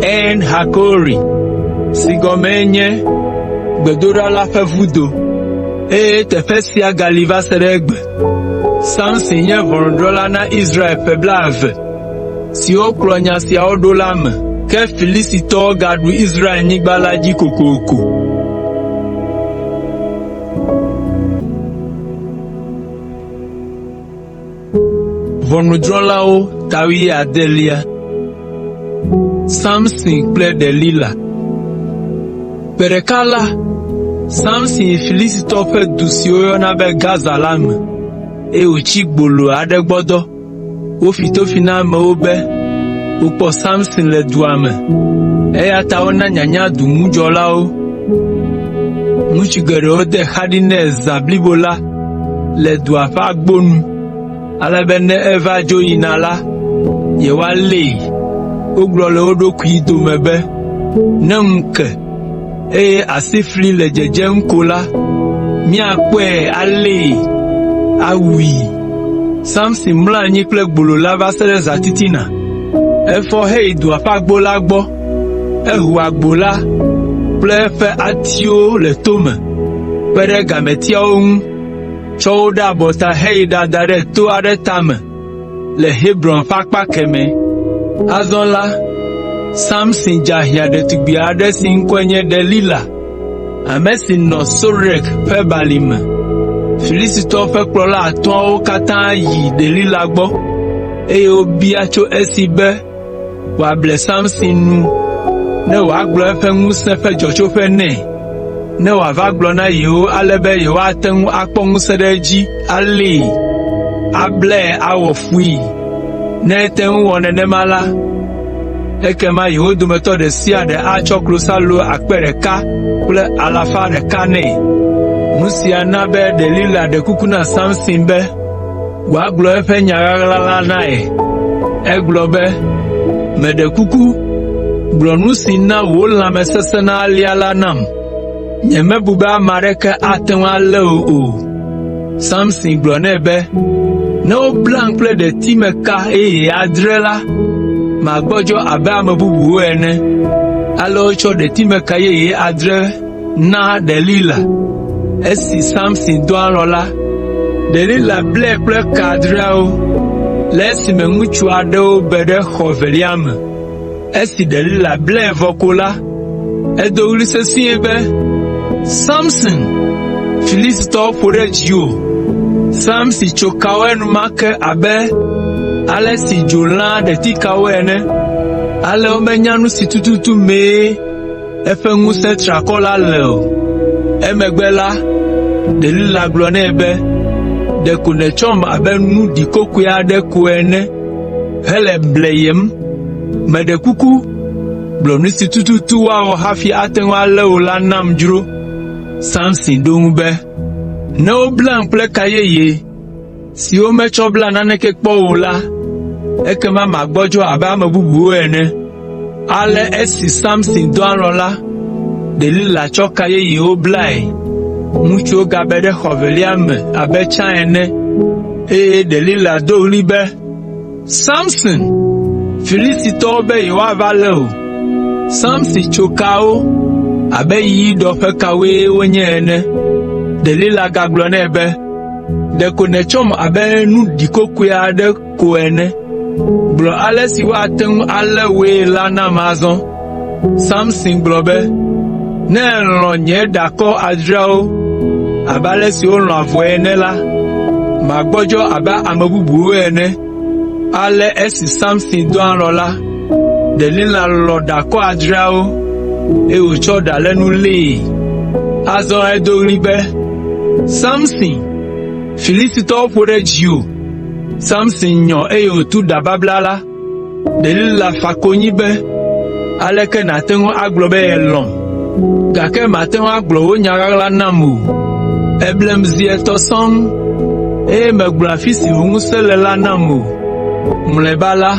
En Hakore si gɔmee nye “Gbedoɖa la ƒe vudo,” eye teƒe sia gali va se ɖe egbe. Samson nye ʋɔnudrɔ̃la na Israel ƒe blaeve siwo kplɔ nya siawo ɖo la me. Ke Filistitɔwo gaɖu Israelnyigba la dzi kokoko. Ʋɔnudrɔ̃lawo ta wuiadelia. Samson kple Delila. Gbe ɖeka la, Samson yi Filistitɔwo ƒe du si woyɔna be Gaza la me, eye wòtsi gbolo aɖe gbɔ dɔ. Wofi tofi na amewo be wokpɔ Samson le dua me, eya ta wona nyanya duŋudzɔlawo. Ŋutsu geɖewo de xa ɖi nɛ zã blibo la le dua ƒe agbo nu, ale be ne eva dzo yina la, yewoalée. Wogblɔ le wo ɖokui dome be, “Ne ŋu ke, eye asifli le dzedzem ko la, míakpɔe alée, awui.” Samson mlɔ anyi kple gbolo la va se ɖe zãtitina. Efɔ heyi dua ƒe agbo la gbɔ. Eho agbo la kple eƒe atiwo le tome, kpe ɖe gametiawo ŋu, tsɔ wo ɖe abɔta heyi ɖada ɖe to aɖe tame le Hebron ƒe akpa kemɛ. Azɔ la, Samson dze ahiã ɖetugbi aɖe si ŋkɔe nye Delila, ame si nɔ Sorek ƒe balime. Filistitɔwo ƒe kplɔla atɔ̃awo katã yi Delila gbɔ, eye wobia tso esi be wòable Samson nu ne wòagblɔ eƒe ŋusẽ ƒe dzɔtsoƒe nɛ, ne wòava gblɔ na yewo ale be yewoate ŋu akpɔ ŋusẽ ɖe edzi alée, ablae awɔ fui. Ne ete ŋu wɔ nenema la, ekema yewo dometɔ ɖe sia ɖe atsɔ klosalo akpe ɖeka kple alafa ɖeka nɛ. Nu sia na be Delila ɖe kuku na Samson be wòagblɔ eƒe nya ɣaɣla la na ye. Egblɔ be, “Meɖe kuku, gblɔ nu si na wò lãme sesẽna alea la nam. Nyemebu be ame aɖeke ate ŋu alé wò o.” Samson gblɔ nɛ be, “Ne woblam kple ɖetimeka yeye adre la, magbɔdzɔ abe ame bubuwo ene.” Ale wotsɔ ɖetimeka yeye adre na Delila. Esi Samson dɔ alɔ̃ la, Delila blae kple ka adreawo le esime ŋutsu aɖewo be ɖe xɔ evelia me. Esi Delila blae vɔ ko la, edo ɣli sesĩe be, “Samson, Filistitɔwo ƒo ɖe dziwò!” Samson tso kawo enumake abe ale si dzo lãa ɖetikawo ene. Ale womenya nu si tututu mee eƒe ŋusẽ triakɔ la le o. Emegbe la, Delila gblɔ nɛ be, “Ɖeko nètsɔm abe nu ɖikokoe aɖe ko ene hele bleyem. Meɖe kuku, gblɔ nu si tututu woawɔ hafi ate ŋu alé wò la nam dzro.” Samson ɖo eŋu be, “Ne woblam kple ka yeye si wometsɔ bla naneke kpɔ o la, ekema magbɔdzɔ abe ame bubuwo ene.” Ale esi Samson dɔ alɔ̃ la, Delila tsɔ ka yeyewo blae. Ŋutsuwo gabe ɖe xɔ evelia me abe tsã ene, eye Delila do ɣli be, “Samson, Filistitɔwo be yewoava lé wò!” Samson tso kawo abe yiyiɖɔ ƒe kawoe wonye ene. Delila gagblɔ nɛ be, “Ɖeko nètsɔm abe nu ɖikokoe aɖe ko ene. Gblɔ ale si woate ŋu alé wòe la nam azɔ.” Samson gblɔ be, “Ne èlɔ̃ nye ɖakɔ adreawo abe ale si wolɔ̃a avɔe ene la, magbɔdzɔ abe ame bubuwo ene.” Ale esi Samson dɔ alɔ̃ la, Delila lɔ̃ ɖakɔ adreawo. eye wòtsɔ ɖalénu lée. Azɔ edo ɣli be, “Samson, Filistitɔwo ƒo ɖe dziwò!” Samson nyɔ eye wòtu ɖa babla la. Delila fa konyi be, “Aleke nàte ŋu agblɔ be yelɔ̃m, gake màte ŋu agblɔ wò nya ɣaɣla nam o? Èblem zi etɔ̃ sɔŋ, eye mègblɔ afi si wò ŋusẽ le la nam o.” Mlɔeba la,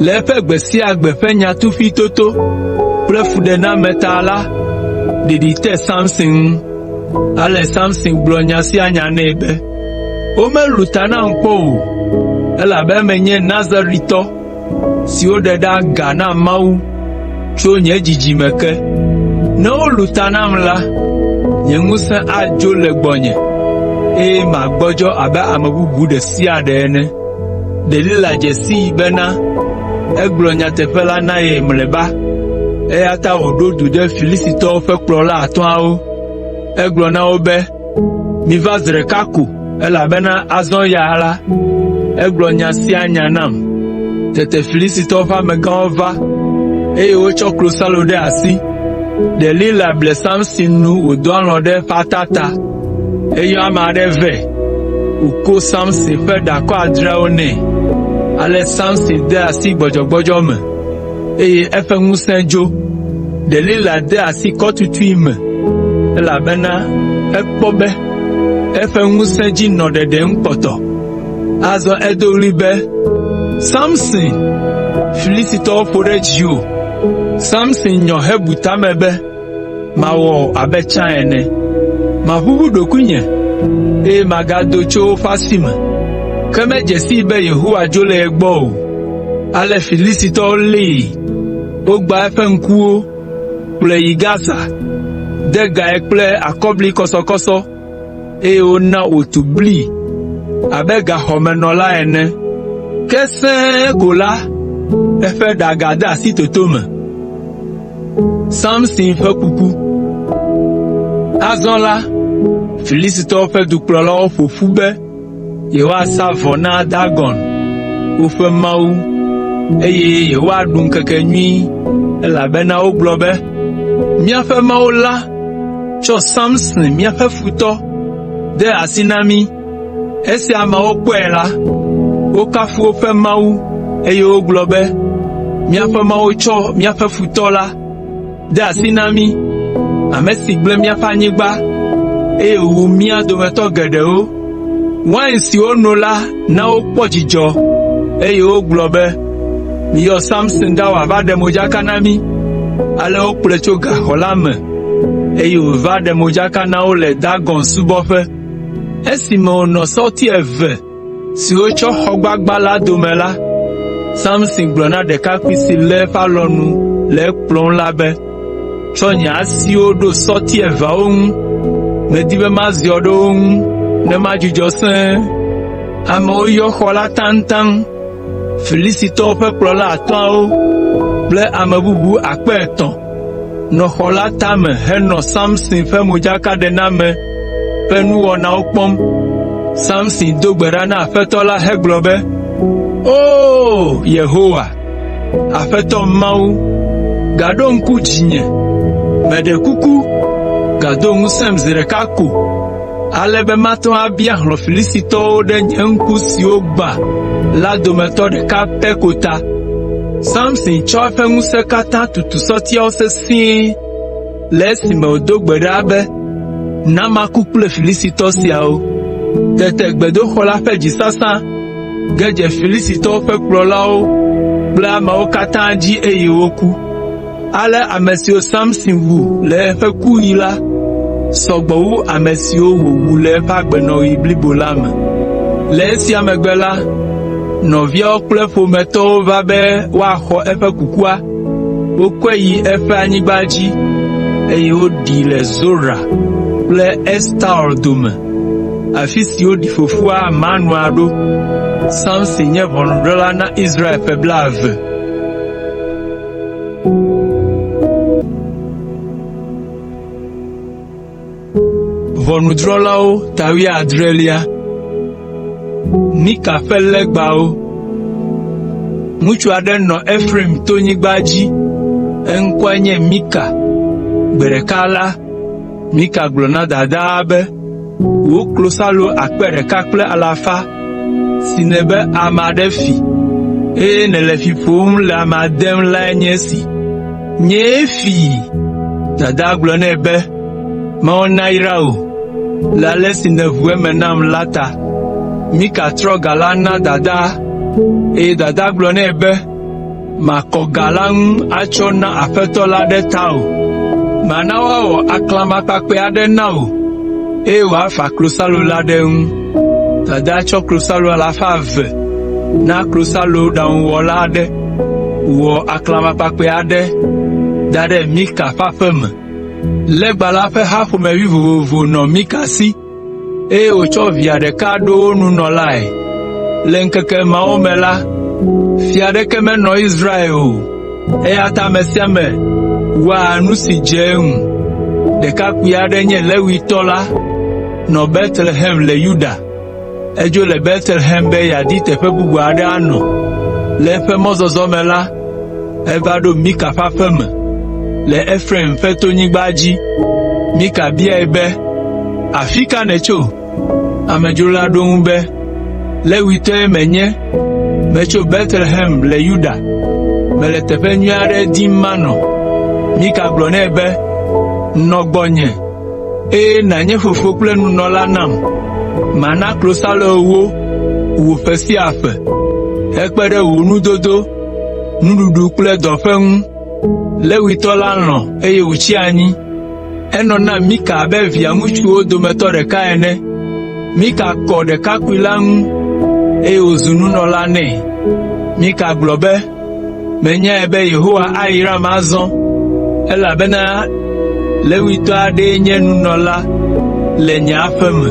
le eƒe gbe sia gbe ƒe nyatoƒoetoto kple fuɖename ta la, ɖeɖi te Samson ŋu. Ale Samson gblɔ nya sia nya nɛ be, “Womelũ ta nam kpɔ o, elabe menye Naziritɔ si woɖe ɖe aga na Mawu tso nye dzidzime ke. Ne wolũ ta nam la, nye ŋusẽ adzo le gbɔnye, eye magbɔdzɔ abe ame bubu ɖe sia ɖe ene.” Delila dze sii bena egblɔ nyateƒe la na ye mlɔeba, eya ta wòɖo du ɖe Filistitɔwo ƒe kplɔla atɔ̃awo. Egblɔ na wo be, “Miva zi ɖeka ko, elabena azɔ ya la, egblɔ nya sia nya nam.” Tete Filistitɔwo ƒe amegãwo va, eye wotsɔ klosalo ɖe asi. Delila ble Samson nu wòdɔ alɔ̃ ɖe eƒe ata ta. Eyɔ ame aɖe vɛ, wòko Samson ƒe ɖakɔ adreawo nɛ. Ale Samson de asi gbɔdzɔgbɔdzɔ me, eye eƒe ŋusẽ dzo. Delila de asi kɔtutui me, elabena ekpɔ be eƒe ŋusẽ dzi nɔ ɖeɖem kpɔtɔ. Azɔ edo ɣli be, “Samson, Filistitɔwo ƒo ɖe dziwò!” Samson nyɔ hebu ta me be, “Mawɔ abe tsã ene. Maʋuʋu ɖokuinye, eye magado tso woƒe asi me.” Ke medze sii be Yehowa dzo le ye gbɔ o. Ale Filistitɔwo lée, wogbã eƒe ŋkuwo, kplɔe yi Gaza, de gae kple akɔblikɔsɔkɔsɔ, eye wona wòtu bli abe gaxɔmenɔla ene. Ke sẽe ko la, eƒe ɖa gade asi toto me. Samson ƒe kuku Azɔ la, Filistitɔwo ƒe dukplɔlawo ƒo ƒu be yewoasa vɔ na Dagon, woƒe mawu, eye yewoaɖu ŋkekenyui elabena wogblɔ be, “Míaƒe mawu la tsɔ Samson, míaƒe futɔ, de asi na mí.” Esi ameawo kpɔe la, wokafu woƒe mawu, eye wogblɔ be, “Míaƒe mawu tsɔ míaƒe futɔ la de asi na mí, ame si gblẽ míaƒe anyigba, eye wòwu mía dometɔ geɖewo.” Wain si wono la na wokpɔ dzidzɔ, eye wogblɔ be, “Miyɔ Samson ɖa wòava ɖe modzaka na mí.” Ale wokplɔe tso gaxɔ la me, eye wòva ɖe modzaka na wo le Dagon subɔƒe. Esime wònɔ sɔti eve siwo tsɔ xɔ gbagba la dome la, Samson gblɔ na ɖekakpui si lé eƒe alɔnu le ekplɔm la be, “Tsɔ nye asiwo ɖo sɔti eveawo ŋu. Medi be maziɔ ɖe wo ŋu ne madzudzɔ sẽe.” Amewo yɔ xɔ la taŋtaŋ. Filistitɔwo ƒe kplɔla atɔ̃awo kple ame bubu akpe etɔ̃ nɔ xɔ la tame henɔ Samson ƒe modzakaɖename ƒe nuwɔnawo kpɔm. Samson do gbe ɖa na Aƒetɔ la hegblɔ be, “O! Yehowa, Aƒetɔ Mawu, gaɖo ŋku dzinye. Meɖe kuku, gado ŋusẽm zi ɖeka ko, ale be mate ŋu abia hlɔ̃ Filistitɔwo ɖe nye ŋku siwo gbã la dometɔ ɖeka pɛ ko ta.” Samson tsɔ eƒe ŋusẽ katã tutu sɔtiawo sesĩe le esime wòdo gbe ɖa be, “Na maku kple Filistitɔ siawo.” Tete gbedoxɔ la ƒe dzisasa ge dze Filistitɔwo ƒe kplɔlawo kple ameawo katã dzi eye woku. Ale ame siwo Samson wu le eƒe kuɣi la sɔ gbɔ wu ame siwo wòwu le eƒe agbenɔɣi blibo la me. Le esia megbe la, nɔviawo kple ƒometɔwo va be woaxɔ eƒe kukua. Wokɔe yi eƒe anyigba dzi, eye woɖii le Zora kple Estaol dome, afi si woɖi fofoa Manoa ɖo. Samson nye ʋɔnudrɔ̃la na Israel ƒe blaeve. Ʋɔnudrɔ̃lawo ta wuiadrelia. Mika ƒe legbawo. Ŋutsu aɖe nɔ Efraim tonyigba dzi. Eŋkɔe nye Mika. Gbe ɖeka la, Mika gblɔ na dadaa be, “Wò klosalo 1000 si nèbe ame aɖe fi, eye nèle fi ƒom le amea dem lae nye esi. Nyee fii!” Dadaa gblɔ nɛ be, “Mawu nayra wò le ale si nèʋu eme nam la ta.” Mika trɔ ga la na dadaa, eye dadaa gblɔ nɛ be, “Makɔ ga la ŋu atsɔ na Aƒetɔ la ɖe tawò. Mana woawɔ aklamakpakpɛ aɖe na wò, eye wòafa klosalo la ɖe eŋu.” Dadaa tsɔ klosalo 200 na klosaloɖaŋuwɔla aɖe wòwɔ aklamakpakpɛ aɖe da ɖe Mika ƒe aƒe me. Legba la ƒe ha ƒomevi vovovo nɔ Mika si, eye wòtsɔ via ɖeka ɖo wo nunɔlae. Le ŋkeke mawo me la, fia aɖeke menɔ Israel o, eya ta ame sia ame wɔa nu si dze eŋu. Ɖekakpui aɖe nye Levitɔ la nɔ Betlehem le Yuda. Edzo le Betlehem be yeadi teƒe bubu aɖe anɔ. Le eƒe mɔzɔzɔ me la, eva ɖo Mika ƒe aƒe me le Efraim ƒe tonyigba dzi. Mika biae be, “Afi ka nètso?” Amedzro la ɖo eŋu be, “Levitɔe menye, metso Betlehem le Yuda. Mele teƒe nyui aɖe dim manɔ.” Mika gblɔ nɛ be, “Nɔ gbɔnye, eye nànye fofo kple nunɔla nam. Mana klosalo ewo wò ƒe sia ƒe, hekpe ɖe wò nudodo, nuɖuɖu kple dɔƒe ŋu.” Levitɔ la lɔ̃ eye wòtsi anyi. Enɔ na Mika abe via ŋutsuwo dometɔ ɖeka ene. Mika kɔ ɖekakpui la ŋu, eye wòzu nunɔla nɛ. Mika gblɔ be, “Menyae be Yehowa ayram azɔ, elabena Levitɔ aɖee nye nunɔla le nye aƒe me.”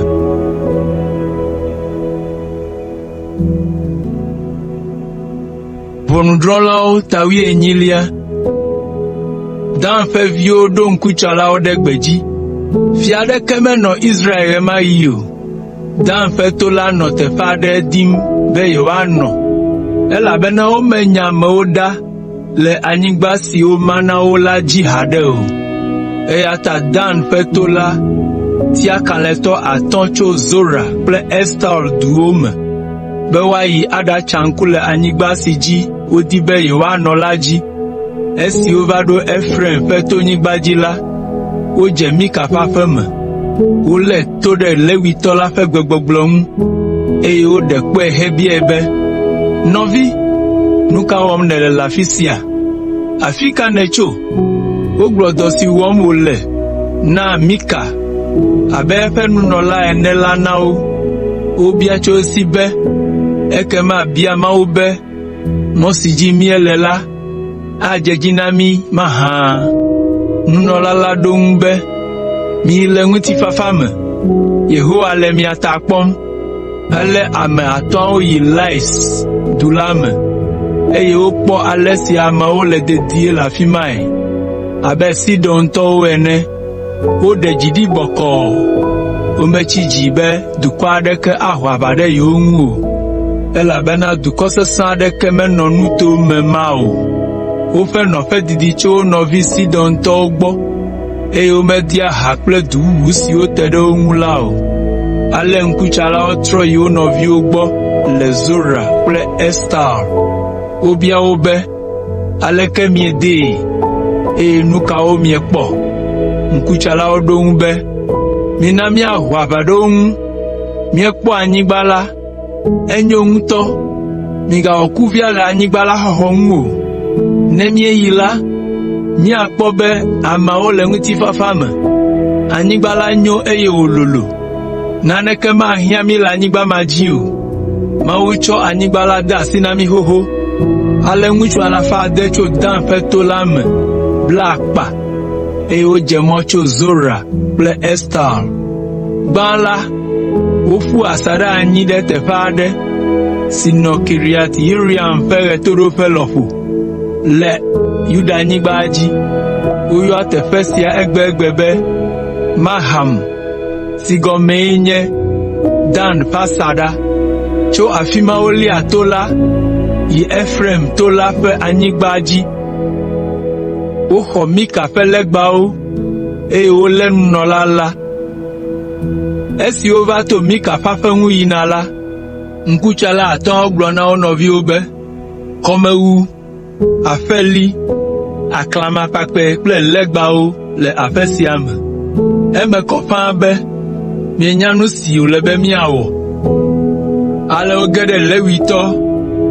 Dan ƒe viwo ɖo ŋkutsalawo ɖe gbedzi. Fia aɖeke menɔ Israel ɣe ma ɣi o. Dan ƒe to la nɔ teƒe aɖe dim be yewoanɔ, elabena womenya amewo ɖa le anyigba si woma na wo la dzi haɖe o. Eya ta Dan ƒe to la tia kalẽtɔ atɔ̃ tso Zora kple Estaol duwo me be woayi aɖatsa ŋku le anyigba si dzi wodi be yewoanɔ la dzi. Esi wova ɖo Efraim ƒe tonyigba dzi la, wodze Mika ƒe aƒe me. Wolé to ɖe Levitɔ la ƒe gbegbɔgblɔ ŋu, eye woɖe kpɔe hebiae be, “Nɔvi, nu ka wɔm nèle le afi sia? Afi ka nètso?” Wogblɔ dɔ si wɔm wòle na Mika abe eƒe nunɔla ene la na wo. Wobia tso esi be, “Ekema bia Mawu be mɔ si dzi míele la adze edzi na mí mahã?” Nunɔla la ɖo eŋu be, “Miyi le ŋutifafa me, Yehowa le mia ta kpɔm.” Ale ame atɔ̃awo yi Lais du la me, eye wokpɔ ale si ameawo le dedie le afi mae abe Sidontɔwo ene. Woɖe dzi ɖi bɔkɔɔ, wometsi dzi be dukɔ aɖeke aho aʋa ɖe yewo ŋu o, elabena dukɔ sesẽ aɖeke menɔ nuto me ma o. Woƒe nɔƒe didi tso wo nɔvi Sidontɔwo gbɔ, eye womedea ha kple du bubu siwo te ɖe wo ŋu la o. Ale ŋkutsalawo trɔ yi wo nɔviwo gbɔ le Zora kple Estaol. Wobia wo be, “Aleke miedee, eye nu kawo miekpɔ?” Ŋkutsalawo ɖo eŋu be, “Mina míaho aʋa ɖe wo ŋu. Míekpɔ anyigba la, enyo ŋutɔ. Migawɔ kuvia le anyigba la xɔxɔ ŋu o. Ne míeyi la, míakpɔ be ameawo le ŋutifafa me. Anyigba la nyo eye wòlolo. Naneke mahiã mí le anyigba ma dzi o. Mawu tsɔ anyigba la de asi na mí xoxo.” Ale ŋutsu alafa ade tso Dan ƒe to la me bla akpa, eye wodze mɔ tso Zora kple Estaol. Gbã la, woƒu asaɖa anyi ɖe teƒe aɖe si nɔ Kiriat Yearim ƒe ɣetoɖoƒe lɔƒo, le Yudanyigba dzi. Woyɔa teƒe sia egbegbe be Maham si gɔmee nye Dan ƒe asaɖa. Tso afi ma wolia to la yi Efraim to la ƒe anyigba dzi. Woxɔ Mika ƒe legbawo, eye wolé nunɔla la. Esi wova to Mika ƒe aƒe ŋu yina la, ŋkutsala atɔ̃awo gblɔ na wo nɔviwo be, “Kɔmewu, aƒeli, aklamakpakpɛ kple legbawo le aƒe sia me. Eme kɔ ƒãa be mienya nu si wòle be míawɔ.” Ale woge ɖe Levitɔ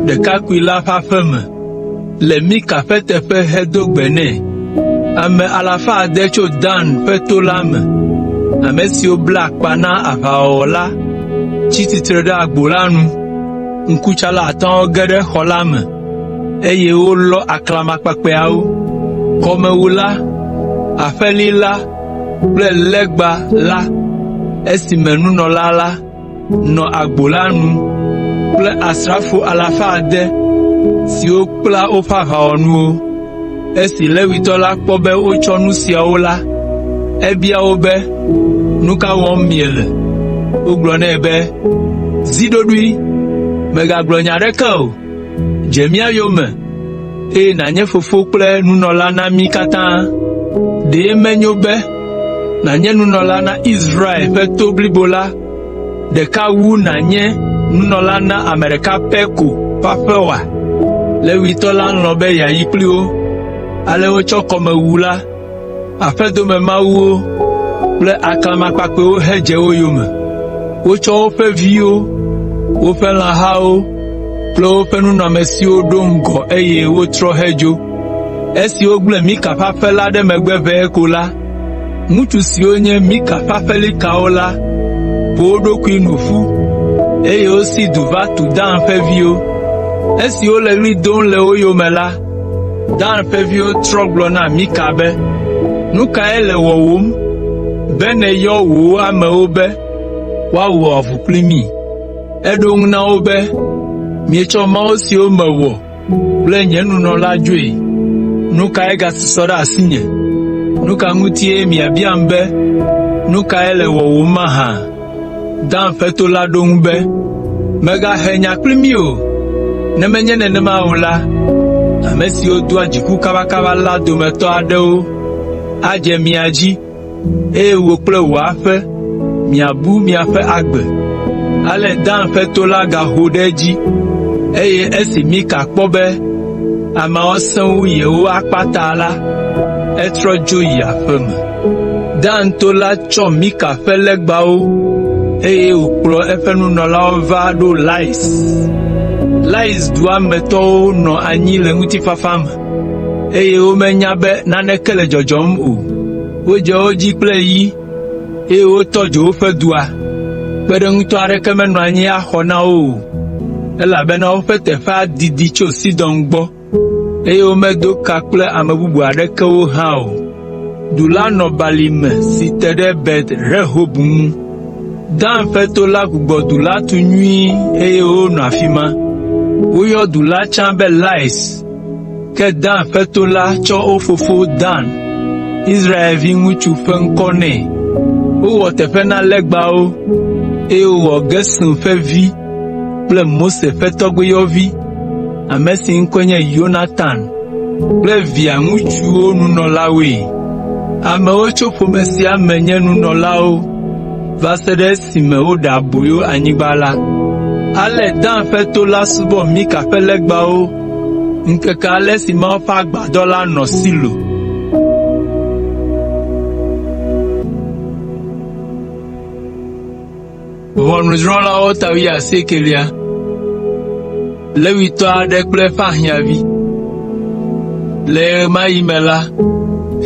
ɖekakpui la ƒe aƒe me le Mika ƒe teƒe hedo gbe nɛ. Ame alafa ade tso Dan ƒe to la me, ame siwo bla akpa na aʋawɔwɔ la tsi tsitre ɖe agbo la nu. Ŋkutsala atɔ̃awo ge ɖe xɔ la me, eye wolɔ aklamakpakpɛawo, kɔmewu la, aƒeli la kple legba la esime nunɔla la nɔ agbo la nu kple asrafo alafa ade siwo kpla woƒe aʋawɔnuwo. Esi Levitɔ la kpɔ be wotsɔ nu siawo la, ebia wo be, “Nu ka wɔm miele?” Wogblɔ nɛ be, “Zi ɖoɖoe, mègagblɔ nya aɖeke o. Dze mía yome, eye nànye fofo kple nunɔla na mí katã. Ɖe menyo be nànye nunɔla na Israel ƒe to blibo la ɖeka wu nànye nunɔla na ame ɖeka pɛ ko ƒe aƒe oa?” Levitɔ la lɔ̃ be yeayi kpli wo, ale wotsɔ kɔmewu la, aƒedomemawuwo kple aklamakpakpɛwo hedze wo yome. Wotsɔ woƒe viwo, woƒe lãhawo kple woƒe nunɔamesiwo ɖo ŋgɔ eye wotrɔ hedzo. Esi wogblẽ Mika ƒe aƒe la ɖe megbe ʋɛe ko la, ŋutsu siwo nye Mika ƒe aƒelikawo la ƒo wo ɖokui nu ƒu, eye wosi du va tu Dan ƒe viwo. Esi wole ɣli dom le wo yome la, Dan ƒe viwo trɔ gblɔ na Mika be, “Nu kae le wɔwòm be nèyɔ wò amewo be woawɔ avu kpli mí?” Eɖo eŋu na wo be, “Mietsɔ mawu siwo mewɔ kple nye nunɔla dzoe. Nu kae gasusɔ ɖe asinye? Nu ka ŋutie miabiam be, ‘Nu kae le wɔwòm mahã?’ ” Dan ƒe to la ɖo eŋu be, “Mègahe nya kpli mí o, ne menye nenema o la, ame siwo doa dziku kabakaba la dometɔ aɖewo adze mia dzi, eye wò kple wò aƒe miabu miaƒe agbe.” Ale Dan ƒe to la gaho ɖe edzi, eye esi Mika kpɔ be ameawo sẽ wu yewo akpa ta la, etrɔ dzo yi aƒe me. Dan to la tsɔ Mika ƒe legbawo, eye wòkplɔ eƒe nunɔlawo va ɖo Lais. Lais dua me tɔwo nɔ anyi le ŋutifafa me, eye womenya be naneke le dzɔdzɔm o. Wodze wo dzi kple yi, eye wotɔ dzo woƒe dua. Kpeɖeŋutɔ aɖeke menɔ anyi axɔ na wo o, elabena woƒe teƒea didi tso Sidon gbɔ, eye womedo ka kple ame bubu aɖeke wo hã o. Du la nɔ balime si te ɖe Bet Rehob ŋu. Dan ƒe to la gbugbɔ du la tu nyuie eye wonɔ afi ma. Woyɔ du la tsã be Lais, ke Dan ƒe to la tsɔ wo fofo Dan, Israel viŋutsu ƒe ŋkɔ nɛ. Wowɔ teƒe na legbawo, eye wowɔ Gerson ƒe vi kple Mose ƒe tɔgbuiyɔvi, ame si ŋkɔe nye Yonatan kple via ŋutsuwo nunɔlawoe. Amewo tso ƒome sia me nye nunɔlawo va se ɖe esime woɖe aboyo anyigba la. Ale Dan ƒe to la subɔ Mika ƒe legbawo ŋkeke ale si Mawu ƒe agbadɔ la nɔ Silo. Ʋɔnudrɔ̃lawo ta wuiasiekelia. Levitɔ aɖe kple eƒe ahiãvi. Le ɣe ma ɣi me la,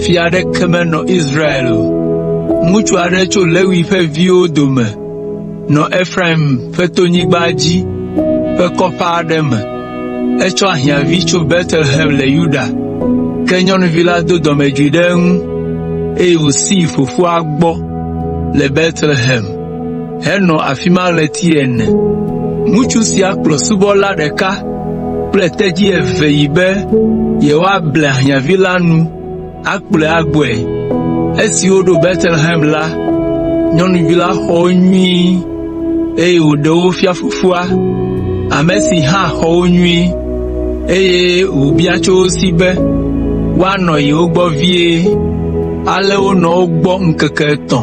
fia aɖeke menɔ Israel o. Ŋutsu aɖe tso Lewi ƒe viwo dome nɔ Efraim ƒe tonyigba dzi ƒe kɔƒe aɖe me. Etsɔ ahiãvi tso Betlehem le Yuda, ke nyɔnuvi la do dɔmedzoe ɖe eŋu, eye wòsi yi fofoa gbɔ le Betlehem henɔ afi ma ɣleti ene. Ŋutsu sia kplɔ subɔla ɖeka kple tedzi eve yi be yewoable ahiãvi la nu akplɔe agbɔe. Esi woɖo Betlehem la, nyɔnuvi la xɔ wo nyuie, eye wòɖe wo fia fofoa, ame si hã xɔ wo nyuie, eye wòbia tso wo si be, woanɔ yewo gbɔ vie. Ale wonɔ wo gbɔ ŋkeke etɔ̃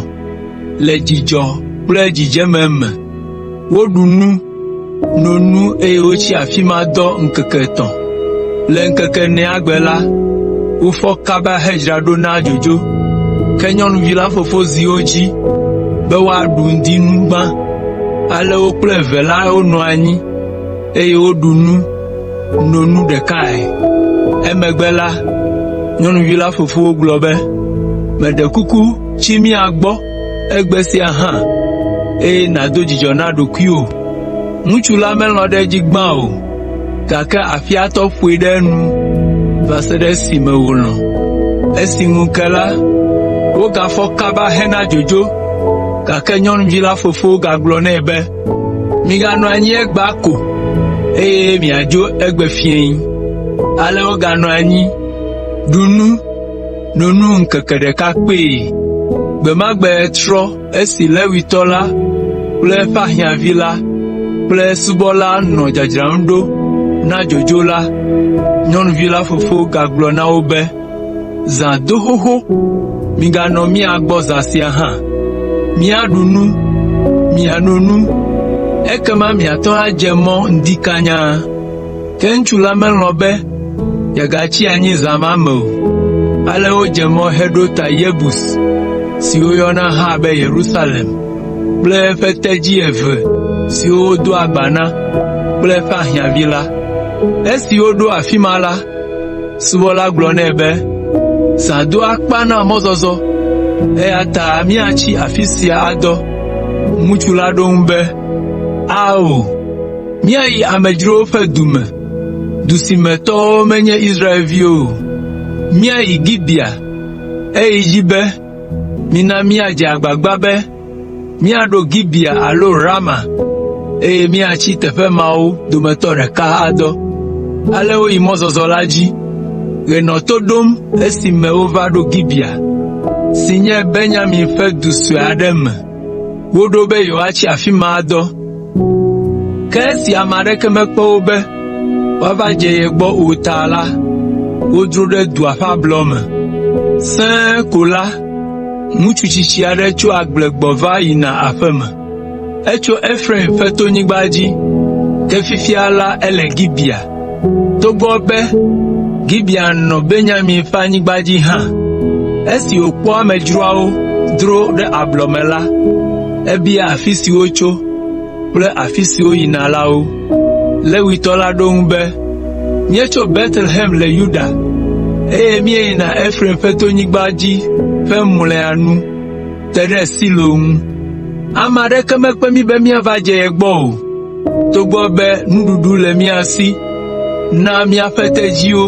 le dzidzɔ kple dzidzeme me. Woɖu nu, no nu eye wotsi afi ma dɔ ŋkeke etɔ̃. Le ŋkeke enea gbe la, wofɔ kaba hedzra ɖo na dzodzo. Ke nyɔnuvi la fofo zi wo dzi be woaɖu ŋdinu gbã. Ale wo kple eve la wonɔ anyi, eye woɖu nu, no nu ɖekae. Emegbe la, nyɔnuvi la fofo gblɔ be, “Meɖe kuku tsi mía gbɔ egbe sia hã, eye nàdo dzidzɔ na ɖokuiwò.” Ŋutsu la melɔ̃ ɖe edzi gbã o, gake aƒea tɔ ƒoe ɖe enu va se ɖe esime wòlɔ̃. Esi ŋu ke la, wogafɔ kaba hena dzodzo, gake nyɔnuvi la fofo gagblɔ nɛ be, “Miganɔ anyi egbea ko, eye miadzo egbe fiẽ.” Ale woganɔ anyi, ɖu nu, no nu ŋkeke ɖeka kpee. Gbe ma gbe trɔ esi Levitɔ la kple eƒe ahiãvi la kple esubɔla nɔ dzadzram ɖo na dzodzo la, nyɔnuvi la fofo gagblɔ na wo be, “Zã do xoxo, miganɔ mía gbɔ zã sia hã. Míaɖu nu, miano nu, ekema miate ŋu adze mɔ ŋdi kanya.” Ke ŋutsu la melɔ̃ be yeagatsi anyi zã ma me o. Ale wodze mɔ heɖo ta Yebus si woyɔna hã be Yerusalem kple eƒe tedzi eve siwo wodo agba na kple eƒe ahiãvi la. Esi woɖo afi ma la, subɔla gblɔ nɛ be, “Zã do akpa na mɔzɔzɔ, eya ta míatsi afi sia adɔ.” Ŋutsu la ɖo eŋu be, “Ao, Míayi amedzrowo ƒe du me, du si me tɔwo menye Israelviwo o. Míayi Gibea.” Eyi edzi be, “Mina míadze agbagba be míaɖo Gibea alo Rama, eye míatsi teƒe mawo dometɔ ɖeka adɔ.” Ale woyi mɔzɔzɔ la dzi. Ɣe nɔ to ɖom esime wova ɖo Gibea, si nye Benyamin ƒe du sue aɖe me. Woɖo be yewoatsi afi ma adɔ. Ke esi ame aɖeke mekpe wo be woava dze ye gbɔ o ta la, wodro ɖe dua ƒe ablɔ me. Sẽe ko la, ŋutsu tsitsi aɖe tso agble gbɔ va yina aƒe me. Etso Efraim ƒe tonyigba dzi, ke fifia la ele Gibea, togbɔ be Gibea nɔ Benyamin ƒe anyigba dzi hã. Esi wòkpɔ amedzroawo dro ɖe ablɔ me la, ebia afi si wotso kple afi si woyina la wo. Levitɔ la ɖo eŋu be, “Míetso Betlehem le Yuda, eye míeyina Efraim ƒe tonyigba dzi ƒe mlɔea nu te ɖe Silo ŋu. Ame aɖeke mekpe mí be míava dze ye gbɔ o, togbɔ be nuɖuɖu le mía si na míaƒe tedziwo,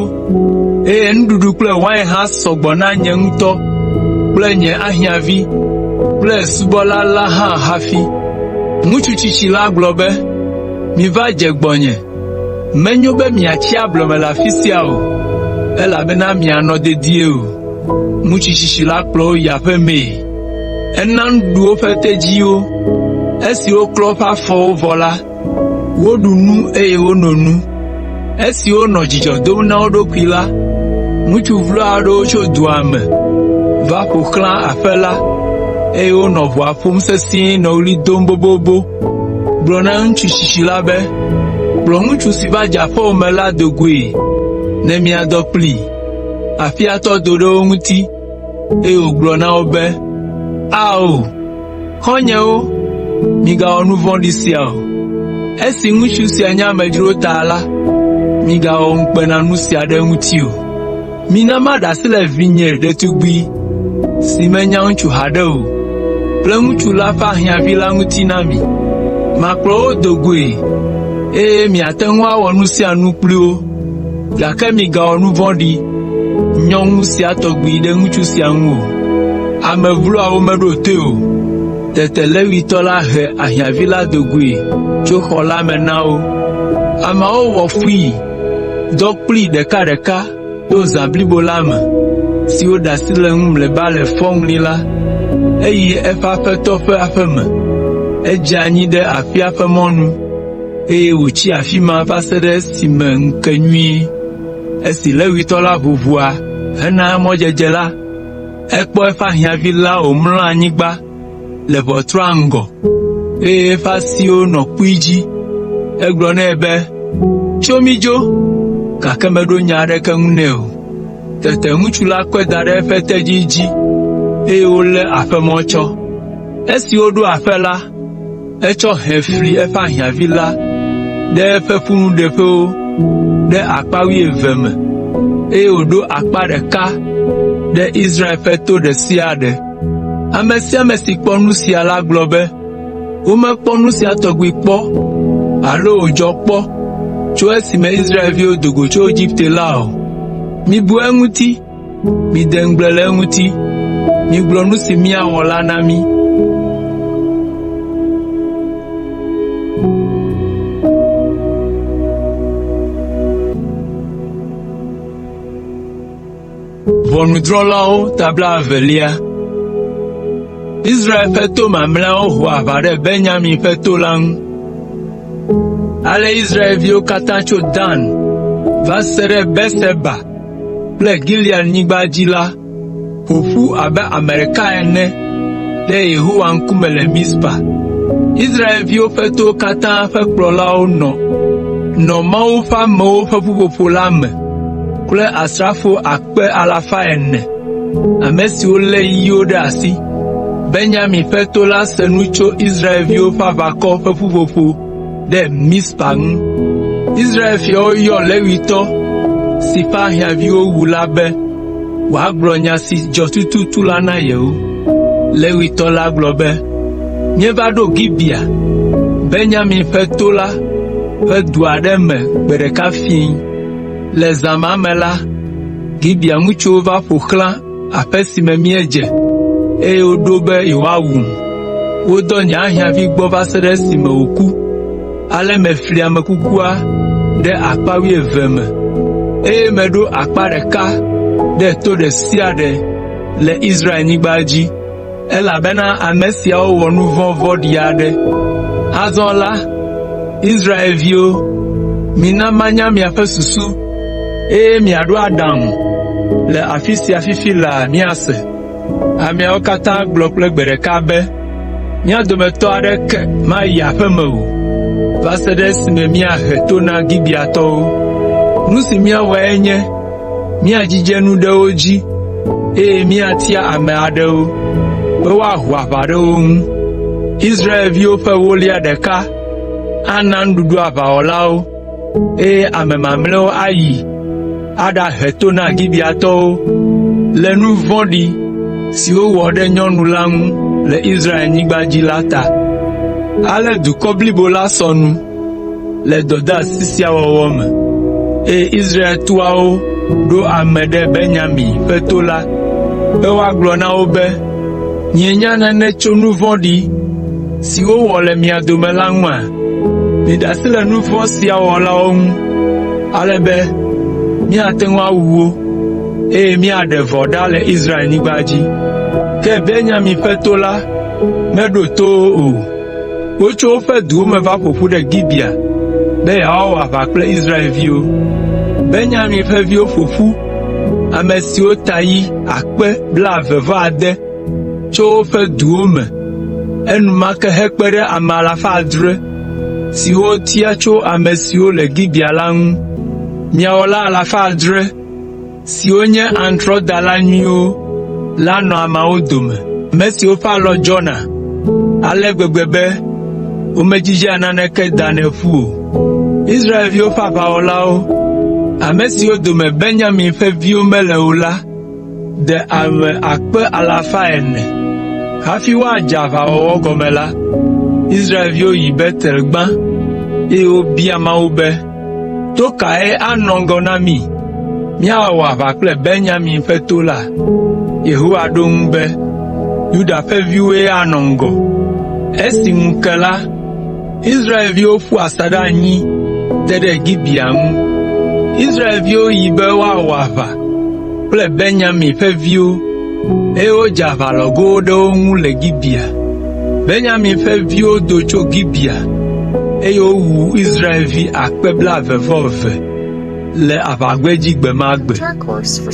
eye nuɖuɖu kple wain hã sɔ gbɔ na nye ŋutɔ kple nye ahiãvi kple subɔla la hã hafi.” Ŋutsu tsitsi la gblɔ be, “Miva dze gbɔnye. Menyo be miatsi ablɔ me le afi sia o, elabena mianɔ dedie o.” Ŋutsu tsitsi la kplɔ wo yi aƒe mee. Ena nuɖuɖu woƒe tedziwo. Esi woklɔ woƒe afɔwo vɔ la, woɖu nu eye wono nu. Esi wonɔ dzidzɔ dom na wo ɖokui la, ŋutsu vlo aɖewo tso dua me va ƒo xlã aƒe la, eye wonɔ ʋɔa ƒom sesĩe nɔ ɣli dom bobobo gblɔ na ŋutsu tsitsi la be, “Kplɔ ŋutsu si va dze aƒewò me la do goe ne míadɔ kplii.” Aƒea tɔ do ɖe wo ŋuti, eye wògblɔ na wo be, “Ao, xɔ̃nyewo, migawɔ nu vɔ̃ɖi sia o. Esi ŋutsu sia nye amedzro ta la, migawɔ ŋukpenanu sia ɖe eŋuti o. Mina maɖe asi le vinye ɖetugbi si menya ŋutsu haɖe o kple ŋutsu la ƒe ahiãvi la ŋuti na mi. Makplɔ wo do goe, eye miate ŋu awɔ nu sia nu kpli wo, gake migawɔ nu vɔ̃ɖi nyɔŋu sia tɔgbi ɖe ŋutsu sia ŋu o.” Ame vloawo meɖo toe o. Tete Levitɔ la he ahiãvi la do goe tso xɔ la me na wo. Ameawo wɔ fui, dɔ kplii ɖekaɖeka to zã blibo la me si woɖe asi le eŋu mlɔeba le fɔŋli la, eyi eƒe aƒetɔ ƒe aƒe me. Edze anyi ɖe aƒea ƒe mɔnu, eye wòtsi afi ma va se ɖe esime ŋu ke nyuie. Esi Levitɔ la ʋu ʋɔa, hena mɔdzedze la, ekpɔ eƒe ahiãvi la wòmlɔ anyigba le ʋɔtrua ŋgɔ, eye eƒe asiwo nɔ kpui dzi. Egblɔ nɛ be, “Tso mídzo!” Gake meɖo nya aɖeke ŋu nɛ o. Tete ŋutsu la kɔe da ɖe eƒe tedzi dzi, eye wolé aƒemɔ tsɔ. Esi woɖo aƒe la, etsɔ hɛ fli eƒe ahiãvi la ɖe eƒe ƒunuɖeƒewo ɖe akpa wuieve me, eye wòɖo akpa ɖeka ɖe Israel ƒe to ɖe sia ɖe. Ame sia ame si kpɔ nu sia la gblɔ be, “Womekpɔ nu sia tɔgbi kpɔ alo wòdzɔ kpɔ tso esime Israelviwo do go tso Egipte la o. Mibu eŋuti, mide ŋugble le eŋuti, migblɔ nu si míawɔ la na mí.” Israel ƒe to mamlɛawo ho aʋa ɖe Benyamin ƒe to la ŋu. Ale Israelviwo katã tso Dan va se ɖe Beerseba kple Gileadnyigba dzi la ƒo ƒu abe ame ɖeka ene ɖe Yehowa ŋkume le Mizpa. Israelviwo ƒe towo katã ƒe kplɔlawo nɔ Mawu ƒe amewo ƒe ƒuƒoƒo la me kple asrafo akpe alafa ene, ame siwo lé yiwo ɖe asi. Benyamin ƒe to la se nu tso Israelviwo ƒe aʋakɔ ƒe ƒuƒoƒo ɖe Mizpa ŋu. Israel fiawo yɔ Levitɔ si ƒe ahiãvi wowu la be wòagblɔ nya si dzɔ tututu la na yewo. Levitɔ la gblɔ be, “Míeva ɖo Gibea, Benyamin ƒe to la ƒe du aɖe me gbe ɖeka fiẽ. Le zã ma me la, Gibea ŋutsuwo va ƒo xlã aƒe si me míedze, eye woɖo be yewoawum. Wodɔ nye ahiãvi gbɔ va se ɖe esime wòku. Ale mefli ame kukua ɖe akpa wuieve me, eye meɖo akpa ɖeka ɖe to ɖe sia ɖe le Israelnyigba dzi, elabena ame siawo wɔ nu vɔ̃ vɔ̃ɖi aɖe. Azɔ la, Israelviwo, mina manya miaƒe susu, eye miaɖo aɖaŋu le afi sia fifi laa míase.” Ameawo katã gblɔ kple gbe ɖeka be, “Mía dometɔ aɖeke mayi aƒe me o, va se ɖe esime míahe to na Gibeatɔwo. Nu si míawɔe nye míadzidze nu ɖe wo dzi, eye míatia ame aɖewo be woaho aʋa ɖe wo ŋu. Israelviwo ƒe ewolia ɖeka ana nuɖuɖu aʋawɔlawo, eye ame mamlɛawo ayi aɖahe to na Gibeatɔwo le nu vɔ̃ɖi si wowɔ ɖe nyɔnu la ŋu le Israelnyigba dzi la ta.” Ale dukɔ blibo la sɔ nu le dɔdeasi sia wɔwɔ me, eye Israel toawo ɖo ame ɖe Benyamin ƒe to la be woagblɔ na wo be, “Mienya nane tso nu vɔ̃ɖi si wowɔ le mia dome la ŋua? Miɖe asi le nu vɔ̃ sia wɔlawo ŋu, ale be míate ŋu awu wo, eye míaɖe vɔ̃ ɖa le Israelnyigba dzi.” Ke Benyamin ƒe to la meɖo to wo o. Wotso woƒe duwo me va ƒo ƒu ɖe Gibea be yewoawɔ aʋa kple Israelviwo. Benyamin ƒe viwo ƒo ƒu ame siwo ta yi akpe blaeve-vɔ-ade tso woƒe duwo me enumake hekpe ɖe ame alafa adre siwo wotia tso ame siwo le Gibea la ŋu. Miawɔla alafa adre siwo nye aŋutrɔdala nyuiwo la nɔ ameawo dome, ame siwo ƒe alɔ dzɔna ale gbegbe be womedzidzea naneke danɛ ƒu o. Israelviwo ƒe aʋawɔlawo, ame siwo dome Benyamin ƒe viwo mele o la de ame akpe alafa ene. Hafi woadze aʋawɔwɔ gɔme la, Israelviwo yi Betel gbã, eye wobia Mawu be, “To kae anɔ ŋgɔ na mí míawɔ aʋa kple Benyamin ƒe to la?” Yehowa ɖo eŋu be, “Yuda ƒe viwoe anɔ ŋgɔ.” Esi ŋu ke la, Israelviwo ƒu asaɖa anyi te ɖe Gibea ŋu. Israelviwo yi be woawɔ aʋa kple Benyamin ƒe viwo, eye wodze aʋalɔgowo ɖe wo ŋu le Gibea. Benyamin ƒe viwo do tso Gibea, eye wowu Israelvi akpe blaeve-vɔ-eve. le aʋagbedzi gbe ma gbe.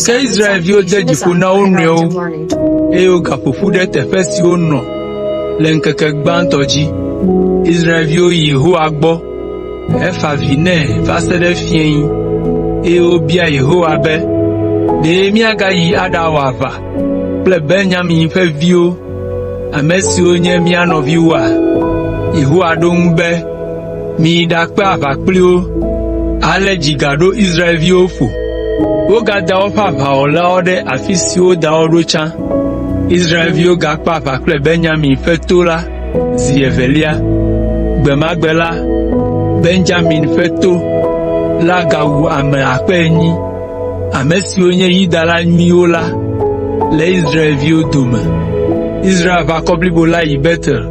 Ke Israelviwo de dzi ƒo na wo nɔewo, eye wogaƒo ƒu ɖe teƒe si wonɔ le ŋkeke gbãtɔ dzi. Israelviwo yi Yehowa gbɔ hefa avi nɛ va se ɖe fiẽ, eye wobia Yehowa be, “Ɖe míagayi aɖawɔ aʋa kple Benyamin ƒe viwo, ame siwo nye mía nɔviwoa?” Yehowa ɖo eŋu be, “Miyi ɖakpe aʋa kpli wo.” Ale dzi gaɖo Israelviwo ƒo. Wogada woƒe aʋawɔlawo ɖe afi si woda wo ɖo tsã. Israelviwo gakpe aʋa kple Benyamin ƒe to la zi evelia. Gbe ma gbe la, Benyamin ƒe to la gawu ame akpe enyi, ame siwo nye yidala nyuiwo la le Israelviwo dome. Israel-ʋakɔ blibo la yi Betel.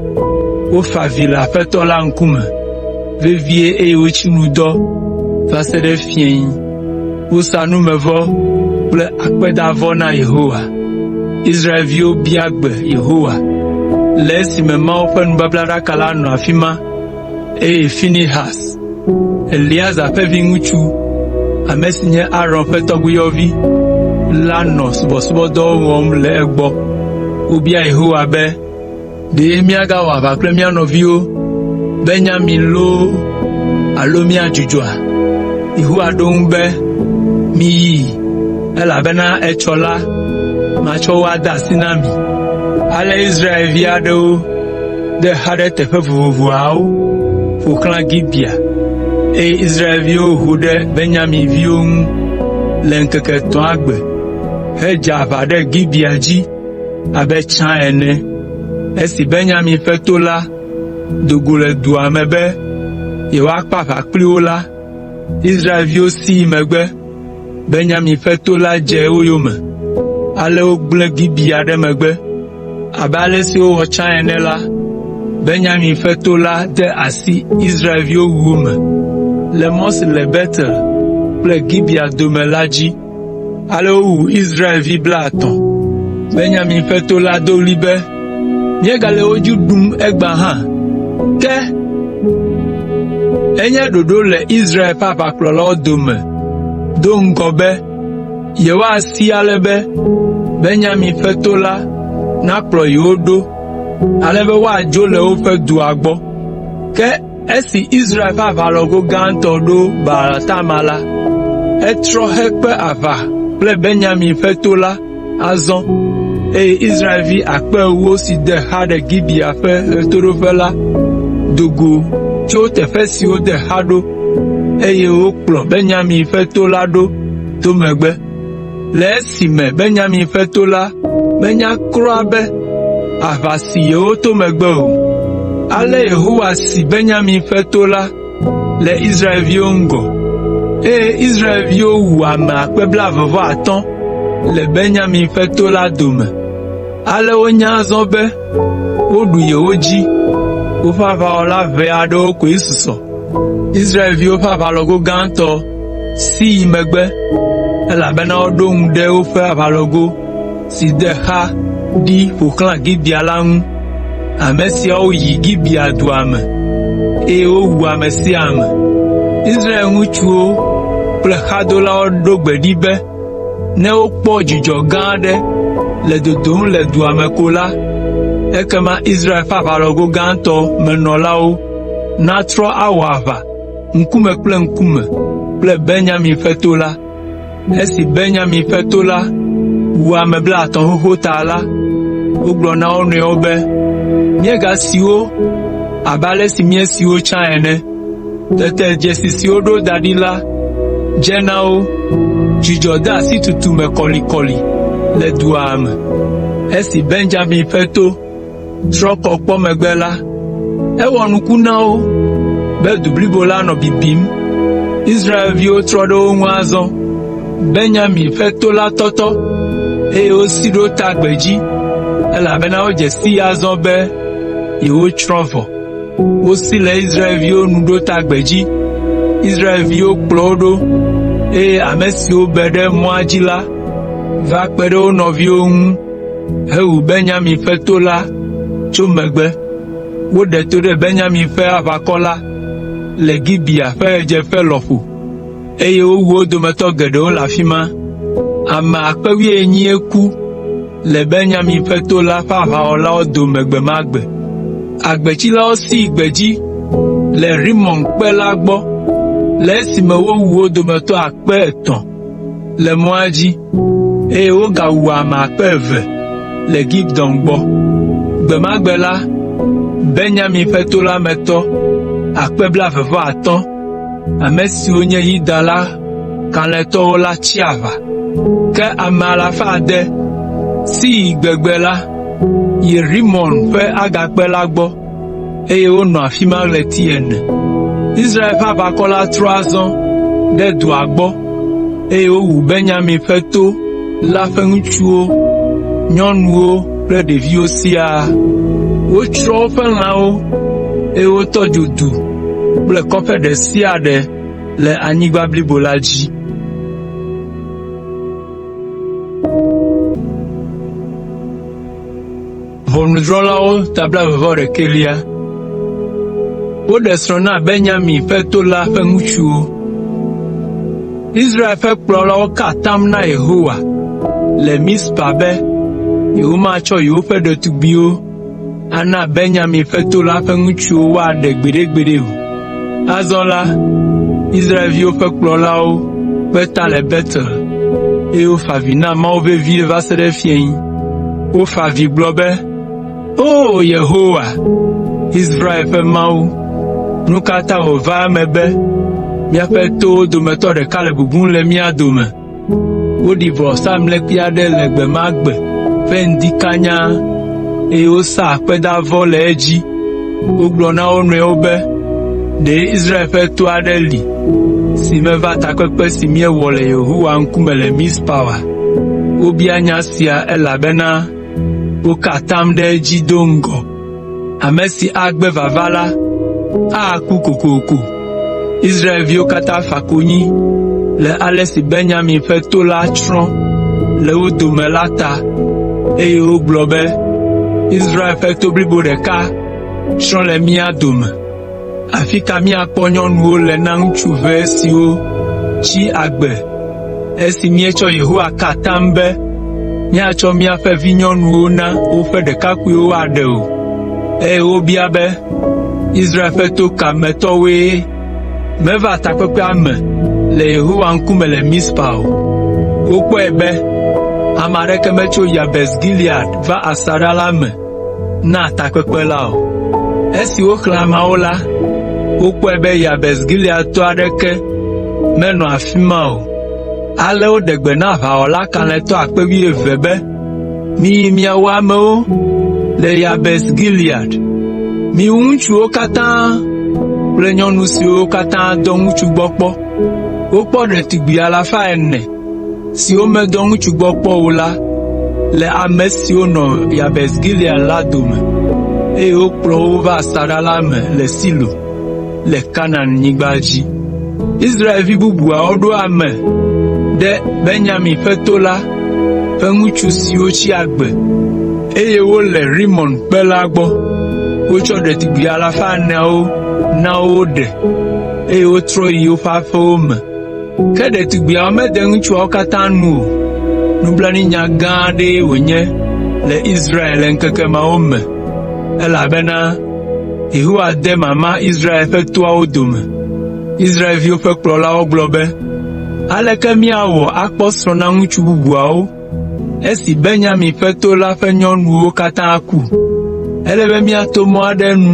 Wofa avi le Aƒetɔ la ŋkume vevie eye wotsi nu dɔ va se ɖe fiẽ. Wosa numevɔ kple akpedavɔ na Yehowa. Israelviwo bia gbe Yehowa le esime Mawu ƒe nubablaɖaka la nɔ afi ma eye Finehas, Eleazar ƒe viŋutsu, ame si nye Aron ƒe tɔgbuiyɔvi la nɔ subɔsubɔdɔwo wɔm le egbɔ. Wobia Yehowa be, “Ɖe míagawɔ aʋa kple mía nɔviwo, Benyamin loo alo míadzudzɔa?” Yehowa ɖo eŋu be, “Miyi, elabena etsɔ la, matsɔ wo ade asi na mi.” Ale Israelvi aɖewo de xa ɖe teƒe vovovoawo ƒo xlã Gibea, eye Israelviwo ho ɖe Benyamin viwo ŋu le ŋkeke etɔ̃a gbe hedze aʋa ɖe Gibea dzi abe tsã ene. Esi Benyamin ƒe to la do go le dua me be yewoakpe aʋa kpli wo la, Israelviwo si yi megbe. Benyamin ƒe to la dze wo yome, ale wogblẽ Gibea ɖe megbe. Abe ale si wowɔ tsã ene la, Benyamin ƒe to la de asi Israelviwo wuwu me le mɔ si le Betel kple Gibea dome la dzi. Ale wowu Israelvi blaetɔ̃. Benyamin ƒe to la do ɣli be, “Míegale wo dzi ɖum egbea hã!” Ke enye ɖoɖo le Israel ƒe aʋakplɔlawo dome do ŋgɔ be yewoasi ale be Benyamin ƒe to la nakplɔ yewo ɖo ale be woadzo le woƒe dua gbɔ. Ke esi Israel ƒe aʋalɔgo gãtɔ ɖo Baal tama la, etrɔ hekpe aʋa kple Benyamin ƒe to la azɔ, eye Israelvi akpe ewo si de xa ɖe Gibea ƒe ɣetoɖoƒe la do go tso teƒe si wode xa ɖo, eye wokplɔ Benyamin ƒe to la ɖo to megbe. Le esime Benyamin ƒe to la menya kura be aʋa si yewo to megbe o. Ale Yehowa si Benyamin ƒe to la le Israelviwo ŋgɔ, eye Israelviwo wu ame akpe blaeve-vɔ-atɔ̃ le Benyamin ƒe to la dome. Ale wonya azɔ be woɖu yewo dzi, woƒe aʋawɔla ʋɛ aɖewo koe susɔ. Israelviwo ƒe aʋalɔgo gãtɔ si yi megbe, elabena woɖo ŋu ɖe woƒe aʋalɔgo si de xa ɖi ƒo xlã Gibea la ŋu. Ame siawo yi Gibea dua me, eye wowu ame sia ame. Israel ŋutsuwo kple xadolawo ɖo gbe ɖi be ne wokpɔ dzudzɔ gã aɖe le dodom le dua me ko la, ekema Israel ƒe aʋalɔgo gãtɔ me nɔlawo natrɔ awɔ aʋa ŋkume kple ŋkume kple Benyamin ƒe to la. Esi Benyamin ƒe to la wu ame blaetɔ̃ xoxo ta la, wogblɔ na wo nɔewo be, “Míegasi wo abe ale si míesi wo tsã ene.” Tete dzesi si woɖo da ɖi la dze na wo. Dzudzɔ de asi tutu me kɔlikɔli le dua me. Esi Benyamin ƒe to trɔ kɔ kpɔ megbe la, ewɔ nuku na wo be du blibo la nɔ bibim. Israelviwo trɔ ɖe wo ŋu azɔ. Benyamin ƒe to la tɔtɔ, eye wosi ɖo ta gbedzi, elabena wodze sii azɔ be yewotsrɔ̃ vɔ. Wosi le Israelviwo nu ɖo ta gbedzi. Israelviwo kplɔ wo ɖo, eye ame siwo be ɖe mɔa dzi la va kpe ɖe wo nɔviwo ŋu hewu Benyamin ƒe to la tso megbe. Woɖe to ɖe Benyamin ƒe aʋakɔ la le Gibea ƒe ɣedzeƒe lɔƒo. eye wowu wo dometɔ geɖewo le afi ma. Ame akpe wuienyie ku le Benyamin ƒe to la ƒe aʋawɔlawo dome gbe ma gbe. Agbetsilawo si yi gbedzi le Rimon kpe la gbɔ le esime wowu wo dometɔ 300 le mɔa dzi, eye wogawu ame 2000 le Gidom gbɔ. Gbe ma gbe la, Benyamin ƒe to la me tɔ 20,000, ame siwo nye Yuda la kalẽtɔwo la tsi aʋa. Ke ame alafa ade si yi gbegbe la yi Rimon ƒe agakpe la gbɔ, eye wonɔ afi ma ɣleti ene. Israel ƒe aʋakɔ la trɔ azɔ ɖe dua gbɔ, eye wowu Benyamin ƒe to la ƒe ŋutsuwo, nyɔnuwo kple ɖeviwo siaa. Wotsrɔ̃ woƒe lãwo, eye wotɔ dzo du kple kɔƒe ɖe sia ɖe le anyigba blibo la dzi. Woɖe srɔ̃ na Benyamin ƒe to la ƒe ŋutsuwo. Israel ƒe kplɔlawo ka atam na Yehowa le Mizpa be yewomatsɔ yewoƒe ɖetugbiwo ana Benyamin ƒe to la ƒe ŋutsuwo woaɖe gbeɖegbeɖe o. Azɔ la, Israelviwo ƒe kplɔlawo kpe ta le Betel, eye wofa avi na Mawu vevie va se ɖe fiẽ. Wofa avi gblɔ be, “O Yehowa, Israel ƒe Mawu, nu ka ta wòva eme be míaƒe towo dometɔ ɖeka le bubum le mía dome?” Woɖi vɔsamlekpui aɖe le gbe ma gbe ƒe ŋdi kanya, eye wosa akpedavɔ le edzi. Wogblɔ na wo nɔewo be, “Ɖe Israel ƒe to aɖe li si meva takpekpe si míewɔ le Yehowa ŋkume le Mizpa oa?” Wobia nya sia elabena woka atam ɖe edzi do ŋgɔ. Ame si agbe vava la, aku kokoko. Israelviwo katã fa konyi le ale si Benyamin ƒe to la tsrɔ̃ le wo dome la ta, eye wogblɔ be, “Israel ƒe to blibo ɖeka tsrɔ̃ le mía dome. Afi ka míakpɔ nyɔnuwo le na ŋutsu ʋɛ siwo tsi agbe esi míetsɔ Yehowa ka atam be míatsɔ míaƒe vinyɔnuwo na woƒe ɖekakpuiwo woaɖe o?” Eye wobia be, “Israel ƒe to ka me tɔwoe meva takpekpea me le Yehowa ŋkume le Mizpa o?” Wokpɔe be ame aɖeke metso Yabes Gilead va asaɖa la me na takpekpe la o. Esi woxlẽ ameawo la, wokpɔe be Yabes Gileadtɔ aɖeke menɔ afi ma o. Ale woɖe gbe na aʋawɔla kalẽtɔ akpe wuieve be, “Miyi miawu amewo le Yabes Gilead. Miwu ŋutsuwo katã kple nyɔnu siwo katã dɔ ŋutsu gbɔ kpɔ.” Wokpɔ ɖetugbi alafa ene siwo medɔ ŋutsu gbɔ kpɔ o la le ame siwo nɔ Yabes Gilead la dome, eye wokplɔ wo va asaɖa la me le Silo, le Kanaanyigba dzi. Israelvi bubuawo ɖo ame ɖe Benyamin ƒe to la ƒe ŋutsu siwo tsi agbe, eye wole Rimon kpe la gbɔ. Wotsɔ ɖetugbi alafa eneawo na wo woɖe, eye wotrɔ yi woƒe aƒewo me. Ke ɖetugbiawo mede ŋutsuawo katã nu o. Nublanuinya gã aɖee wònye le Israel le ŋkeke mawo me, elabena Yehowa de mama Israel ƒe toawo dome. Israelviwo ƒe kplɔlawo gblɔ be, “Aleke míawɔ akpɔ srɔ̃ na ŋutsu bubuawo esi Benyamin ƒe to la ƒe nyɔnuwo katã ku? Ele be míato mɔ aɖe nu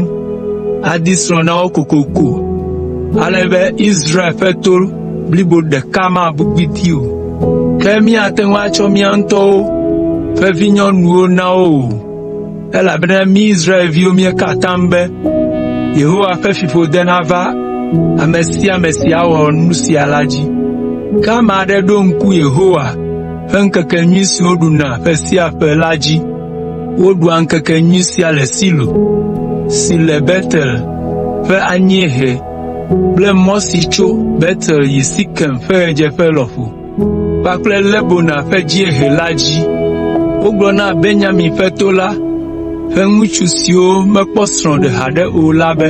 adi srɔ̃ na wo kokoko ale be Israel ƒe to blibo ɖeka mabu gbidii o. Ke míate ŋu atsɔ mía ŋutɔwo ƒe vinyɔnuwo na wo o, elabena mí Israelviwo míeka atam be Yehowa ƒe fiƒode nava ame sia ame si awɔ nu sia la dzi.” Ke ame aɖe ɖo ŋku Yehowa ƒe ŋkekenyui si woɖuna ƒe sia ƒe la dzi. Woɖua ŋkekenyui sia le Silo, si le Betel ƒe anyiehe kple mɔ si tso Betel yi Sekem ƒe ɣedzeƒe lɔƒo kpakple Lebona ƒe dziehe la dzi. Wogblɔ na Benyamin ƒe to la ƒe ŋutsu siwo mekpɔ srɔ̃ ɖe haɖe o la be,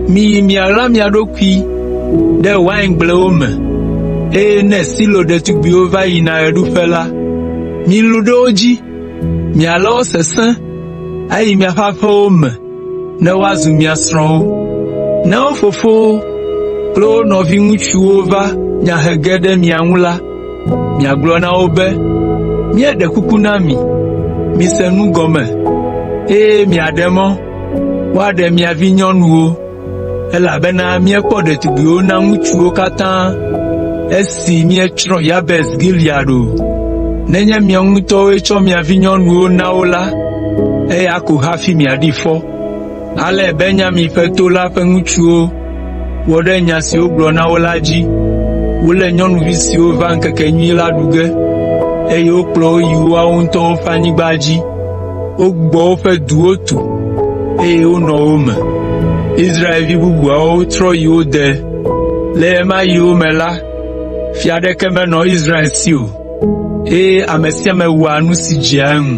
“Miyi miaɣla mia ɖokui ɖe waingblewo me. Eye ne Silo ɖetugbiwo va yina ɣeɖuƒe la, milũ ɖe wo dzi, mialé wo sesẽ ayi miaƒe aƒewo me ne woazu mia srɔ̃wo. Ne wo fofowo kple wo nɔviŋutsuwo va nya he ge ɖe mia ŋu la, miagblɔ na wo be, ‘Míeɖe kuku na mi, mise nu gɔme, eye miaɖe mɔ woaɖe mia vinyɔnuwo, elabena míekpɔ ɖetugbiwo na ŋutsuwo katã esi míetsrɔ̃ Yabes Gilead o. Nenye miawo ŋutɔwoe tsɔ mia vinyɔnuwo na wo la, eya ko hafi miaɖi fɔ.’ ” Ale Benyamin ƒe to la ƒe ŋutsuwo wɔ ɖe nya si wogblɔ na wo la dzi. Wolé nyɔnuvi siwo va ŋkekenyui la ɖu ge, eye wokplɔ wo yi woawo ŋutɔwo ƒe anyigba dzi. Wogbugbɔ woƒe duwo tu, eye wonɔ wo me. Israelvi bubuawo trɔ yi wo de. Le ɣe ma ɣiwo me la, fia aɖeke menɔ Israel si o, eye ame sia ame wɔa nu si dzea eŋu.